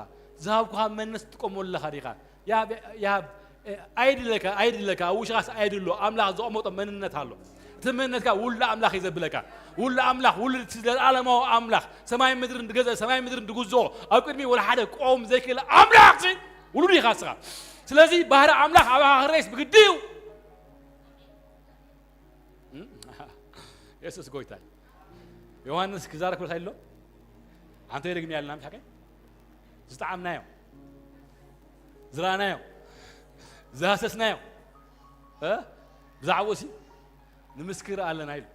ዝሃብኩኻ መንነት ትጥቀመሉ ኣለኻ ዲኻ? ያብ-፣ ያብ-፣ እ፣ ኣይድለካ፣ ኣይድለካ፣ ኣብ ውሽኻስ ኣይድሎ። ኣምላኽ ዘቐመጦ መንነት ኣሎ። እቲ መንነትካ ውሉድ ኣምላኽ እዩ ዘብለካ። ውሉድ ኣምላኽ፣ ውሉድ እቲ ዘለኣለማዊ ኣምላኽ፣ ሰማይ ምድርን ዝገዘ፣ ሰማይ ምድርን ዝግዝኦ፣ ኣብ ቅድሚ ወላ ሓደ ክቆም ዘይክእል ኣምላኽ ሲ ውሉድ ኢኻ ንስኻ። ስለዚ ባህሪ ኣምላኽ ኣባኻ ክረይስ ብግዲ እዩ። እም? የሱስ ጎይታ እዩ። ዮሃንስ ክዛረብ ከሎ እንታይ ኢሎ? ሓንቲ ወይ ደግሚ ያልና ምሽ ሓቀይ? ዝጠዓምናዮ፣ ዝረኣናዮ፣ ዝሃሰስናዮ፣ እ? ብዛዕባኡ ሲ ንምስክር ኣለና ኢሉ።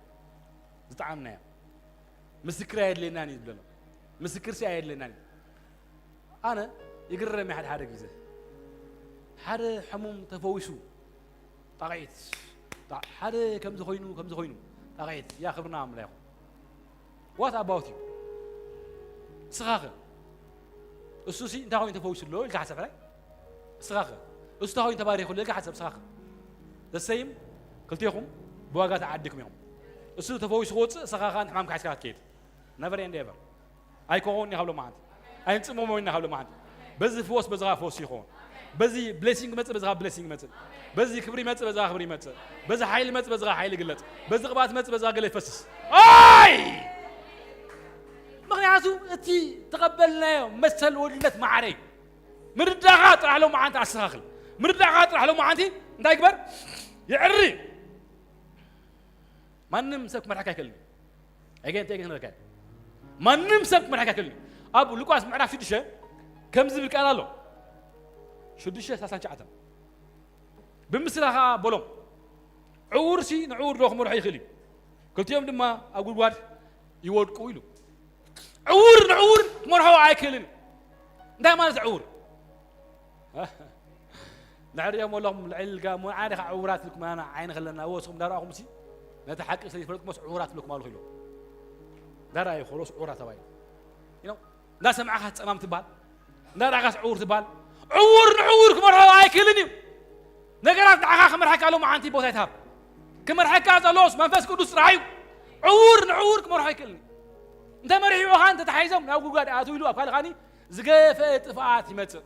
ዝጠዓምናዮ። ምስክር ኣየድልየናን እዩ ዝብለና። ምስክር ሲ ኣየድልየናን እዩ። ኣነ ይግረም እየ ሓደ ሓደ ግዜ። ሓደ ሕሙም ተፈዊሱ፣ ጣቕዒት። ጣ-፣ ሓደ ከምዚ ኮይኑ፣ ከምዚ ኮይኑ፣ ጣቕዒት። ያ ክብርና ኣምላኽ ይኹን። What about you? እስኻ ኸ? እሱ ሲ እንታይ ኮይኑ ተፈዊሱ ኣሎ ኢልካ ሓሰብ ሕራይ? እስኻ ኸ? እሱ እንታይ ኮይኑ ተባሪኹ ኣሎ ኢልካ ሓሰብ እስኻ ኸ? The same፣ ክልቴኹም ብዋጋ ተዓዲኩም ኢኹም። እሱ ተፈዊሱ ክወፅእ፣ እስኻ ኸኣ ንሕማምካ ሒዝካ ክትከይድ። Never and ever። ኣይከውን ኢና ካብ ሎማዓንቲ። ኣይንፅመሞ ኢና ካብ ሎማዓንቲ። በዚ ፍወስ፣ በዚ ኸዓ ፈውሲ ይኸውን። በዚ blessing መጽእ፣ በዛ blessing መጽእ። በዚ ክብሪ መጽእ፣ በዛ ክብሪ መጽእ። በዚ ሓይሊ መጽእ፣ በዛ ሓይሊ ግለጽ። በዚ ቅብኣት መጽእ፣ በዛ ገለ ይፈስስ። ኣይ! ምኽንያቱ እቲ ተቐበልናዮ መሰል ወድነት ማዕረ እዩ። ምርዳኻ ጥራሕ ሎማዓንቲ ኣስተኻኽል። ምርዳኻ ጥራሕ ሎማዓንቲ እንታይ ግበር? ይዕሪ። ማንም ሰብ ክመርሓካ ኣይክእልን እዩ። ኣገን ተገን ረካ ማንም ሰብ ክመርሓካ ኣይክእልን እዩ። ኣብ ሉቃስ ምዕራፍ ሽዱሽተ ከምዚ ዝብል ቃል ኣሎ። ሽዱሽተ ሰላሳን ትሽዓተን ብምስላ ኸዓ በሎም፣ ዕዉርሲ ንዕዉር ዶ ክመርሖ ይኽእል እዩ? ክልቲኦም ድማ ኣብ ጉድጓድ ይወድቁ ኢሉ። ዕዉር ንዕዉር ክመርሖ ኣይክእልን እዩ። እንታይ ማለት ዕዉር? ንዕሪኦም ኣለኹም ልዕል ኢልካ እሞ ንዓይ ዲኻ ዕዉራት ኢልኩም ኣና ዓይኒ ከለና እዎ ንስኹም እንዳረኣኹም ሲ ነቲ ሓቂ ስለ ይፈለጥኩሞስ ዕዉራት ኢልኩም ኣለኹ ኢሎም። እንዳረኣዩ ከሎስ ዕዉራት ተባሂሉ። You know? እንዳሰማዕካ ጸማም ትበሃል። እንዳረኣኻስ ዕዉር ትበሃል። ዕዉር ንዕዉር ክመርሖ ኣይክእልን እዩ። ነገራት ንዓኻ ክመርሓካ ኣሎ መዓንቲ ቦታ ይትሃብ። ክመርሓካ ዘሎስ መንፈስ ቅዱስ ጥራሕ እዩ። ዕዉር ንዕዉር ክመርሖ ኣይክእልን እዩ። እንተ መሪሕዎኻን ተታሒዞም ናብ ጉድጓድ ኣትው ኢሉ ኣብ ካልኻኒ ዝገፈ ጥፍኣት ይመጽእ።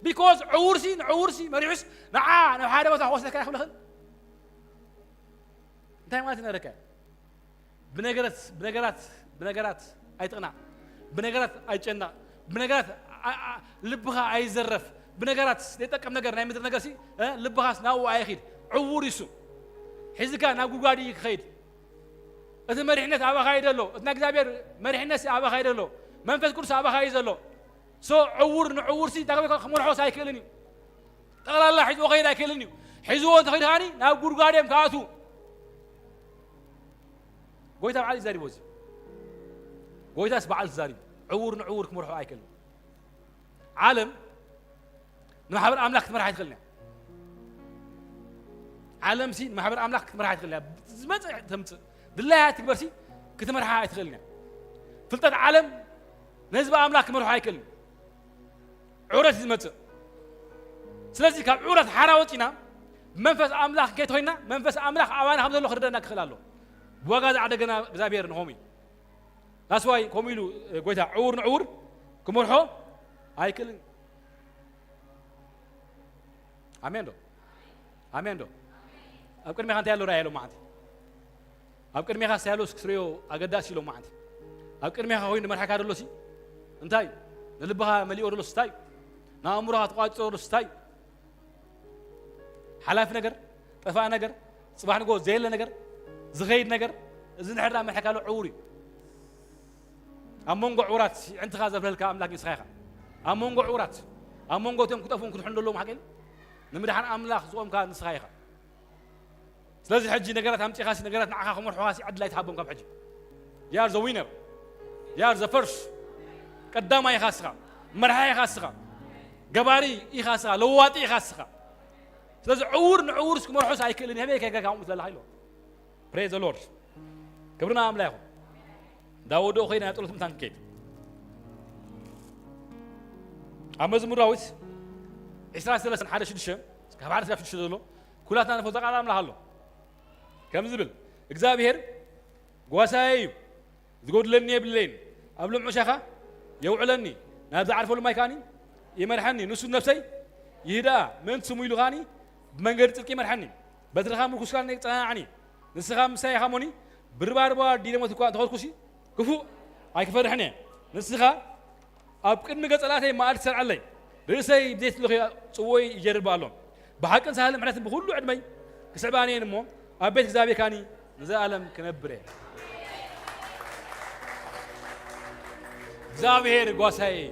Because ዕውርሲ ንዕውርሲ መሪሑስ ንዓ ናብ ሓደ ቦታ ክወስደካ ይኽእል ይኽእል። እንታይ ማለት ይነረካ? ብነገራት ብነገራት ብነገራት ኣይጥቕናዕ። ብነገራት ኣይጨነቕ። ብነገራት ኣ- ኣ- ልብኻ ኣይዘረፍ። ብነገራት ዘይጠቅም ነገር ናይ ምድሪ ነገር ሲ እ? ልብኻስ ናብኡ ኣይኺድ። ዕውር ይሱ ሒዝካ ናብ ጉድጓድ እዩ ክኸይድ። እቲ መሪሕነት ኣባኻ እዩ ዘሎ። እቲ ናይ እግዚኣብሔር መሪሕነት ኣባኻ እዩ ዘሎ። መንፈስ ቅዱስ ኣባኻ እዩ ዘሎ። ሶ ዕውር ንዕውር ሲ ዳግመ ክመርሖስ ኣይክእልን እዩ። ጠቕላላ ሒዝዎ ከይድ ኣይክእልን እዩ። ሒዝዎ እንተኸይድ ከዓኒ ናብ ጉድጓድ እዮም ክኣትዉ። ጎይታ በዓል እዩ ዘሪቦ እዚ። ጎይታስ በዓል ተዛሪቡ። ዕውር ንዕውር ክመርሖ ኣይክእልን። ዓለም ንማሕበር ኣምላኽ ክትመርሓ ኣይትኽእልን እያ። ዓለምሲ ንማሕበር ኣምላኽ ክትመርሓ ኣይትኽእልን እያ። ዝመጽእ ተምጽእ ድላያ ትግበርሲ ክትመርሓ ኣይትኽእልን እያ። ፍልጠት ዓለም ንህዝቢ ኣምላኽ ክመርሖ ኣይክእልን። ዕውረት እዩ ዝመጽእ። ስለዚ ካብ ዕውረት ሓራ ወጺና ብመንፈስ ኣምላኽ ከይተኾይና መንፈስ ኣምላኽ ኣባና ከም ዘሎ ክርደና ክኽእል ኣሎ። ብዋጋ ዝዓደገና እግዚኣብሔር ንኸምኡ እዩ። ናስዋይ ከምኡ ኢሉ ጎይታ ዕውር ንዕውር ክመርሖ ኣይክእልን። ኣሜን ዶ? ኣሜን ዶ? ኣብ ቅድሜኻ እንታይ ኣሎ ራእይ ኣሎ መዓንቲ? ኣብ ቅድሜኻ እንታይ ኣሎ እስክትሪኦ ኣገዳሲ ኢሎ መዓንቲ? ኣብ ቅድሜኻ ኮይኑ ንመርሓካ ደሎሲ እንታይ እዩ? ንልብኻ መሊኦ ደሎስ እንታይ እዩ? ንኣእምሮኻ ተቋጽሮ ደሎስ እንታይ እዩ? ሓላፊ ነገር፣ ጠፋእ ነገር፣ ጽባሕ ንጎ ዘየለ ነገር፣ ዝኸይድ ነገር፣ እዚ ንሕዳ መርሓካ ኣሎ ዕውር እዩ። ኣብ መንጎ ዕውራት ይዕንትኻ ዘብለልካ ኣምላክ ንስኻ ኢኻ። ኣብ መንጎ ዕውራት ኣብ መንጎ እቶም ክጠፍኡን ክድሕኑ ዘለዎም ሓቂ ንምድሓን ኣምላኽ ዝቆምካ ንስኻ ኢኻ። ስለዚ ሕጂ ነገራት ኣምጺኻሲ ነገራት ንዓኻ ክመርሑኻሲ ዕድል ኣይትሃቦም ካብ ሕጂ። You are the winner. You are the first. ቀዳማይ ኢኻ እስኻ። መርሓ ኢኻ እስኻ። ገባሪ ኢኻ እስኻ። ለዋጢ ኢኻ እስኻ። ስለዚ ዕውር ንዕውርስ ክመርሖስ ኣይክእልን። የበይ ከይገርካ ከምኡ ትለለኻ ኢሎ። Praise the Lord. ክብርና ኣምላ ይኹን። እንዳወደኡ ኸይደ ናብ ጸሎት ምታን ክከይድ ኣብ መዝሙር ዳዊት ዕስራ ሰለስተ ሓደ ሽዱሽተ ካብ ሓደ ስጋብ ሽዱሽተ ዘሎ ኩላትና ንፈልጦ ቃል ኣምላኽ ኣሎ። ከም ዝብል እግዚኣብሔር ጓሳየ እዩ፣ ዝጎድለኒ የብለይን። ኣብ ልምዑ ሻኻ የውዕለኒ፣ ናብ ዝዓርፈሉ ማይ ከኣኒ ይመርሐኒ። ንሱ ነፍሰይ ይህድኣ፣ ምእንቲ ስሙ ኢሉ ከኣኒ ብመንገዲ ጽድቂ ይመርሐኒ። በትርኻ ምርኩስ ከኣኒ ጸናናዕኒ። ንስኻ ምሳይ ኢኻ እሞኒ፣ ብርባርባ ዲለሞት እኳ እንተኸድኩሲ ክፉእ ኣይክፈርሕን እየ። ንስኻ ኣብ ቅድሚ ገጸላተይ መኣዲ ትሰርዓለይ፣ ርእሰይ ብዘይት ለኽዮ ጽውኦይ ይጀርባ ኣሎ። ብሓቅን ሳህልን ምሕረትን ብኹሉ ዕድመይ ክስዕባኒ እየን እሞ፣ ኣብ ቤት እግዚኣብሔር ካኒ ንዘለኣለም ክነብር እየ። እግዚኣብሔር ጓሳየ እዩ።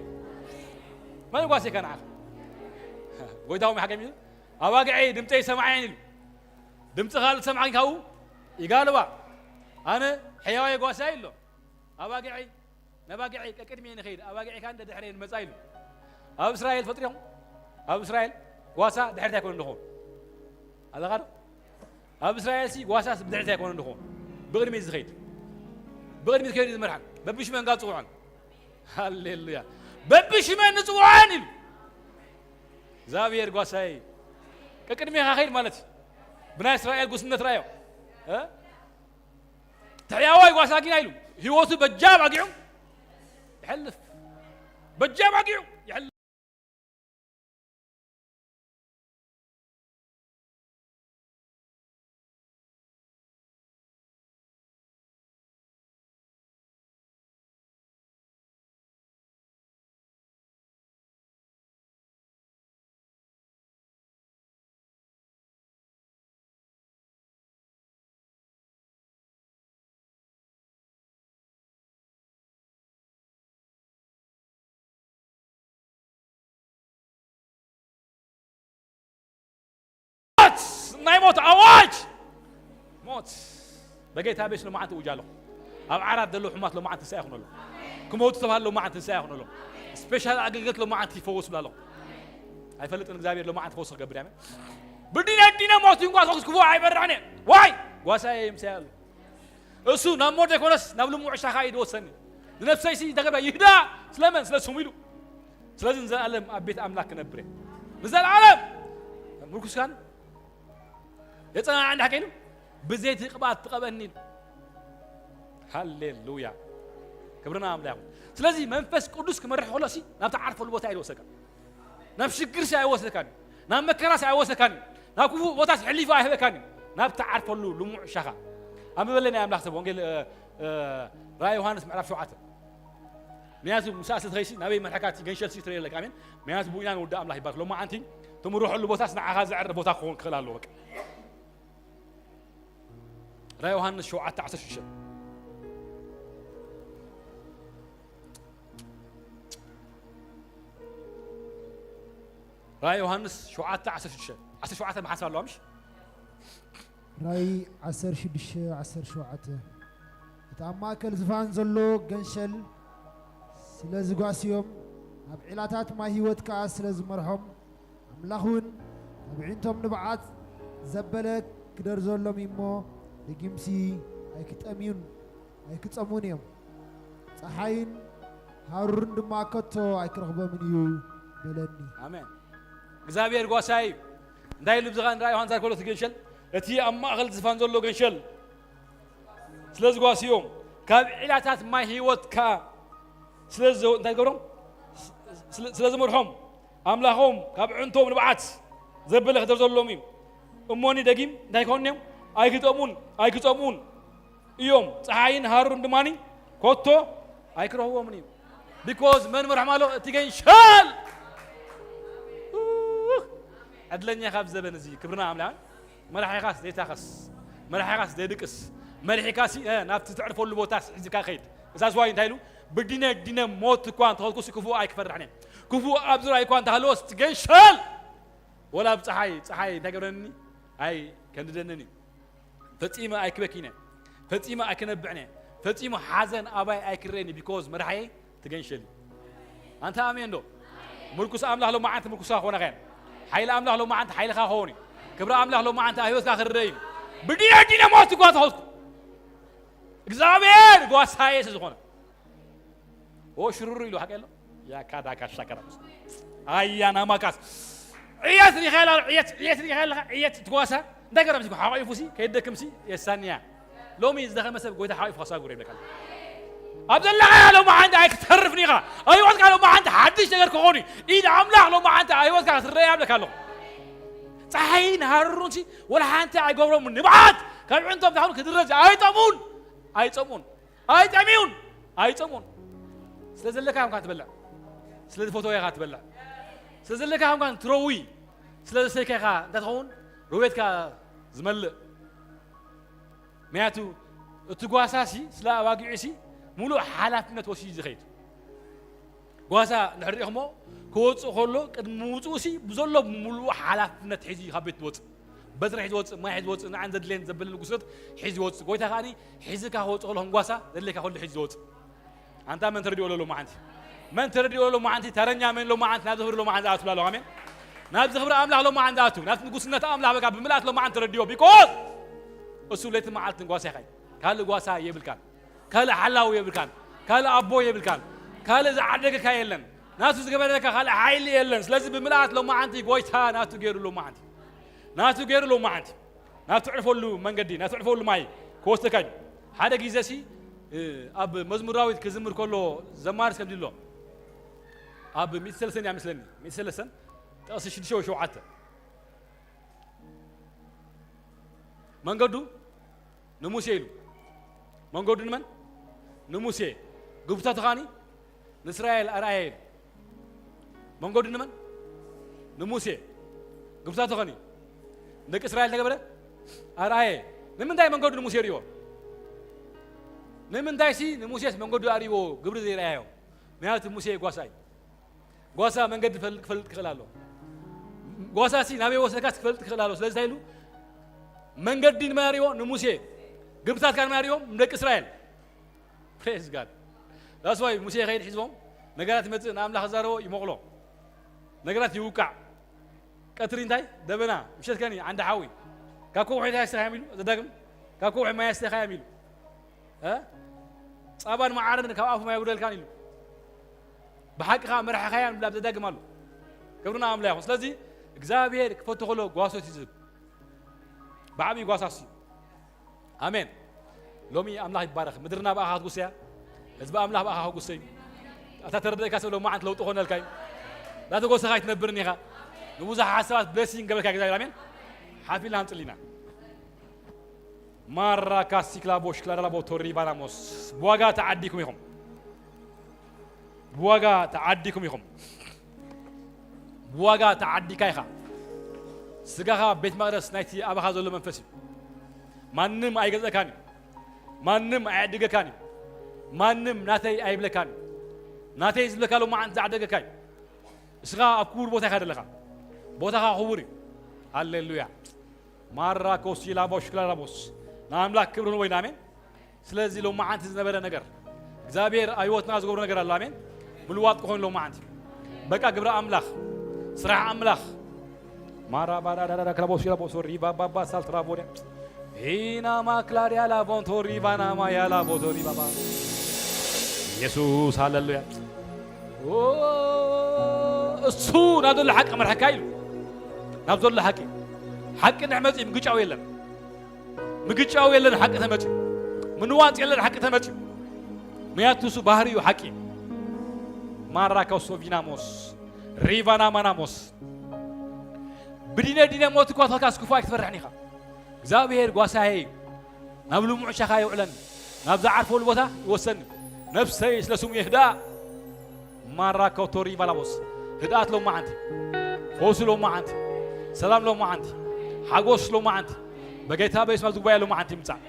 መን ጓሴካ ንዓኻ? ጎይታዊ ሓገም እዩ። ኣባግዐይ ድምፀይ ሰማዓየን ኢሉ። ድምፂ ካልእ ሰማዓን ካብኡ ይጋልባ። ኣነ ሕያዋይ ጓሳይ ኣሎ። ኣባግዐይ ነባግዐይ ቀቅድሜ ንኸይድ፣ ኣባግዐይ ካን ደድሕረይ ንመጻ ኢሉ። ኣብ እስራኤል ፈጥሪኹም? ኣብ እስራኤል ጓሳ ድሕሪት ኣይኮነ እንድኾን። ኣለኻ ዶ? ኣብ እስራኤል ሲ ጓሳስ ብድሕሪት ኣይኮነ እንድኾን። ብቕድሚት ዝኸይድ። ብቕድሚት ከይዱ ዝመርሓን። በብሽመን ጋር ጽውዖን። ሃሌሉያ። በብሽመን ንጽውዖን ኢሉ። እግዚኣብሔር ጓሳይ ቀቅድሜኻ ኸይድ ማለት እዩ። ብናይ እስራኤል ጉስነት ራዮ። እ? ተሕያዋይ ጓሳ ጊና ኢሉ ህይወቱ በጃ ባጊዑ ይሐልፍ። በጃ ባጊዑ ይሐልፍ። እንታይ ሞት ኣዋጅ ሞት በጌታ ቤት ሎማዓንቲ እውጃ ኣለኹ። ኣብ ዓራት ዘለዉ ሕማት ሎማዓንቲ ንስኣ ይኹነሎም። ክመውቱ ተባሃሉ ሎማዓንቲ ንስኣ ይኹነሎም። ስፔሻል ኣገልግሎት ሎማዓንቲ ይፈወሱ ብላ ኣለኹ። ኣይፈልጥን እግዚኣብሔር ሎማዓንቲ ፈውሱ ክገብር ያመ ብዲነ ዲነ ሞት ይንኳ ተኹስ ክፉ ኣይበርዕነ ዋይ ጓሳየ ይምሳያ ኣሎ። እሱ ናብ ሞት ዘይኮነስ ናብ ልሙዕ ሻኻ እዩ ዝወሰኒ። ንነፍሰይሲ እንተገብራ ይህዳ ስለመን ስለ ስሙ ኢሉ። ስለዚ ንዘለኣለም ኣብ ቤት ኣምላክ ክነብር እየ። ንዘለኣለም ምርኩስካን የጸናንዓኒ ሓቂ ኢሉ። ብዘይቲ ቅብኣት ትቐበኒ ኢሉ። ሃሌሉያ ክብርና ኣምላኽ ይኹን። ስለዚ መንፈስ ቅዱስ ክመርሕ ከሎ ሲ ናብቲ ዓርፈሉ ቦታ እዩ ዝወሰካ። ናብ ሽግር ሲ ኣይወሰካን እዩ። ናብ መከራ ሲ ኣይወሰካን እዩ። ናብ ክፉእ ቦታ ሲ ሕሊፉ ኣይህበካን እዩ። ናብቲ ዓርፈሉ ልሙዕ ሻኻ ኣንብበለይ ናይ ኣምላኽ ሰብ ወንጌል ራእይ ዮሃንስ ምዕራፍ ሸውዓተ። ምክንያቱ ምሳእ ስለ ትኸይሲ ናበይ መርሕካ እቲ ገንሸል ሲ ትረየ ኣለካ ኣሜን። ምክንያቱ ብኢና ንወዲ ኣምላኽ ይባርክ ሎማዓንቲ ትምርሐሉ ቦታስ ንዓኻ ዘዕርፍ ቦታ ክኸውን ክኽእል ኣለዎ በቃ። ራእይ ዮሃንስ ሸውዓተ ዓሰርተ ሽዱሽተ። ራእይ ዮሃንስ ሸውዓተ ዓሰርተ ሽዱሽተ። ዓሰርተ ሸውዓተ መሓሳብ ኣለዋ ምሽ? ራእይ ዓሰርተ ሽዱሽተ ዓሰርተ ሸውዓተ። እቲ ኣብ ማእከል ዝፋን ዘሎ ገንሸል ስለ ዝጓስዮም፣ ናብ ዒላታት ማይ ህይወት ከኣ ስለ ዝመርሖም፣ ኣምላኽ እውን ካብ ኣዒንቶም ንብዓት ዘበለ ክደርዘሎም እዩ እሞ፣ ደጊምሲ ኣይክጠምዩን ኣይክጸምኡን እዮም። ጸሓይን ሃሩርን ድማ ከቶ ኣይክረኽቦምን እዩ በለኒ። ኣሜን። እግዚኣብሔር ጓሳይ እዩ። እንታይ ኢሉ ብዝኻ ንራእይ ዮሃንስ ኣርኮሎስ ገንሸል እቲ ኣብ ማእኸል ዝፋን ዘሎ ገንሸል ስለ ዝጓስዮም ካብ ዒላታት ማይ ህይወት ከኣ ስለ እንታይ ገብሮም ስለ ዝመርሖም ኣምላኾም ካብ ዕንቶም ንብዓት ዘበለ ክደርዘሎም እዩ። እሞኒ ደጊም እንታይ ከውን እዮም ኣይክጠሙን ኣይክጸምኡን እዮም። ፀሓይን ሃሩርን ድማ ኮቶ ኣይክረኽቦምን እዩ። ቢኮዝ መን መርሖም ኣሎ? እቲ ገንሸል። ዕድለኛ ካብ ዘበን እዚ ክብርና ኣምላኽ። መራሒኻስ ዘይታኸስ፣ መራሒኻስ ዘይድቅስ፣ መሪሒካሲ ናብቲ ትዕርፈሉ ቦታስ ሒዝካ ከይድ። እዛ ዝዋይ እንታይ ኢሉ? ብዲነ ዲነ ሞት እኳ እንተኸልኩሲ ክፉእ ኣይክፈርሕን እየ። ክፉእ ኣብ ዙርያ እኳ እንተሃለወስ እቲ ገንሸል ወላ ብፀሓይ ፀሓይ እንታይ ገብረኒ ኣይ ከንድደንን እዩ። ፈጺመ ኣይክበኪነ፣ ፈጺመ ኣይክነብዕነ፣ ፈጺሙ ሓዘን ኣባይ ኣይክረኒ ቢኮዝ መድሓየ ትገንሸል። ኣንታ ኣሜን ዶ? ምርኩስ ኣምላኽ ሎማዓንቲ ምርኩስካ ክኾነኻ እየን። ሓይሊ ኣምላኽ ሎማዓንቲ ሓይልኻ ክኸውን እዩ። ክብሪ ኣምላኽ ሎማዓንቲ ኣብ ህይወትካ ክርእ እዩ። ብዲነ ዲነ ሞት እኳ ተኸስኩ እግዚኣብሔር ጓሳየ ስለ ዝኾነ ኦ ሽሩሩ ኢሉ ሓቂ ኣሎ። ያካ ዳካ ሻከራ ኣያ ናማካስ ዕየት ሪኻ ኢላ ዕየት ዕየት ሪኻ ኢላ ዕየት ትጓሳ እንታይ ገረም ሲ ሓቂፉ ሲ ከይደክም ሲ የሳንያ ሎሚ ዝደኸመ ሰብ ጎይታ ሓቂፉ ከሳጉር ይብለካ ኣብ ዘለኻ ሎማዓንቲ ኣይክተርፍን ኢኻ ኣብ ህይወትካ ሎማዓንቲ ሓድሽ ነገር ክኾኑ ኢድ ኣምላኽ ሎማዓንቲ ኣብ ህይወትካ ክትረአ ይብለካ ኣለኹ ፀሓይን ሃሩሩን ሲ ወላ ሓንቲ ኣይገብሮም ንብዓት ካብ ዕንቶም ታሁን ክድረዝ ኣይጠሙን ኣይፀሙን ኣይጠምዩን ኣይፀሙን ስለ ዘለካ ኢኻ ትበልዕ ስለ ዝፈተወ ኢኻ ትበልዕ ስለ ዘለካ ኢኻ ትረዊ ስለ ዘሰተይካ ኢኻ እንታይ ትኸውን ረውየትካ ዝመልእ ምክንያቱ እቲ ጓሳ ሲ ስለ ኣባጊዑ ሲ ሙሉእ ሓላፍነት ወሲዱ ዝኸይድ ጓሳ እንድሕር ሪኢኹሞ ክወፅእ ከሎ ቅድሚ ምውፅኡ ሲ ብዘሎ ሙሉእ ሓላፍነት ሒዙ እዩ ካብ ቤት ዝወፅእ በትሪ ሒዙ ወፅእ ማይ ሒዙ ወፅእ ንዓን ዘድልየን ዘበለ ንጉስነት ሒዙ ይወፅእ ጎይታ ከዓኒ ሒዝካ ክወፅእ ከሎ ከም ጓሳ ዘድልየካ ከሎ ሒዙ ዝወፅእ ኣንታ መን ተረዲኦ ሎ ሎማዓንቲ መን ተረዲኦ ሎ ሎማዓንቲ ተረኛ መን ሎማዓንቲ ናብዚ ክብሪ ሎማዓንቲ ዝኣቱ ላሎ ኣሜን ናብዚ ክብሪ ኣምላኽ ሎማዓንቲ ዝኣቱ ናብቲ ንጉስነት ኣምላኽ በቃ ብምልኣት ሎማዓንቲ ተረዲኦ ቢኮዝ እሱ ለይቲ መዓልቲ ጓሳ ኢኻ ካልእ ጓሳ የብልካን ካልእ ሓላዊ የብልካን ካልእ ኣቦ የብልካን ካልእ ዝዓደገካ የለን ናቱ ዝገበረካ ካልእ ሓይሊ የለን ስለዚ ብምልኣት ሎማዓንቲ ጎይታ ናቱ ገይሩ ሎማዓንቲ ናቱ ገይሩ ሎማዓንቲ ናቱ ዕርፈሉ መንገዲ ናቱ ዕርፈሉ ማይ ክወስደካ እዩ ሓደ ግዜ ሲ ኣብ መዝሙር ዳዊት ክዝምር ከሎ ዘማርስ ከምዚ ኣሎ ኣብ ሚእቲ ሰለስተን እያ ምስለኒ ሚእቲ ሰለስተን ጥቕሲ ሽዱሽተ ወይ ሸውዓተ መንገዱ ንሙሴ ኢሉ መንገዱ ንመን ንሙሴ ግብታቱ ኻኒ ንእስራኤል ኣርኣየ ኢሉ መንገዱ ንመን ንሙሴ ግብታቱ ኸኒ ንደቂ እስራኤል ተገበረ ኣርኣየ ንምንታይ መንገዱ ንሙሴ ርእዎ ንምንታይ ሲ ንሙሴስ መንገዱ ኣርእዎ ግብሪ ዘይረኣዮም ምክንያቱ ሙሴ ጓሳ እዩ ጓሳ መንገዲ ክፈልጥ ክኽእል ኣሎ ጓሳ ሲ ናበይ ወሰድካ ክፈልጥ ክኽእል ኣሎ ስለዚ እንታይ ኢሉ መንገዲ ንመሪዎ ንሙሴ፣ ግብርታትካ ንመሪዎም ንደቂ እስራኤል። Praise God። That's why ሙሴ ይኸይድ ሒዝዎም፣ ነገራት ይመጽእ፣ ንኣምላኽ ዝዛረቦ ይመቕሎ። ነገራት ይውቃዕ። ቀትሪ እንታይ ደበና፣ ምሸት ከኒ ዓንዲ ሓዊ። ካብ ከውሒ እንታይ ኣስተኻዮም ኢሉ ዘዳግም፣ ካብ ከውሒ ማይ ኣስተኻዮም ኢሉ። እ? ጻባን መዓርን ካብ ኣፉ ማይ ኣጉደልካን ኢሉ። ብሓቂ ከኣ መራሕኻያን ብላ ዘዳግም ኣሎ። ክብርና ኣምላኽ ይኹን። ስለዚ እግዚኣብሔር ክፈቱ ከሎ ጓሶት እዩ ዝህብ። ብዓብዪ ጓሳስ እዩ። ኣሜን። ሎሚ ኣምላኽ ይባረኽ። ምድርና ብኣኻ ክትጉሰያ፣ ህዝቢ ኣምላኽ ብኣኻ ክጉሰ እዩ። ኣታ ተረድእካ ሰብ ሎማዓንቲ ለውጢ ኮነልካ እዩ። ዳተጎሰኻ ኣይትነብርን ኢኻ። ንብዙሓት ሰባት ብሌሲንግ ገበርካ እግዚኣብሔር። ኣሜን። ሓፊልና ንጽሊ ኢና። ማራ ካሲክላ ቦሽክላ ዳላ ቦቶ ሪባናሞስ። ብዋጋ ተዓዲኩም ኢኹም። ብዋጋ ተዓዲኩም ኢኹም። ብዋጋ ተዓዲካ ኢኻ። ስጋኻ ቤት መቕደስ ናይቲ ኣባኻ ዘሎ መንፈስ እዩ። ማንም ኣይገዝአካን እዩ። ማንም ኣይዕድገካን እዩ። ማንም ናተይ ኣይብለካን እዩ። ናተይ ዝብለካ ሎማዓንቲ ዝዓደገካ እዩ። እስኻ ኣብ ክቡር ቦታ ኢኻ ዘለኻ። ቦታኻ ክቡር እዩ። ሃሌሉያ። ማራ ኮሲላ ቦሽክላ ራቦስ። ንኣምላክ ክብሪ ንወይን። ኣሜን። ስለዚ ሎማዓንቲ ዝነበረ ነገር እግዚኣብሔር ኣብ ህይወትና ዝገብሮ ነገር ኣሎ። ኣሜን። ምልዋጥ ክኾን ሎማዓንቲ በቃ ግብረ ኣምላኽ፣ ስራሕ ኣምላኽ። ማራ ባራ ዳራ ክላቦስ ክላቦስ ሪባ ባባ ሳልትራ ቦዲያ ሂና ማክላሪያ ላቦንቶ ሪባና ማያ ላቦቶ ሪባባ ኢየሱስ ሃሌሉያ። ኦ፣ እሱ ናብ ዘሎ ሓቂ መርሐካ ኢሉ ናብ ዘሎ ሓቂ። ሓቂ ንሕመፂ ምግጫው የለን። ምግጫው የለን ሓቂ ተመፂ። ምንዋፅ የለን ሓቂ ተመፂ። ምክንያቱ እሱ ባህሪ እዩ ሓቂ። ማራ ካውሶ ቪናሞስ ሪቫና ማናሞስ ብዲነ ዲነ ሞት እኳ ተልካ ስክፉ ኣይክትፈርሕን ኢኻ። እግዚኣብሔር ጓሳየ እዩ። ናብ ልሙዕ ሻኻ የውዕለኒ፣ ናብ ዝዓርፈሉ ቦታ ይወሰኒ። ነፍሰይ ስለ ስሙ ይህዳ። ማራ ኮቶሪ ባላቦስ ህድኣት ሎማዓንቲ፣ ፈውሲ ሎማዓንቲ፣ ሰላም ሎማዓንቲ፣ ሓጎስ ሎማዓንቲ በጌታ በየሱስ ኣብዚ ጉባኤ ሎማዓንቲ ይምጻእ።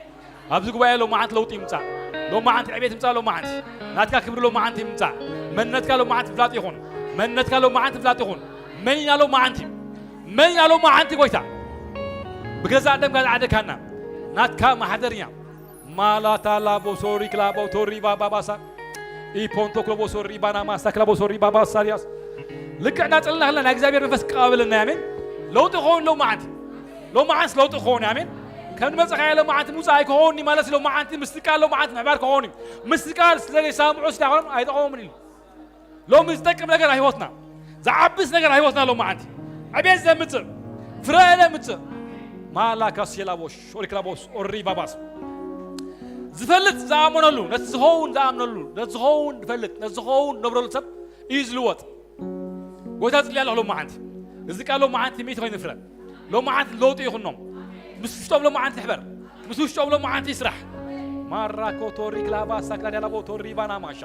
ኣብዚ ጉባኤ ሎማዓንቲ ለውጢ ይምጻእ። ሎማዓንቲ ዕቤት ይምጻእ። ሎማዓንቲ ናትካ ክብሪ ሎማዓንቲ ይምጻእ። መንነትካ ሎማዓንቲ ፍላጥ ይኹን። መንነትካ ሎማዓንቲ ፍላጥ ይኹን። መን ኢና ሎማዓንቲ? መን ኢና ሎማዓንቲ ጎይታ? ብገዛእ ደምካ ዝዓደካና ናትካ ማሕደር ኢና። ማላታ ላቦሶሪ ክላቦቶሪ ባባባሳ ኢፖንቶ ክሎቦሶሪ ባናማሳ ክላቦሶሪ ባባሳሪያስ ልክዕ እናጸለና ከለና ናይ እግዚኣብሔር መንፈስ ቀባበለና። ኣሜን። ለውጢ ክኸውን ሎማዓንቲ፣ ሎማዓንስ ለውጢ ክኸውን። ኣሜን። ከም ንመጸኻዮ ሎማዓንቲ ምውጻእ ኣይክኸውን ማለት ሎማዓንቲ ምስቲ ቃል ሎማዓንቲ ምሕባር ክኸውን እዩ። ምስቲ ቃል ስለ ዘይሰማምዑ ስዳኾም ኣይጠቐሞምን ኢሉ። ሎሚ ዝጠቅም ነገር ኣብ ህይወትና፣ ዝዓብስ ነገር ኣብ ህይወትና ሎማዓንቲ ዕቤት ዘምጽእ ፍረ ዘምጽእ ማላካ ሴላቦሽ ኦሪክላቦስ ኦሪ ባባስ ዝፈልጥ ዝኣመነሉ፣ ነቲ ዝኸውን ዝኣምነሉ፣ ነቲ ዝኸውን ዝፈልጥ፣ ነቲ ዝኸውን ነብረሉ ሰብ እዩ ዝልወጥ። ጎይታ ጽልያ ኣለኹ ሎማዓንቲ። እዚ ቃል ሎማዓንቲ ሚእቲ ኮይኑ ፍረ። ሎማዓንቲ ለውጢ ይኹኖም። ምስ ውሽጦም ሎማዓንቲ ይሕበር። ምስ ውሽጦም ሎማዓንቲ ይስራሕ። ማራ ኮቶሪ ክላባ ሳክላ ዳላ ቦቶሪ ባና ማሻ።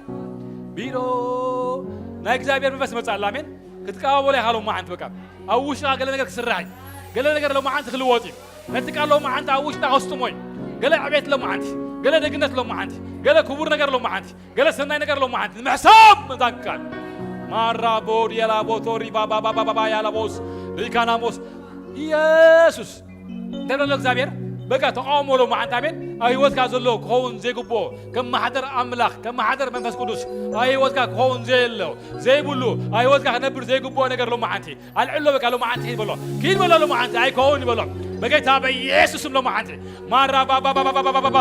ቢሮ ናይ እግዚኣብሔር መንፈስ መጻ ኣላ። ኣሜን። ክትቀባበሎ ኢኻ ሎማዓንቲ በቃ። ኣብ ውሽጥኻ ገለ ነገር ክስራሕ እዩ። ገለ ነገር ሎማዓንቲ ክልወጥ እዩ። ነቲ ቃል ሎማዓንቲ ኣብ ውሽጥኻ ከስጥሞ እዩ። ገለ ዕቤት ሎማዓንቲ፣ ገለ ደግነት ሎማዓንቲ፣ ገለ ክቡር ነገር ሎማዓንቲ፣ ገለ ሰናይ ነገር ሎማዓንቲ ንምሕሳብ መዛግቃል። ማራ ቦድ የላ ቦቶሪ ባባባባባ ያላ ቦስ ሪካናሞስ ኢየሱስ እንተ ደሎ እግዚኣብሔር በቃ ተቃውሞ ሎማዓንቲ። ኣሜን። ኣብ ህይወትካ ዘሎ ክኸውን ዘይግብኦ ከም ማሕደር ኣምላኽ፣ ከም ማሕደር መንፈስ ቅዱስ ኣብ ህይወትካ ክኸውን ዘየሎ ዘይብሉ ኣብ ህይወትካ ክነብር ዘይግብኦ ነገር ሎማዓንቲ ኣልዕሎ። በቃ ሎማዓንቲ ኪድ በሎ፣ ኪድ በሎ ሎማዓንቲ ኣይከውን ይበሎ። በጌታ በኢየሱስም ሎማዓንቲ ማራ ባባባባባባባ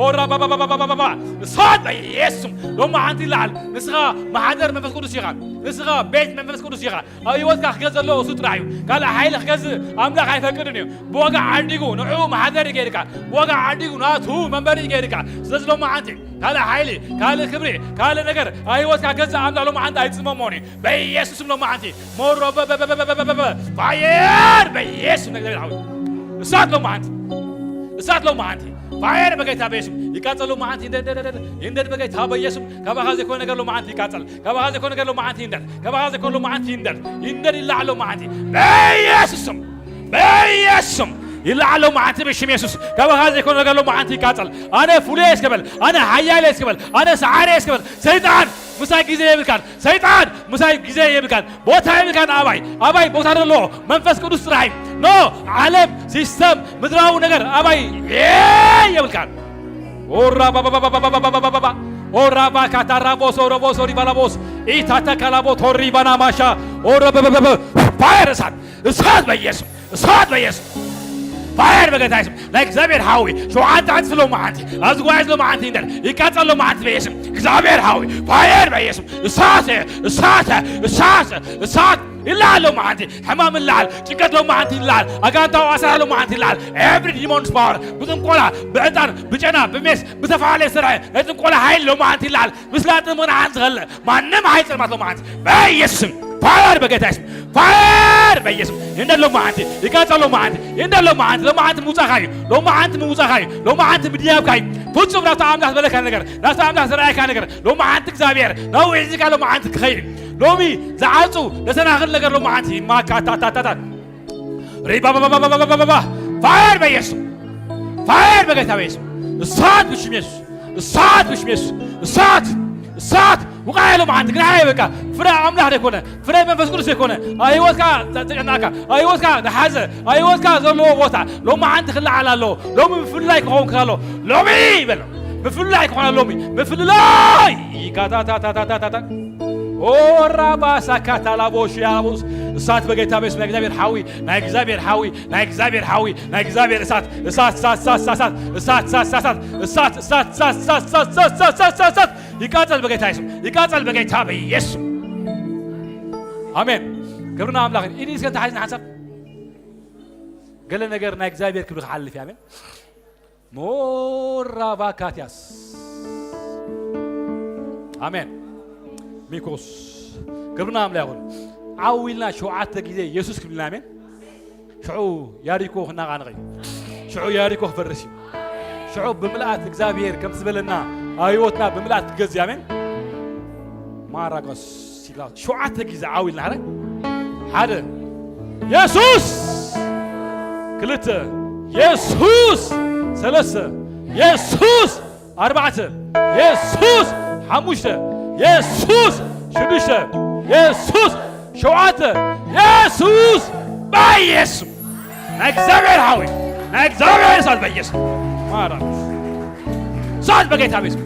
ኦራ ባባባባባባባ እሳት በኢየሱስም ሎማዓንቲ ይለዓል። ንስኻ ማሕደር መንፈስ ቅዱስ ኢኻ። ንስኻ ቤት መንፈስ ቅዱስ ኢኻ። ኣብ ህይወትካ ክገዝ ዘለዎ እሱ ጥራሕ እዩ። ካልእ ሓይሊ ክገዝእ ኣምላኽ ኣይፈቅድን እዩ። ብዋጋ ዓዲጉ ንዕኡ ማሕደሪ ገይርካ፣ ብዋጋ ዓዲጉ ናቱ መንበሪ ገይርካ። ስለዚ ሎማዓንቲ ካልእ ሓይሊ፣ ካልእ ክብሪ፣ ካልእ ነገር ኣብ ህይወትካ ገዝእ ኣምላኽ ሎማዓንቲ ኣይጽመሞን እዩ። በኢየሱስም ሎማዓንቲ ሞሮ በበበበበበበበ ፋየር በኢየሱስ ነገር ሓዊ እሳት ሎማዓንቲ እሳት ሎማዓንቲ ፋየር በጌታ በኢየሱስ ይቃጸል። ሎማዓንቲ ይንደድ ይንደድ ይንደድ ይንደድ በጌታ በኢየሱስ ካባኻ ዘይኮነ ነገር ሎማዓንቲ ይቃጸል። ካባኻ ዘይኮነ ነገር ሎማዓንቲ ይንደድ። ካባኻ ዘይኮነ ሎማዓንቲ ይንደድ ይንደድ ይላዓል ሎማዓንቲ በኢየሱስም በኢየሱስም ይላዓል ሎማዓንቲ ብሽም ኢየሱስ ካባኻ ዘይኮነ ነገር ሎማዓንቲ ይቃጸል። ኣነ ፍሉየ እስከበል ኣነ ሓያለ እስከበል ኣነ ሰዓረ እስከበል ሰይጣን ምሳይ ግዜ የብልካን። ሰይጣን ምሳይ ግዜ የብልካን። ቦታ የብልካን። ኣባይ ኣባይ ቦታ ዘለዎ መንፈስ ቅዱስ ጥራይ። ኖ ዓለም፣ ሲስተም፣ ምድራዊ ነገር ኣባይ የብልካን። ኦራ ባባባባባባባባባባ ኦራ ባካታ ራቦስ ኦሮቦስ ኦሪባላቦስ ኢታታ ካላቦ ቶሪ ባናማሻ ኦረ በበበበ ፋየር እሳት እሳት በኢየሱስ እሳት በኢየሱስ ፋየር በጌታ የሱስ ናይ እግዚኣብሔር ሓዊ ሸውዓተ ዕጽፊ ሎማዓንቲ ኣብዚ ጉባኤ ሎማዓንቲ ይንደድ ይቃጸል ሎማዓንቲ በኢየሱስ እግዚኣብሔር ሓዊ ፋየር በኢየሱስ እሳት እሳት እሳት እሳት ይላል ሎማዓንቲ ሕማም ይላል ጭንቀት ሎማዓንቲ ይላል ኣጋንታዊ ኣሰራር ሎማዓንቲ ይላል every demons power ብጥንቆላ ብዕጣን ብጨና ብሜስ ብተፈላለየ ስራሕ ናይ ጥንቆላ ሓይል ሎማዓንቲ ይላል ምስላጥ ምንዓን ዝኸልእ ማንም ሓይል ጸልማት ሎማዓንቲ በኢየሱስም ፋየር በጌታ የሱስ ፋየር በኢየሱስ እንደ ሎማዓንቲ ይቃጸል ሎማዓንቲ እንደ ሎማዓንቲ ሎማዓንቲ ምውጻኻ እዩ ሎማዓንቲ ምውጻኻ እዩ ሎማዓንቲ ምድያብካ እዩ ፍጹም ናብታ ኣምላኽ ዝበለካ ነገር ናብታ ኣምላኽ ዝረኣየካ ነገር ሎማዓንቲ እግዚኣብሔር ናብኡ ሒዝካ ሎማዓንቲ ክኸይድ ሎሚ ዝዓጹ ዘሰናኽል ነገር ሎማዓንቲ ማካታታታታ ሪባባባባባባባባ ፋየር በኢየሱስ ፋየር በጌታ በኢየሱስ እሳት ብሽም የሱስ እሳት ብሽም የሱስ እሳት እሳት ውቃየ ሎማዓንቲ ግና በቃ ፍረ ኣምላኽ ዘይኮነ ፍረ መንፈስ ቅዱስ ዘይኮነ ኣብ ህይወትካ ዘጨናካ ኣብ ህይወትካ ዝሓዘ ኣብ ህይወትካ ዘለዎ ቦታ ሎማዓንቲ ክለዓል ኣለዎ ሎሚ ብፍላይ ክኸውን ክሎ ሎሚ ይበሎ ምፍልላይ ክኾና ሎሚ ምፍልላይ ይካታታታታታታ ኦራባሳካታላቦሽያቦስ እሳት በጌታ በስመ ናይ እግዚኣብሔር ሓዊ ናይ እግዚኣብሔር ሓዊ ናይ እግዚኣብሔር ሓዊ ናይ እግዚኣብሔር እሳት እሳት እሳት እሳት እሳት እሳት እሳት እሳት እሳት እሳት እሳት እሳት እሳት እሳት እሳት እሳት እሳት እሳት ይቃጸል በጌታ የሱስ ይቃጸል በጌታ በኢየሱስ አሜን። ክብርና ኣምላኽ ኢድ እስከ ተሓዝና ሓንሳብ ገለ ነገር ናይ እግዚኣብሔር ክብሪ ክሓልፍ ኣሜን። ሞራቫካትያስ ኣሜን። ሚኮስ ክብርና ኣምላ ይኹን። ዓው ኢልና ሸውዓተ ግዜ የሱስ ክብልና ኣሜን። ሽዑ ያሪኮ ክናቓነቕ እዩ። ሽዑ ያሪኮ ክፈርስ እዩ። ሽዑ ብምልኣት እግዚኣብሔር ከም ዝበለና ኣብ ህይወትና ብምልኣት ክገዝ ኣሜን። ማራቆስ ሲላ ሸውዓተ ግዜ ዓው ኢልና ሓደ ሓደ የሱስ ክልተ የሱስ ሰለስተ የሱስ ኣርባዕተ የሱስ ሓሙሽተ የሱስ ሽዱሽተ የሱስ ሸውዓተ የሱስ በየሱስ ናይ እግዚኣብሔር ሓዊ ናይ እግዚኣብሔር እሳት በየሱስ ማራ እሳት በጌታ ቤት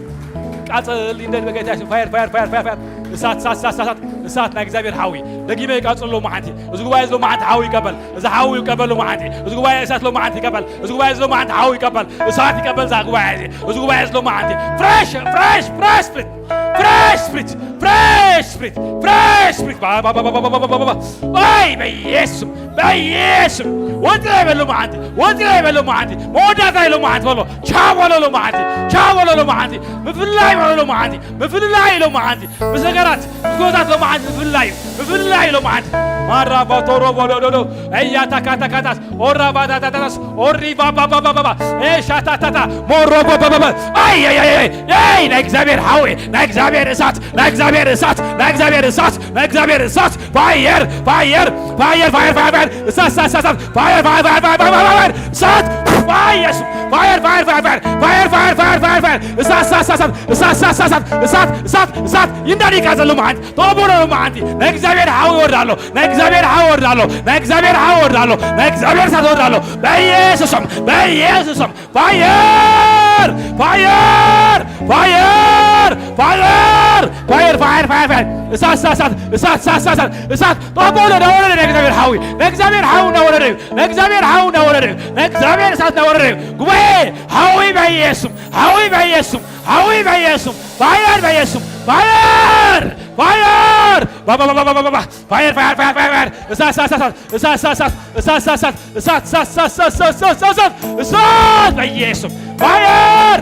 ቃጸል ይንደድ በጌታ ፋየር ፋየር ፋየር ፋየር ፋየር እሳት እሳት እሳት እሳት እሳት ናይ እግዚኣብሔር ሓዊ ደጊመ ይቃጸል ሎማዓንቲ እዚ ጉባኤ እዚ ሎማዓንቲ ሓዊ ይቀበል እዚ ሓዊ ይቀበል ሎማዓንቲ እዚ ጉባኤ እሳት ሎማዓንቲ ይቀበል እዚ ጉባኤ እዚ ሎማዓንቲ ሓዊ ይቀበል እሳት ይቀበል እዛ ጉባኤ እዚ እዚ ጉባኤ እዚ ሎማዓንቲ ፍሬሽ ፍሬሽ ፍሬሽ ስፕሪት ፍሬሽ ስፕሪት ፍሬሽ ስፕሪት ፍሬሽ ስፕሪት ባባባባባባባባ ኦይ በየሱስ በየሱስ ወጥረ ይበል ሎማዓንቲ ወጥረ ይበል ሎማዓንቲ መወዳእታ ሎማዓንቲ በሎ ቻው በሎ ሎማዓንቲ ቻው በሎ ሎማዓንቲ ምፍላይ በሎ ሎማዓንቲ ምፍላይ ሎማዓንቲ ምስ ነገራት ምስ ጎታት ሎማዓንቲ ምፍላይ እዩ ምፍላይ ሎማዓንቲ ማራ ባቶሮ ቦሎዶዶ እያታካታካታስ ኦራ ባዳዳዳዳስ ኦሪ ባባባባባባ ኤሻታታታ ሞሮ ቦቦቦቦ ኣይ ኣይ ኣይ ኣይ ናይ እግዚኣብሔር ሓዊ ናይ እግዚኣብሔር እሳት ናይ እግዚኣብሔር እሳት ናይ እግዚኣብሔር እሳት ናይ እግዚኣብሔር እሳት ፋየር ፋየር ፋየር ፋየር ፋየር ፋየር እሳት እሳት እሳት እሳት ፋየር ፋየር ፋየር ፋየር ፋየር ፋየር እሳት ፋየር ፋየር ፋየር ፋየር ፋየር ፋየር ፋየር ፋየር ፋየር እሳት እሳት እሳት እሳት እሳት እሳት እሳት እሳት እሳት እሳት ይንዳድ ይቃጸል ሎማዓንቲ ተቦሎ ሎማዓንቲ ናይ እግዚኣብሔር ሓዊ ይወርድ ኣሎ ናይ እግዚኣብሔር ሓዊ ይወርድ ኣሎ ናይ እግዚኣብሔር ሓዊ ይወርድ ኣሎ ናይ እግዚኣብሔር እሳት ይወርድ ኣሎ በኢየሱስም በኢየሱስም ፋየር ፋየር ፋየር ፋየር ፋየር ፋየር ፋየር ፋየር እሳት እሳት እሳት እሳት እሳት እሳት እሳት እሳት ጠቦሎ ናወረደ ናይ እግዚኣብሔር ሓዊ ናይ እግዚኣብሔር ሓዊ ናወረደ እዩ ናይ እግዚኣብሔር ሓዊ ናወረደ እዩ ናይ እግዚኣብሔር እሳት ናወረደ እዩ ጉባኤ ሓዊ በኢየሱስም ሓዊ በኢየሱስም ሓዊ በኢየሱስም ፋየር በኢየሱስም ፋየር ፋየር ባባባባባባ ፋየር ፋየር ፋየር ፋየር ፋየር እሳት እሳት እሳት እሳት እሳት እሳት እሳት እሳት እሳት እሳት እሳት እሳት እሳት እሳት እሳት እሳት እሳት በኢየሱስ ፋየር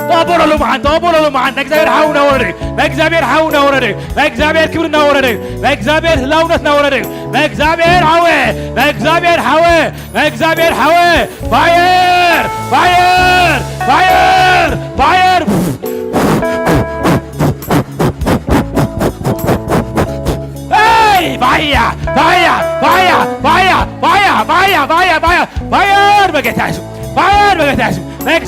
ተቀበሎ ሎማዓን ተቀበሎ ሎማዓን ናይ እግዚኣብሔር ሓው ናወረደ ናይ እግዚኣብሔር ሓው ናወረደ ናይ እግዚኣብሔር ክብሪ ናወረደ ናይ እግዚኣብሔር ህላውነት ናወረደ ናይ እግዚኣብሔር ሓወ ናይ እግዚኣብሔር ሓወ ናይ እግዚኣብሔር ሓወ ፋየር ፋየር ፋየር ፋየር Hey! Fire! Fire! Fire! Fire! Fire! Fire! Fire! Fire! Fire! በጌታ ኢየሱስ! Fire በጌታ ኢየሱስ! ናይ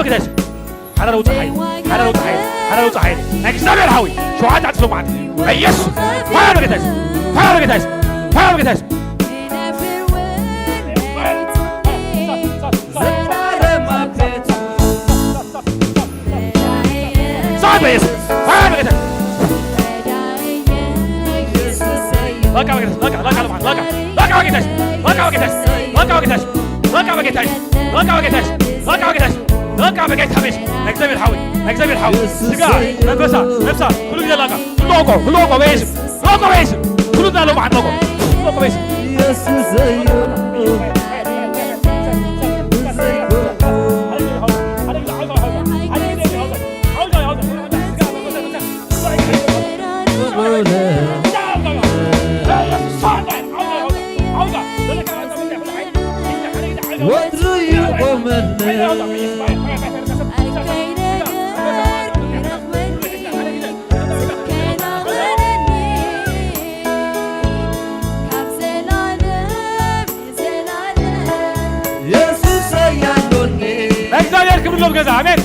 በጌታ የሱስ። ሓዳር ውፅእ ሓይሊ፣ ሓዳር ውፅእ ሓይሊ፣ ሓዳር ውፅእ ሓይሊ። ናይ እግዚኣብሔር ሓዊ ሸውዓተ ዕፅፊ ማለት እዩ። በኢየሱስ። ፋየር በጌታ የሱስ። ፋየር በጌታ የሱስ። ፋየር በጌታ የሱስ። ፋየር በኢየሱስ። ፋየር በጌታ። በቃ በጌታ፣ በቃ፣ በቃ፣ በቃ፣ በቃ በጌታ፣ በቃ በጌታ፣ በቃ በጌታ፣ በቃ በጌታ፣ በቃ በጌታ፣ በቃ በጌታ። ናይ እግዚኣብሔር ሓዊ፣ ናይ እግዚኣብሔር ሓዊ። ስጋ፣ መንፈሳ፣ ነፍሳ፣ ኩሉ ግዜ ላካ። ኩሉ ኦቆ፣ ኩሉ ኦቆ በኢየሱስ። ሎቆ በኢየሱስ። ኩሉ ዳ ሎማዓት ሎቆ። ሎቆ በኢየሱስ። ወትሩ ይቆመልና። የሱስ ኣያሎኒ። ናይ እግዚኣብሔር ክብሪ ሎም ገዛ፣ ኣሜን።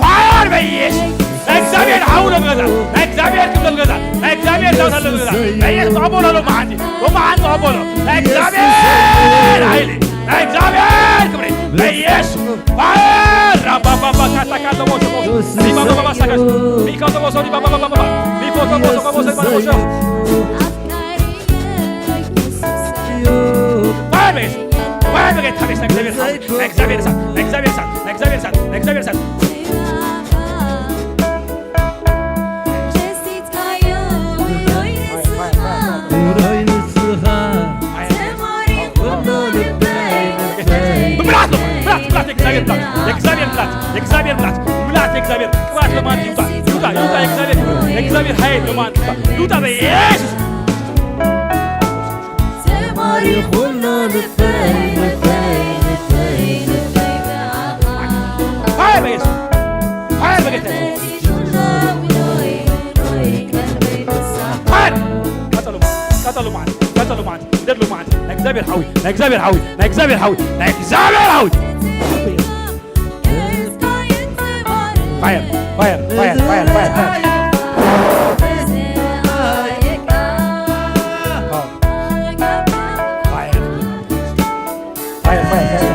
ፋየር በኢየሱስ። ናይ እግዚኣብሔር ሓው ሎም ገዛ፣ ናይ እግዚኣብሔር ክብሪ ሎም ገዛ፣ ናይ እግዚኣብሔር ዳውታ ሎም ገዛ። በኢየሱስ ተቐበሎ ሎም መዓንቲ፣ ሎም መዓንቲ ተቐበሎ። ናይ እግዚኣብሔር ሓይሊ፣ ናይ እግዚኣብሔር ክብሪ በኢየሱስ። ፋየር ራባባባ ካታካቶ ቦሶ ቦሶ ሪባባባ ሳካስ ሪካቶ ቦሶ ሪባባባ ሪኮቶ ቦሶ ቦሶ ሪባባባ ቦሶ። ፋየር በኢየሱስ። ፋየር በጌታ በኢየሱስ። ናይ እግዚኣብሔር እሳት፣ ናይ እግዚኣብሔር እሳት፣ ናይ እግዚኣብሔር እሳት፣ ናይ እግዚኣብሔር እሳት፣ ናይ እግዚኣብሔር እሳት። ውሮይ ንስኻ። ብምልኣት ነው። ምልኣት፣ ምልኣት፣ የእግዚኣብሔር ምልኣት፣ የእግዚኣብሔር ምልኣት፣ የእግዚኣብሔር ምልኣት፣ ምልኣት የእግዚኣብሔር ቅባት ለማን ይውጣ፣ ይውጣ፣ ይውጣ፣ የእግዚኣብሔር፣ የእግዚኣብሔር ኃይል ለማን ይውጣ፣ ይውጣ በኢየሱስ። ተባሪኹሎ ልበይ፣ ልበይ፣ ልበይ፣ ልበይ ብኣኻ። ፋየር በኢየሱስ። ፋየር በጌታ። ፋየር። ቀጸሉ ማለት፣ ቀጸሉ ማለት፣ ቀጸሉ ማለት። ይደሉ ማለት። ናይ እግዚኣብሔር ሓዊ፣ ናይ እግዚኣብሔር ሓዊ፣ ናይ እግዚኣብሔር ሓዊ፣ ናይ እግዚኣብሔር ሓዊ። ፋየር፣ ፋየር፣ ፋየር፣ ፋየር፣ ፋየር፣ ፋየር። ፋየር፣ ፋየር፣ ፋየር።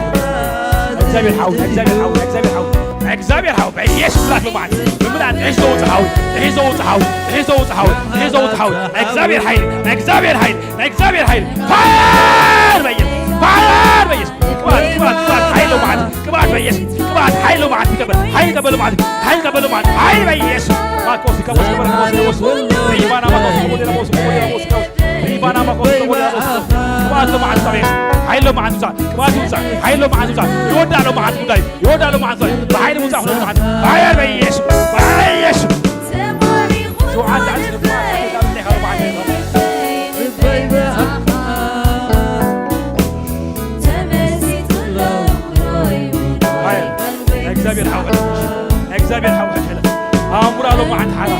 ናይ እግዚኣብሔር ሓዊ፣ ናይ እግዚኣብሔር ሓዊ፣ ናይ እግዚኣብሔር ሓዊ፣ ናይ እግዚኣብሔር ሓዊ፣ በኢየሱስ ምልኣት ብመዓት፣ ብምልኣት፣ ጥሒሱ ዘውፅእ ሓዊ፣ ጥሒሱ ዘውፅእ ሓዊ፣ ጥሒሱ ዘውፅእ ሓዊ፣ ጥሒሱ ዘውፅእ ሓዊ፣ ናይ እግዚኣብሔር ሓይሊ፣ ናይ እግዚኣብሔር ሓይሊ፣ ናይ እግዚኣብሔር ሓይሊ፣ ፋየር በኢየሱስ፣ ፋየር በኢየሱስ፣ ቅባት፣ ቅባት፣ ቅባት፣ ሓይሊ ብመዓት፣ ቅባት በኢየሱስ፣ ቅባት፣ ሓይሊ ብመዓት ይቀበል፣ ሓይሊ ይቀበል ብመዓት፣ ሓይሊ ይቀበል ብመዓት፣ ሓይሊ በኢየሱስ። ማኮስ፣ ከቦስ፣ ከቦስ፣ ከቦስ፣ ከቦስ፣ ሪባና ማኮስ፣ ከቦስ፣ ከቦስ፣ ከቦስ፣ ከቦስ፣ ሪባና ማኮስ፣ ከቦስ፣ ከቦስ፣ ቅባት ብመዓት ይውፃ በኢየሱስ፣ ሓይሊ ብመዓት ይውፃ። ቅባት ይውፃ፣ ሓይሊ መዓት ይውፃ። ይወዳእ ሎ መዓት ጉዳይ፣ ይወዳእ ሎ መዓት ጉዳይ። ብሓይሊ ውፃእ ኩሉ መዓት። ፋየር በኢየሱስ፣ ፋየር በኢየሱስ። ሸውዓተ ዓመት ፋየር። ናይ እግዚኣብሔር ሓወት፣ ናይ እግዚኣብሔር ሓወት። ኣእምሮ ሎ መዓት ሓራ፣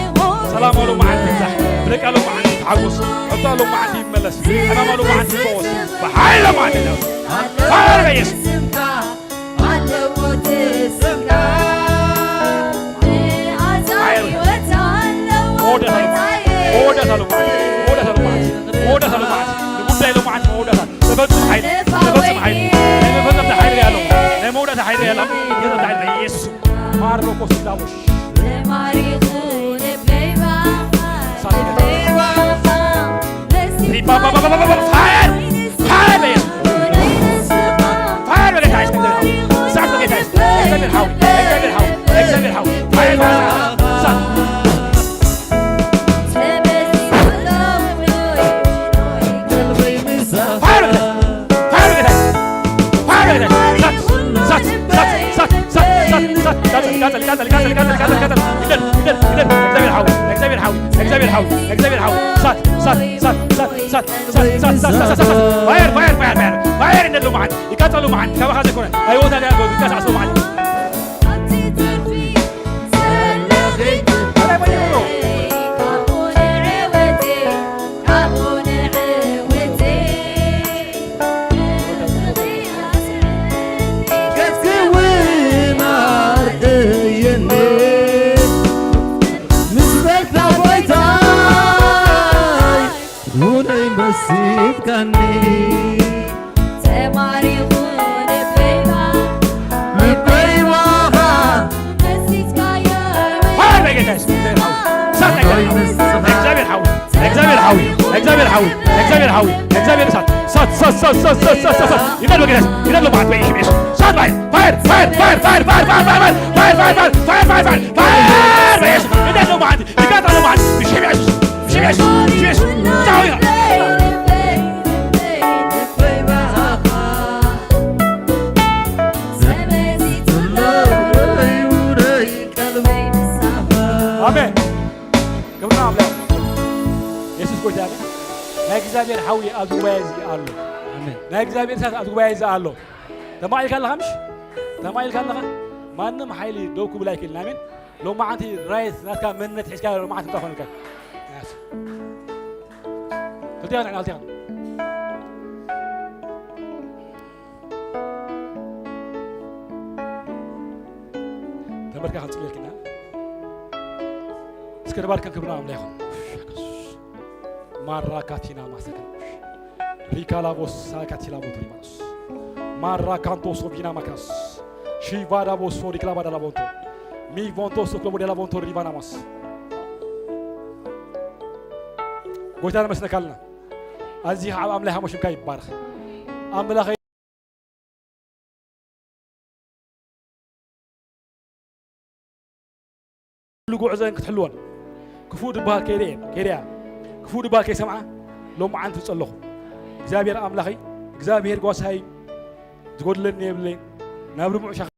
ሰላም ሎ መዓት ይብዛሕ፣ ፍለቃ ሎ መዓት ይተሓጎስ፣ ሕቶ ሎ መዓት ይመለስ፣ ሕማም ሎ መዓት ይፈወስ። ብሓይሊ መዓት ይለፍ። ፋየር በኢየሱስ። ኣለዎ ትስብእካ። መዓዛ መወዳእታ ህይወት ኣለዎ ሎ መዓት፣ ጌታዬ። መወዳእታ ሎ መዓት፣ መወዳእታ ሎ መዓት፣ መወዳእታ ሎ መዓት። ንጉዳይ ሎ መዓት መወዳእታ። ተፈጽም ሓይሊ፣ ተፈጽም ሓይሊ። ናይ መፈጸምታ ሓይሊ ያለው፣ ናይ መወዳእታ ሓይሊ ያለው፣ መወዳእታ ሓይሊ በኢየሱስ። ማርቆስ ዳቦሽ። ተማሪኹ ልበይ ባኻ፣ ልበይ ባኻ። ፋየር! ፋየር በኢየሱስ! ፋየር በጌታ ኢየሱስ! እሳት በጌታ ኢየሱስ! እግዚአብሔር ሆይ! እግዚአብሔር ሆይ! እግዚአብሔር ሆይ! ፋየር በጌታ! እሳት! ፋየር በጌታ! ፋየር በጌታ! ፋየር በጌታ! እሳት! እሳት! እሳት! እሳት! ቃጠል! ቃጠል! ቃጠል! ቃጠል! ቃጠል! ቃጠል! ቃጠል! ግደል! ግደል! ግደል! እግዚአብሔር ሆይ! እግዚአብሔር ሆይ! እግዚአብሔር ሆይ! እሳት! እሳት! እሳት! እሳት! እሳት! ፋየር፣ ፋየር፣ ፋየር፣ ፋየር። ፋየር እንደሎ መዓት፣ ይቃጸሉ መዓት፣ ካባኻ ዘይኮነ፣ ኣይወታ ዳ ይንቀሳቀሱ መዓት። እሳት ናይ እግዚኣብሔር ሓዊ፣ ናይ እግዚኣብሔር ሓዊ፣ ናይ እግዚኣብሔር ሓዊ፣ ናይ እግዚኣብሔር ሓዊ፣ ናይ እግዚኣብሔር ሓዊ፣ ናይ እግዚኣብሔር እሳት፣ እሳት፣ እሳት፣ እሳት፣ እሳት፣ እሳት፣ እሳት፣ እሳት፣ ይነድ በጌታ ስም፣ ይነድ ሎማዓት በኢየሱስ፣ በኢየሱስ፣ እሳት፣ ፋየር፣ ፋየር፣ ፋየር፣ በኢየሱስ፣ ይነድ ሎማዓት፣ ይቃጠል ሎማዓት፣ ብሽም የሱስ፣ ብሽም የሱስ፣ ብሽም የሱስ፣ ብታዊ ኣሜን። ክብርና ኣምላኽ። የሱስ ጎይታ እዩ። ናይ እግዚኣብሔር ሓዊ ኣብዚ ጉባኤ እዚ ኣሎ። ኣሜን። ናይ እግዚኣብሔር እሳት ኣብዚ ጉባኤ እዚ ኣሎ። ተማኢልካ ኣለኻ ምሽ? ተማኢልካ ኣለኻ? ማንም ሓይሊ ደው ክብል ኣይክእልን። ኣሜን። ሎማዓንቲ ራይት ናትካ መንነት ሒዝካ ሎማዓንቲ እንታይ ኮንካ? ክልቲኻ ንዕና ክልቲኻ። ተንበርካ ክንጽልየልክና። እስከ ንባርከን ክብርና ኣምላኽ ይኹን። ማራ ካቲና ማሰካ። ሪካ ላቦስ ሳካ ቲላቦ ሪማኖስ። ማራ ካንቶ ሶቪና ማካስ። ሺቫ ዳቦ ሶ ሪክላ ባዳ ላቦንቶ። ሚ ቮንቶ ሶክሎ ቦዴላ ቮንቶ ሪቫና ማስ። ጎይታ ነመስነካልና። ኣዚ ኣብ ኣምላኽ ሓሞሽምካ ይባረኽ። ኣምላኽ ኩሉ ጉዕዘን ክትሕልወን። ክፉእ ድበሃል ከይደ እየን፣ ከይደ እያ። ክፉእ ድበሃል ከይሰምዓ ሎማዓንቲ ዝጸለኹ። እግዚኣብሔር ኣምላኸይ፣ እግዚኣብሔር ጓሳይ፣ ዝጎድለኒ የብለይን። ናብ ርቡዕ ሻኽ